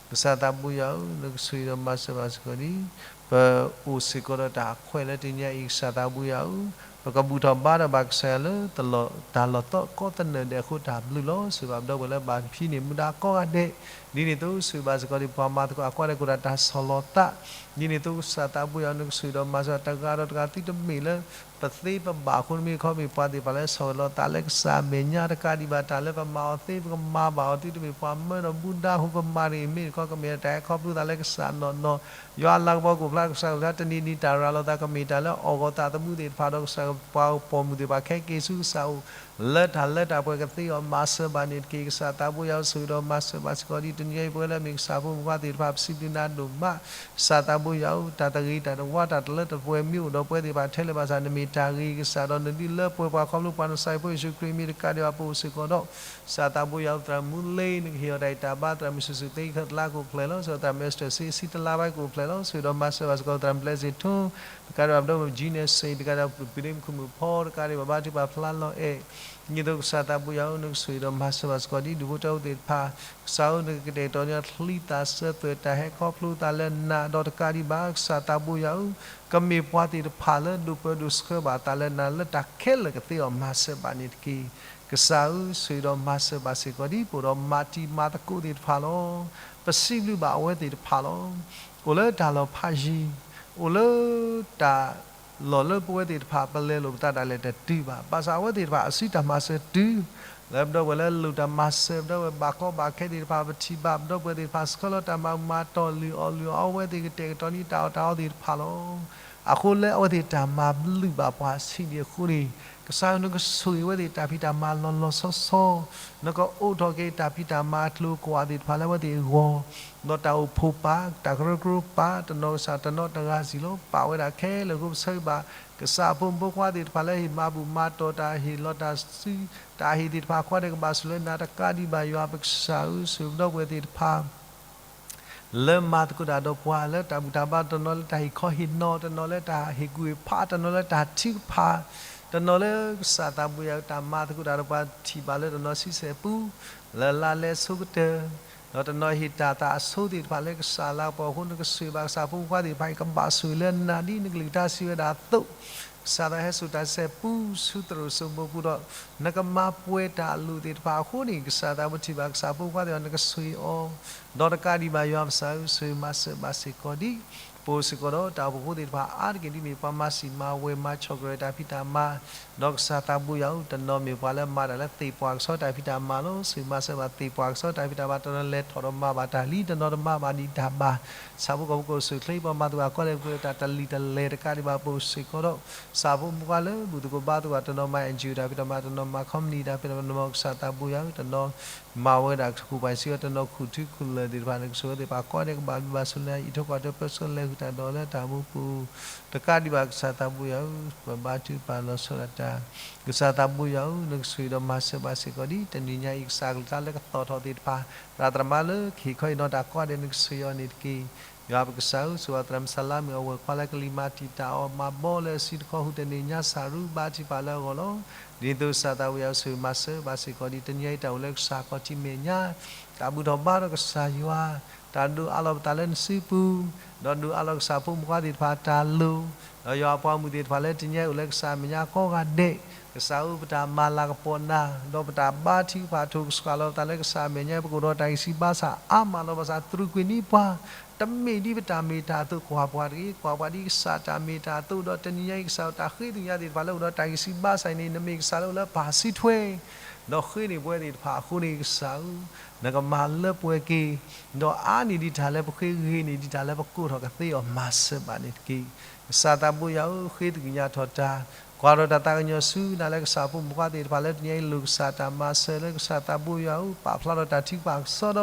ကစၢ်သးဘိယွၤဧၢ, နကဆိၣ်ဂ့ၤဒီးမၤစၢၤဘၣ်စ့ၢ်ကီးဒံး ပအိၣ်စ့ၢ်ကီးဒီးတၢ်ခွဲးလၢတနံၤညါအံၤ ကစၢ်သးဘိယွၤဧၢ, ပကဘူၣ်ထီၣ်ဘါထီၣ်ဘၣ်ကစၢ်ယွၤလၢ တၢ်လီၤသီၣ်ကိးသနၢၣ်ဒဲးအဃိ တၢ်ဘျုးလီၤ. ဆိၣ်ဂ့ၤဘၣ်ပဒီပုၢ်ဝဲၢ်လၢ ဘၣ်ဖံးန့ၢ်မူဒါကိးဂၤဒဲး, ဒ်န့ၣ်အသိး ဆိၣ်ဂ့ၤဘၣ်စ့ၢ်ကီးဒ်ပှၤမၤသကိးအကွၢ်ဒဲး ကအိၣ်ဒီးတၢ်ဆီၣ်လီၤသး, ဒ်န့ၣ်အသိး ကစၢ်သးဘိယွၤ နကဆိၣ်ဂ့ၤဒီးမၤစၢၤတဂၤဒီးတဂၤ သုတမ့ၢ်လၢ ပသ့ပဘၣ်အဃိ နမ့ၢ်ခီမ့ၢ်ပှၤသ့ၣ်တဖၣ်လၢ ဆီၣ်လီၤသးလၢကစၢ်အမဲာ်ညါ တကးဒံးဘၣ် တၢ်လၢပမၤအီၤသ့ ပကမၤဘၣ်အီၤ သုတမ့ၢ်ပှၤမၢဒီးမူဒါအဃိ ပမၤတဂ့ၤ မ့ၢ်တခီ ကမ့ၢ်တၢ်ဟဲခီဖျိသးလၢကစၢ်နီၢ်နီၢ်, ယွၤအလၤကပီၤကအိၣ်ဖျါ ကစၢ်ကအိၣ်ဖျါ တနံၤနံၤတၢ်ရၤလီၤသး ကမ့ၢ်တၢ်လၢအီၣ်ဂီၤသးသမူသ့ၣ်တဖၣ်ဒီး ကစၢ်ပှၤပိာ်မုၣ်သ့ၣ်တဖၣ် ကဟဲက့ၤဆူကစၢ်အအိၣ် လၢတၢ်လၢတၢ်ပှဲၤ ကသ့အီၤမၤစၢၤဘၣ်န့ၣ်တက့ၢ်. ကစၢ်သးဘိယွၤ ဆိၣ်ဂ့ၤဒီးမၤစၢၤဘၣ်စ့ၢ်ကီးဒ် တနံၤညါအံၤ ပဝဲလၢအမ့ၢ်ကစၢ်ဖိမုၣ်ဖိသ့ၣ်တဖၣ် ပစံးဘျုးနၤဒိၣ်မး, ကစၢ်သးဘိယွၤဧၢ, တၢ်တဂ့ၤတၢ်တဝါ တၢ်တလၢတပှဲၤမ့ၢ်အိၣ်ဒီးပဝဲသ့ၣ်တဖၣ်ထဲလဲၣ်ဘၣ်ဆၣ် နမ့ၢ်တၢ်ဂ့ၤကစၢ်ဒီး နဒုးလၢပှဲၤပှၤခီဖျိပှၤ နကစၢ်ယွၤဖိယ့ၣ်ၡူးခရံာ်မံၤတကးဒံးဘၣ် ပအိၣ်စ့ၢ်ကီးဒီး ကစၢ်သးဘိယွၤဧၢ, သရၣ်မူလ့ နကဟ့ၣ်အီၤတၢ်အံၣ်တၢ်ဘါ, သရၣ်မုၣ်စူၣ်စူၣ်သ့ ခၢၣ်သလါကအိၣ်ဖျဲၣ်လီၤ, သရၣ်မုၣ်အ့စတၢၢ် ဆံတလါဘၣ်ကအိၣ်ဖျဲၣ်လီၤ, ဆိၣ်ဂ့ၤဒီးမၤစၢၤဘၣ်စ့ၢ်ကီး သရၣ်မုၣ်ဘျဲးစ့ၣ်ထူ တကးဒံးဘၣ် ပဒီပုၢ်ဝဲၢ် Gina စ့ၣ် တကးဒံးဘၣ် ပဒ့မုၣ်ခိၣ်မုၣ်ဖီ တကးဒံးဘၣ် ဘါထုကဖၣ်ဖျါလီၤအဲၣ် ဒ်သိးကစၢ်သးဘိယွၤဧၢ, နကဆိၣ်ဂ့ၤဒီးမၤစၢၤဘၣ်စ့ၢ်ကီးဒ် ဒူၣ်ဖိထၢဖိသ့ၣ်တဖၣ်, ကစၢ်ဧၢ, နကကတဲာ်ကတီၤန့ၢ်ချံသၣ်စၢၤသွဲၣ် တၢ်ဟဲခီဖျိသးလၢနၤဒီးတကးဒံးဘၣ် ကစၢ်သးဘိယွၤဧၢ, ကမ့ၢ်ပှၤသ့ၣ်တဖၣ်လၢဒိးပၢဒိးဆှၢဘၣ်သးလၢနၤ လၢတၢ်ခဲလၢာ်ကသ့အီၤမၤစၢၤဘၣ်န့ၣ်တက့ၢ်. ကစၢ်ဧၢ, ဆိၣ်ဂ့ၤဒီးမၤစၢၤဘၣ်စ့ၢ်ကီးဒ် ပအိၣ်ဒီးမၤတံၤမၤသကိးသ့ၣ်တဖၣ်လီၤ. ပစံးဘျုးဘၣ်အဝဲသ့ၣ်တဖၣ်လီၤ. အိၣ်လၢတၢ်လီၢ်ဖးယံၤ, အိၣ်လၢတၢ် လီၢ်လၢပဝဲသ့ၣ်တဖၣ် ပလဲၤလိာ်ပသးဒၣ်လဲာ်တတုၤဘၣ်. ဘၣ်ဆၣ်အဝဲသ့ၣ်တဖၣ်အစုတၢ်မၤစၢၤတုၤ, လၢပဒီပုၢ်ဝဲၢ်လၢလိၣ်တၢ်မၤစၢၤ ပဒီပုၢ်ဝဲၢ်ဘၣ်ကီဘၣ်ခဲသ့ၣ်တဖၣ် ပထံၣ်ဘၣ် ပဒီပုၢ်ဝဲၢ်သ့ၣ်တဖၣ် ဆှၢလီၤတၢ်မၤမၤတီၢ်လုၢ်အီၣ်လုၢ်အီအဝဲသ့ၣ် ကတဲာ်ကတီၤန့ၢ်တၢ်အီၣ်တၢ်အီသ့ၣ်တဖၣ်လီၤ. အဃိလၢအဝဲသ့ၣ်တၢ်မၤဘျုးဘၣ်ပှၤဆံးဒံးအဃိန့ၣ်, ကစၢ်ဧၢ နကဆိၣ်ဂ့ၤဝဲသ့ၣ်တၢ်ဖံးတၢ်မၤလီၤလီၤဆီဆီ, နကအိးထီၣ်က့ၤတၢ်ဖံးတၢ်မၤအကျိၤအကွာ်သ့ၣ်တဖၣ်လၢအဝဲသ့ၣ်အဂီၢ်, ဒီးတၢ်အိၣ်ဖှိၣ်ပာ် တၢ်ကရၢကရိပာ် တနီၤကစၢ်တနီၤတဂၤစံၣ်လီၤ ပာ်ဝဲဒၣ်ခဲလၢာ်အဃိ ပဆၢဂ့ၤဘၣ် ကစၢ်အဖိမုၣ်ဖိခွါသ့ၣ်တဖၣ်လၢဟ့ၣ်မၤဘူၣ်မၤတီၢ်တၢ်ဟ့ၣ်လီၤတၢ်စု တၢ်ဟ့ၣ်သ့ၣ်တဖၣ် ကွၢ်ဒဲးကဘၣ်ဆိၣ်လၢနၤတကးဒံးဘၣ် ယွၤပကစၢ်ဧၢ ဆိၣ်ဂ့ၤပဒီပုၢ်ဝဲၢ်သ့ၣ်တဖၣ် လၢမၤသကိးတၢ်ဒီးပှၤ လၢတၢ်ဘူၣ်တၢ်ဘါ တနီၤလၢတၢ်ဟ့ၣ်ခီဟ့ၣ်နီၤ တနီၤလၢတၢ်ဟ့ၣ်ကူၣ်ဟ့ၣ်ဖး တနီၤလၢတၢ်ထုကဖၣ် တနီၤလၢကစၢ်သးဘိယွၤ တၢ်မၤသကိးတၢ်ဒီးပှၤထံၣ်ဘၣ်လၢတနီၤဆံဆဲၣ်ပူ လၢလါလဲဆိကတၢၢ် ဒီးတနီၤဟ့ၣ်တၢ်သးအဆိသ့ၣ်တဖၣ်လၢကစၢ်လၤကပီၤအဃိ နကဆိၣ်ဂ့ၤဘၣ်ကစၢ်ဖိမုၣ်ဖိခွါသ့ၣ်တဖၣ်အံၤ ကဘၣ်ဆိၣ်ဂ့ၤလၢနၤဒ်နကလုၢ်ကထါစံးဝဲဒၣ်အသိး ကစၢ်သးဟဲစိာ်တၢ်ဆဲးပူဆူသရိာ်စိမိၤပူၤဒီး နကမၤပှဲၤတၢ်အလိၣ်သ့ၣ်တဖၣ်အဃိန့ၣ် ကစၢ်သးဘိထံၣ်ဘၣ်ကစၢ်ဖိခွါသ့ၣ်တဖၣ် နကဆိၣ်ဂ့ၤအီၤ ဒီးတကးဒံးဘၣ်ယွၤပကစၢ်ဧၢ ဆိၣ်ဂ့ၤမၤစၢၤဘၣ်စ့ၢ်ကီးဒ် ပအိၣ်စ့ၢ်ကီးဒီးတၢ်အိၣ်ဖှိၣ်ဖိသ့ၣ်တဖၣ်အါတက့ၢ် ဒ်မ့ၢ်ပှၤမၤစံၣ်မၤဝဲၤမၤဆီၣ်ကရၢတၢ်ဖံးတၢ်မၤ ဒီးကစၢ်သးဘိယွၤဧၢ တနီၤမ့ၢ်ပှၤလၢမၤတၢ်လၢသ့ၣ်ပှၢ်ကဆှီတၢ်ဖံးတၢ်မၤလီၤ. ဆိၣ်ဂ့ၤမၤစၢၤဘၣ်သ့ၣ်ပှၢ်ကဆှီတၢ်ဖံးတၢ်မၤ တနီၤလဲၤထီၣ်ဒီးမၤဘၣ်တၢ်လံ တနီၤတမၤဘၣ်ဒံးတၢ်ဘၣ် ဆၣ်ဖိကီၢ်ဖိကအိၣ်ဆူၣ်အိၣ်ချ့ ပှၤမၤသကိးအကွၢ်လဲၤပှဲၤတၢ်တလံၤတလဲၤတကးဒံးဘၣ် ပအိၣ်စ့ၢ်ကီးဒီး ကစၢ်ဖိမုၣ်ဖိခွါလၢဘူၣ်သကိးဘါသကိး တနီၤမၤ NGO တၢ်ဖံးတၢ်မၤ တနီၤမၤ company တၢ်ဖံးတၢ်မၤ တနီၤကစၢ်သးဘိယွၤဧၢ တနီၤ မၤဝဲဒၣ်ခူၣ်ပှၤစံးဝဲ တနီၤခူၣ်ထူခူၣ်လၢာ်သ့ၣ်တဖၣ် နကဆိၣ်ဂ့ၤသ့ၣ်တဖၣ် ကွၢ်ဒဲးကဘၣ်ဘျုးဘၣ်ဆိၣ်လၢ အံးထိၣ်ကွၢ်ထိၣ် ပၢဆှၢလဲၤဃုာ်တၢ်ဒီးလၢတၢ်မူပူၤ တကးဒံးဘၣ်ကစၢ်သးဘိယွၤဧၢ ပဘါထုကဖၣ်လီၤဆီဒၣ်တၢ် ကစၢ်သးဘိယွၤဧၢ နကဆိၣ်ဂ့ၤဒီးမၤစၢၤဘၣ်စ့ၢ်ကီးဒ် တနံၤညါအံၤ ကစၢ်အကလုၢ်ကထါလၢကသီၣ်ထီၣ်သ့ၣ်တဖၣ် သရၣ်သမါလၢကဟ့ၣ်ခီဟ့ၣ်နီၤတၢ်ကိးဂၤဒဲး နကဆိၣ်ဂ့ၤအီၤန့ၣ်တက့ၢ်. ယွၤပကစၢ်ဧၢ ဆိၣ်ဂ့ၤသရၣ်မုၣ်စလါမုၣ် အဝဲၢ်ခွါလၢကလံၤမၤတံာ်တာ်အီၤ မၤဘီလၢအစုတခီ ဟူးတန့ၢ်ညါစၢ်ရူဘါထုကဖၣ်လၢအဂီၢ်လီၤ. ဒ်သိးကစၢ်သးဘိယွၤဧၢ ဆိၣ်ဂ့ၤမၤစၢၤဘၣ်စ့ၢ်ကီးဒ် တနံၤညါအံၤ တၢ်အိၣ်လၢကစၢ်ခီၣ်ထံးမဲာ်ညါ တၢ်ဘူၣ်ထီၣ်ဘါထီၣ်ကစၢ်ယွၤ တၢ်ဒိးအးလီၤပသးလၢနစုပူၤ ဒီးဒိးအးလီၤကစၢ်ဖိမုၣ်ဖိခွါသ့ၣ်တဖၣ်တၢ်လိၣ် ဒီးယွၤအပှၤဂီၢ်မုၢ်သ့ၣ်တဖၣ်လၢတနံၤညါအံၤအိၣ်လၢကစၢ်အမဲာ်ညါကိးဂၤဒဲး ကစၢ်ဧၢ ပတၢ်မၤလၤကပီၤနၤ ဒီးပတၢ်ဘါထုကဖၣ်ထိၣ်ကစှၤလီၤပသးလၢကစၢ်အမဲာ်ညါ ပကအိၣ်ဒီးတၢ်ဂံၢ်စၢ်ဘါစၢ်အါမးလီၤ. ဘၣ်ဆၣ်သရူးကွံာ်န့ၢ်ပှၤ တမ့ၢ်ဒ်ပတၢ်မ့ၢ်တၢ်တီ ကွၢ်ပှၤတဂ့ၤ ကွၢ်ပှၤဒ်ကစၢ်တၢ်မ့ၢ်တၢ်တီဒီး တနံၤညါအံၤ ကစၢ်ဧၢ တၢ်ဃ့သ့ၣ်ညါသ့ၣ်တဖၣ်လၢအိၣ်ဒီးတၢ်ဂံၢ်စၢ်ဘါစၢ်အံၤန့ၣ် နမ့ၢ်ကစၢ်လၢအိၣ်လၢပၢ်စုထွဲ ဒီးဃ့န့ၢ်ပဝဲသ့ၣ်တဖၣ်အဃိန့ၣ် ကစၢ်ဧၢ နကမၤလၢပှဲၤက့ၤ ဒီးအါန့ၢ်ဒံးတၢ်လၢပဃ့ ဂ့ၤန့ၢ်ဒံးတၢ်လၢပကိးထီၣ်ကသ့အီၤ မၤစၢၤဘၣ်န့ၣ်တက့ၢ်. ကစၢ်သးဘိယွၤဧၢ ဃ့သကညးထီၣ်တၢ် ကွၢ်ထီၣ်တၢ်သးကညီၤဆူနၤလၢကစၢ်ဖိမုၣ်ဖိခွါသ့ၣ်တဖၣ်လၢတနံၤညါအံၤလိၣ်ကစၢ်တၢ်မၤစၢၤလၢ ကစၢ်သးဘိယွၤဧၢ ပာ်ဖျါထီၣ်တၢ်ထုကဖၣ်ကစီဒီ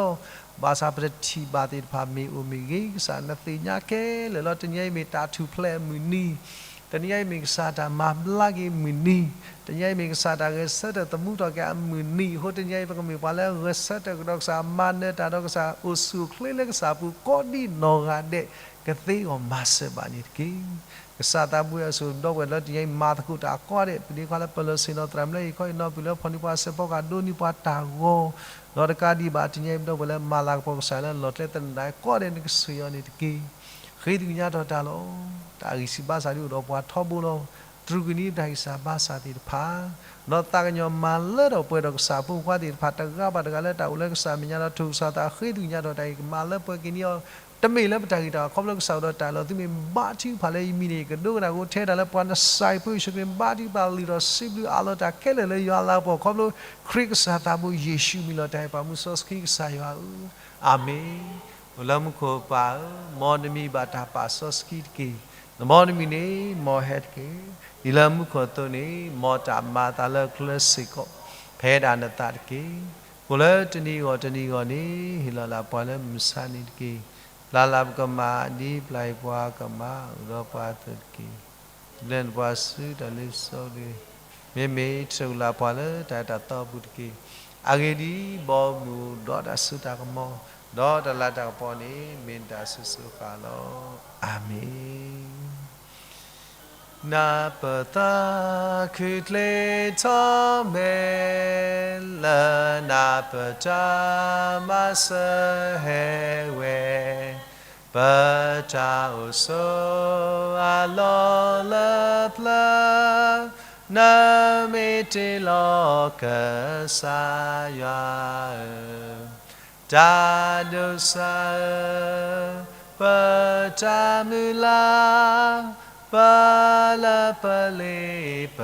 ဘၣ်ဆၣ်ပတထံၣ်ဘၣ်သ့ၣ်တဖၣ်မ့ၢ်အိၣ်မ့ၢ်ဂ့ၤ ကစၢ်နသ့ၣ်ညါခဲလၢာ်လီၤ. တနံၤညါအံၤမ့ၢ်တၢ်ထူၣ်ဖျဲးအမုၢ်နံၤ တနံၤညါအံၤမ့ၢ်ကစၢ်တၢ်မၤဘျါက့ၤအမုၢ်နံၤ, တနံၤညါအံၤမ့ၢ်ကစၢ်တၢ်ဂဲၤဆၢထၢၣ်သမူထီၣ်က့ၤအမုၢ်နံၤအဃိ တနံၤညါအံၤ ပကမ့ၢ်ပှၤလၢဂဲၤဆၢထၢၣ်ကဒီးကစၢ် မၤနၢၤတၢ်ဒီးကစၢ် အိၣ်ဆူၣ်အိၣ်ချ့လၢကစၢ်ပူၤကိးဒ်နီၢ်ဂၤဒဲး ကသ့အီၤမၤစၢၤဘၣ်န့ၣ်တက့ၢ်. ကစၢ်သးဘိယွၤ ဆိၣ်ဂ့ၤပဒီပုၢ်ဝဲၢ်လၢတနံၤညါအံၤ မၤသကိးတၢ်အကိးဂၤဒဲး ပဒ့ခွါလၢပၢၤလီၢ်ဆ့ၣ်နီၤ သရၣ်မုၣ်လၢဟ့ၣ်ခီဟ့ၣ်နီၤ ပုၢ်လၢဖီၣ်န့ၢ်ပှၤစဲးဖီကဟၣ် ဒိးန့ၢ်ပှၤတၢ်ဂီၤ ဒီးတကးဒံးဘၣ် တနံၤညါအံၤ ပဒီပုၢ်ဝဲၢ်လၢမၤလၤကပီၤကစၢ်လၢလီၢ်ကျဲသနၢၣ်ကိးဂၤဒဲး နကဆိၣ်ဂ့ၤအီၤန့ၣ်တက့ၢ်. ဃ့သကညးထီၣ်တၢ်လီၤ. တၢ်ဂံၢ်စၢ်ဘါစၢ်ဒ်အိၣ်ဒီးပှၤထီဘိလီၤ. တြူာ်ကံၤန့ၢ်ပတၢ်ဂံၢ်စၢ်ဘါစၢ်သ့ၣ်တဖၣ်, ဒီးသးကညီၤမၤလၢထီၣ်ပှဲၤဒီးကစၢ်ဖိခွါသ့ၣ်တဖၣ် တဂၤဘၣ်တဂၤလၢတၢ်အိၣ်လၢကစၢ်မဲာ်ညါဒီး ထိၣ်ကစၢ်သးဃ့သွံၣ်ညါထီၣ်တၢ်အံၤ ကမၤလၢပှဲၤက့ၤန့ၢ်အီၤ, တမ့ၢ်လၢပတၢ်ဂ့ၤတၢ်ဝါ ခီဖျိကစၢ်အိၣ်ဒီးတၢ်အလီၢ် သုမ့ၢ်ဘါထုကဖၣ်လၢယမံၤန့ၣ် ယကဒိကနၣ်ကအိၣ်ထဲတၢ်လၢပှၤနစၢ်ယ့ၣ်ၡူးခရံာ် ဘါထုကဖၣ်လုၢ်ထီၣ်စံးဘျုးအးလီၤတၢ်ခဲလၢာ်လၢယွၤအလၤကပီၤ ခီဖျိခရံာ်ကစၢ်သးဘိယ့ၣ်ၡူးအမံၤလီၤ. တၢ်အဲၣ်ပာ်မူစီဆှံကစၢ်ယွၤဧၢ, အၤမ့ၣ်. အိၣ်လၢမူခိၣ်ပၢ်ဧၢ, မ်နမံၤဘၣ်တၢ်ပာ်စီဆှံတက့ၢ်. နမ်နမံၤန့ၣ် မ်ဟဲတက့ၢ်. ဒ်လၢမူခိၣ်အသိးန့ၣ် မ်တၢ်မၤအသးလၢကျဲစ့ၢ်ကီး ဖဲဒၣ်နသးတက့ၢ်. အိၣ်လၢတနံၤအဂီၢ်တနံၤအဂီၢ်န့ၣ် ဟ့ၣ်လီၤလၢပှၤလၢမုၢ်မဆါတနံၤတက့ၢ်. ပျၢ်လၢပကမၣ် ဒ်ပျၢ်အံၤပှၤကမၣ် အိၣ်ဒီးပှၤအသိးတက့ၢ်. ဘျဲၣ်နပှၤဆူတၢ်လ့ပစီတဂ့ၤ. မ့မ့ၢ်ထုးလၢပှၤလၢတၢ်အဲၣ်တၢ်သီအပူၤတက့ၢ်. အဂ့ၢ်ဒ်အံၤ, ဘီမုၢ်ဒီးတၢ်စိတၢ်ကမီၤ, ဒီးတၢ်လၤတၢ်ကပီၤန့ၣ် မ့ၢ်နတၢ်ဆူၣ်ဆူၣ်ဃၣ်လီၤ. အၤမ့ၣ်. နၢ်ပၢၢ်သးခုၣ်ချ့ထီၣ်မဲာ်, လၢနၢ်ပၢၢ်တၢ်မၤစၢၤဟဲဝဲ, ပတၢ်အိၣ်ဆိးအလီၢ်လၢပျၢၤ, နမ့ၢ်တ့လီၤကစၢ်ယွၤဧၢ, တၢ်ဒိးစၢ်ဧၢ, ပတၢ်မုၢ်လၢ်, ပလၢပလ့ပ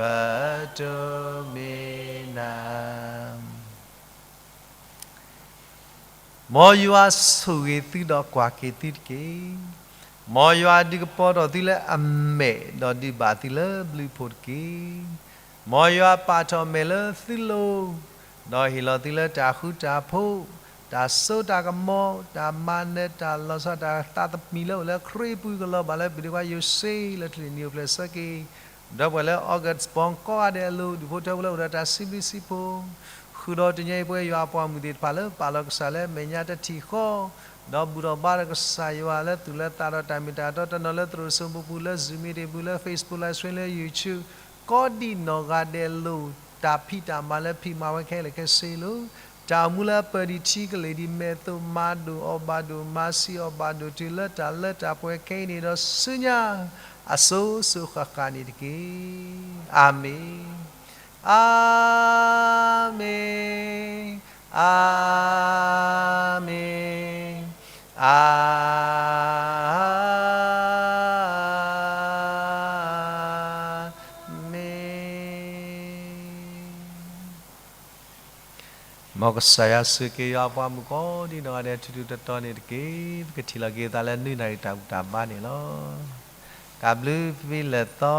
တိၢ်မ့ၢ်နၤ. မ်ယွၤဆိၣ်ဂ့ၤသုဒီးကွၢ်က့ၤသုတက့ၢ်. မ်ယွၤဒုးကပီၤထီၣ်သုလၢအမဲာ်, ဒီးဒုးဘၣ်သုလၢဘျုးဖှိၣ်တက့ၢ်. မ်ယွၤပာ်ထီၣ်မဲာ်လၢသုလိၤ, ဒီးဟ့ၣ်လီၤသုလၢတၢ်ဃူတၢ်ဖိး, တၢ်စိတၢ်ကမီၤ, တၢ်မၤနၢၤတၢ်လီၤဆီ, တၢ်သးသမံၤလၢအိၣ်လၢခရံာ်ပူၤ ကလီၤဘၣ်လၢပဒ့ခွါယိၤၡ့ လၢထူၣ်လံၤနံၤအိၣ်ဖျဲၣ်ဆၢက့ၤ ဒီးပှၤလၢ August ဘီကိးဂၤဒဲးအလိၤ ဒူၣ်ဖိထၢဖိလၢအိၣ်ဒီးတၢ်စံးဘျုးစံးဖှိၣ်, ဃုာ်ဒီးတနံၤအံၤပဝဲယွၤအပှၤမုၣ်သ့ၣ်တဖၣ်လၢပာ်လီၤကစၢ်လၢအမဲာ်ညါတထံၣ်ဃီ, ဒီးဘူၣ်ထီၣ်ဘါဒီးကစၢ်ယွၤလၢသူၣ်လၢသးဒီးတၢ်မ့ၢ်တၢ်တီတနီၤလၢသရိာ်စိမိပူၤလၢ Zoom meeting ပူၤလၢ Facebook Live Stream လၢ YouTube ကိးဒံးနီၢ်ဂၤဒဲးလိၤ တၢ်ဖံးတၢ်မၤလၢဖံးမၤဝဲခဲလၢာ်ခဲဆ့လိၤ, တၢ်အိၣ်မူလၢပၢၤဒံးထံကလ့ၢ်ဒံးမဲာ်သိး မၤဒိၣ်အီၣ်ဘၣ်ဒိၣ် မၤဆံးအီၣ်ဘၣ်ဒိၣ်တုၤလၢတၢ်လၢတၢ်ပှဲၤခဲအံၤန့ၣ်ဒီးဆူညါ အစိၤစိၤဃၣ်ဃၣ်န့ၣ်တက့ၢ်. အၤမ့ၣ်, အၤမ့ၣ်, အၤမ့ၣ်, အၤမ့ၣ်. မ်ကစၢ်ယွၤဆိၣ်ဂ့ၤက့ၤယွၤအပှၤမုၣ်ကိးဒံးနီၢ်ဂၤဒဲး ထူးထူးတီၤတီၤန့ၣ်တက့ၢ်. ပကထံၣ်လိာ်က့ၤသးလၢနွံနၣ်ရံၣ်တၢ်ဘူၣ်တၢ်ဘါန့ၣ်လီၤ. တၢ်ဘျုးဖဲလဲၣ်သီ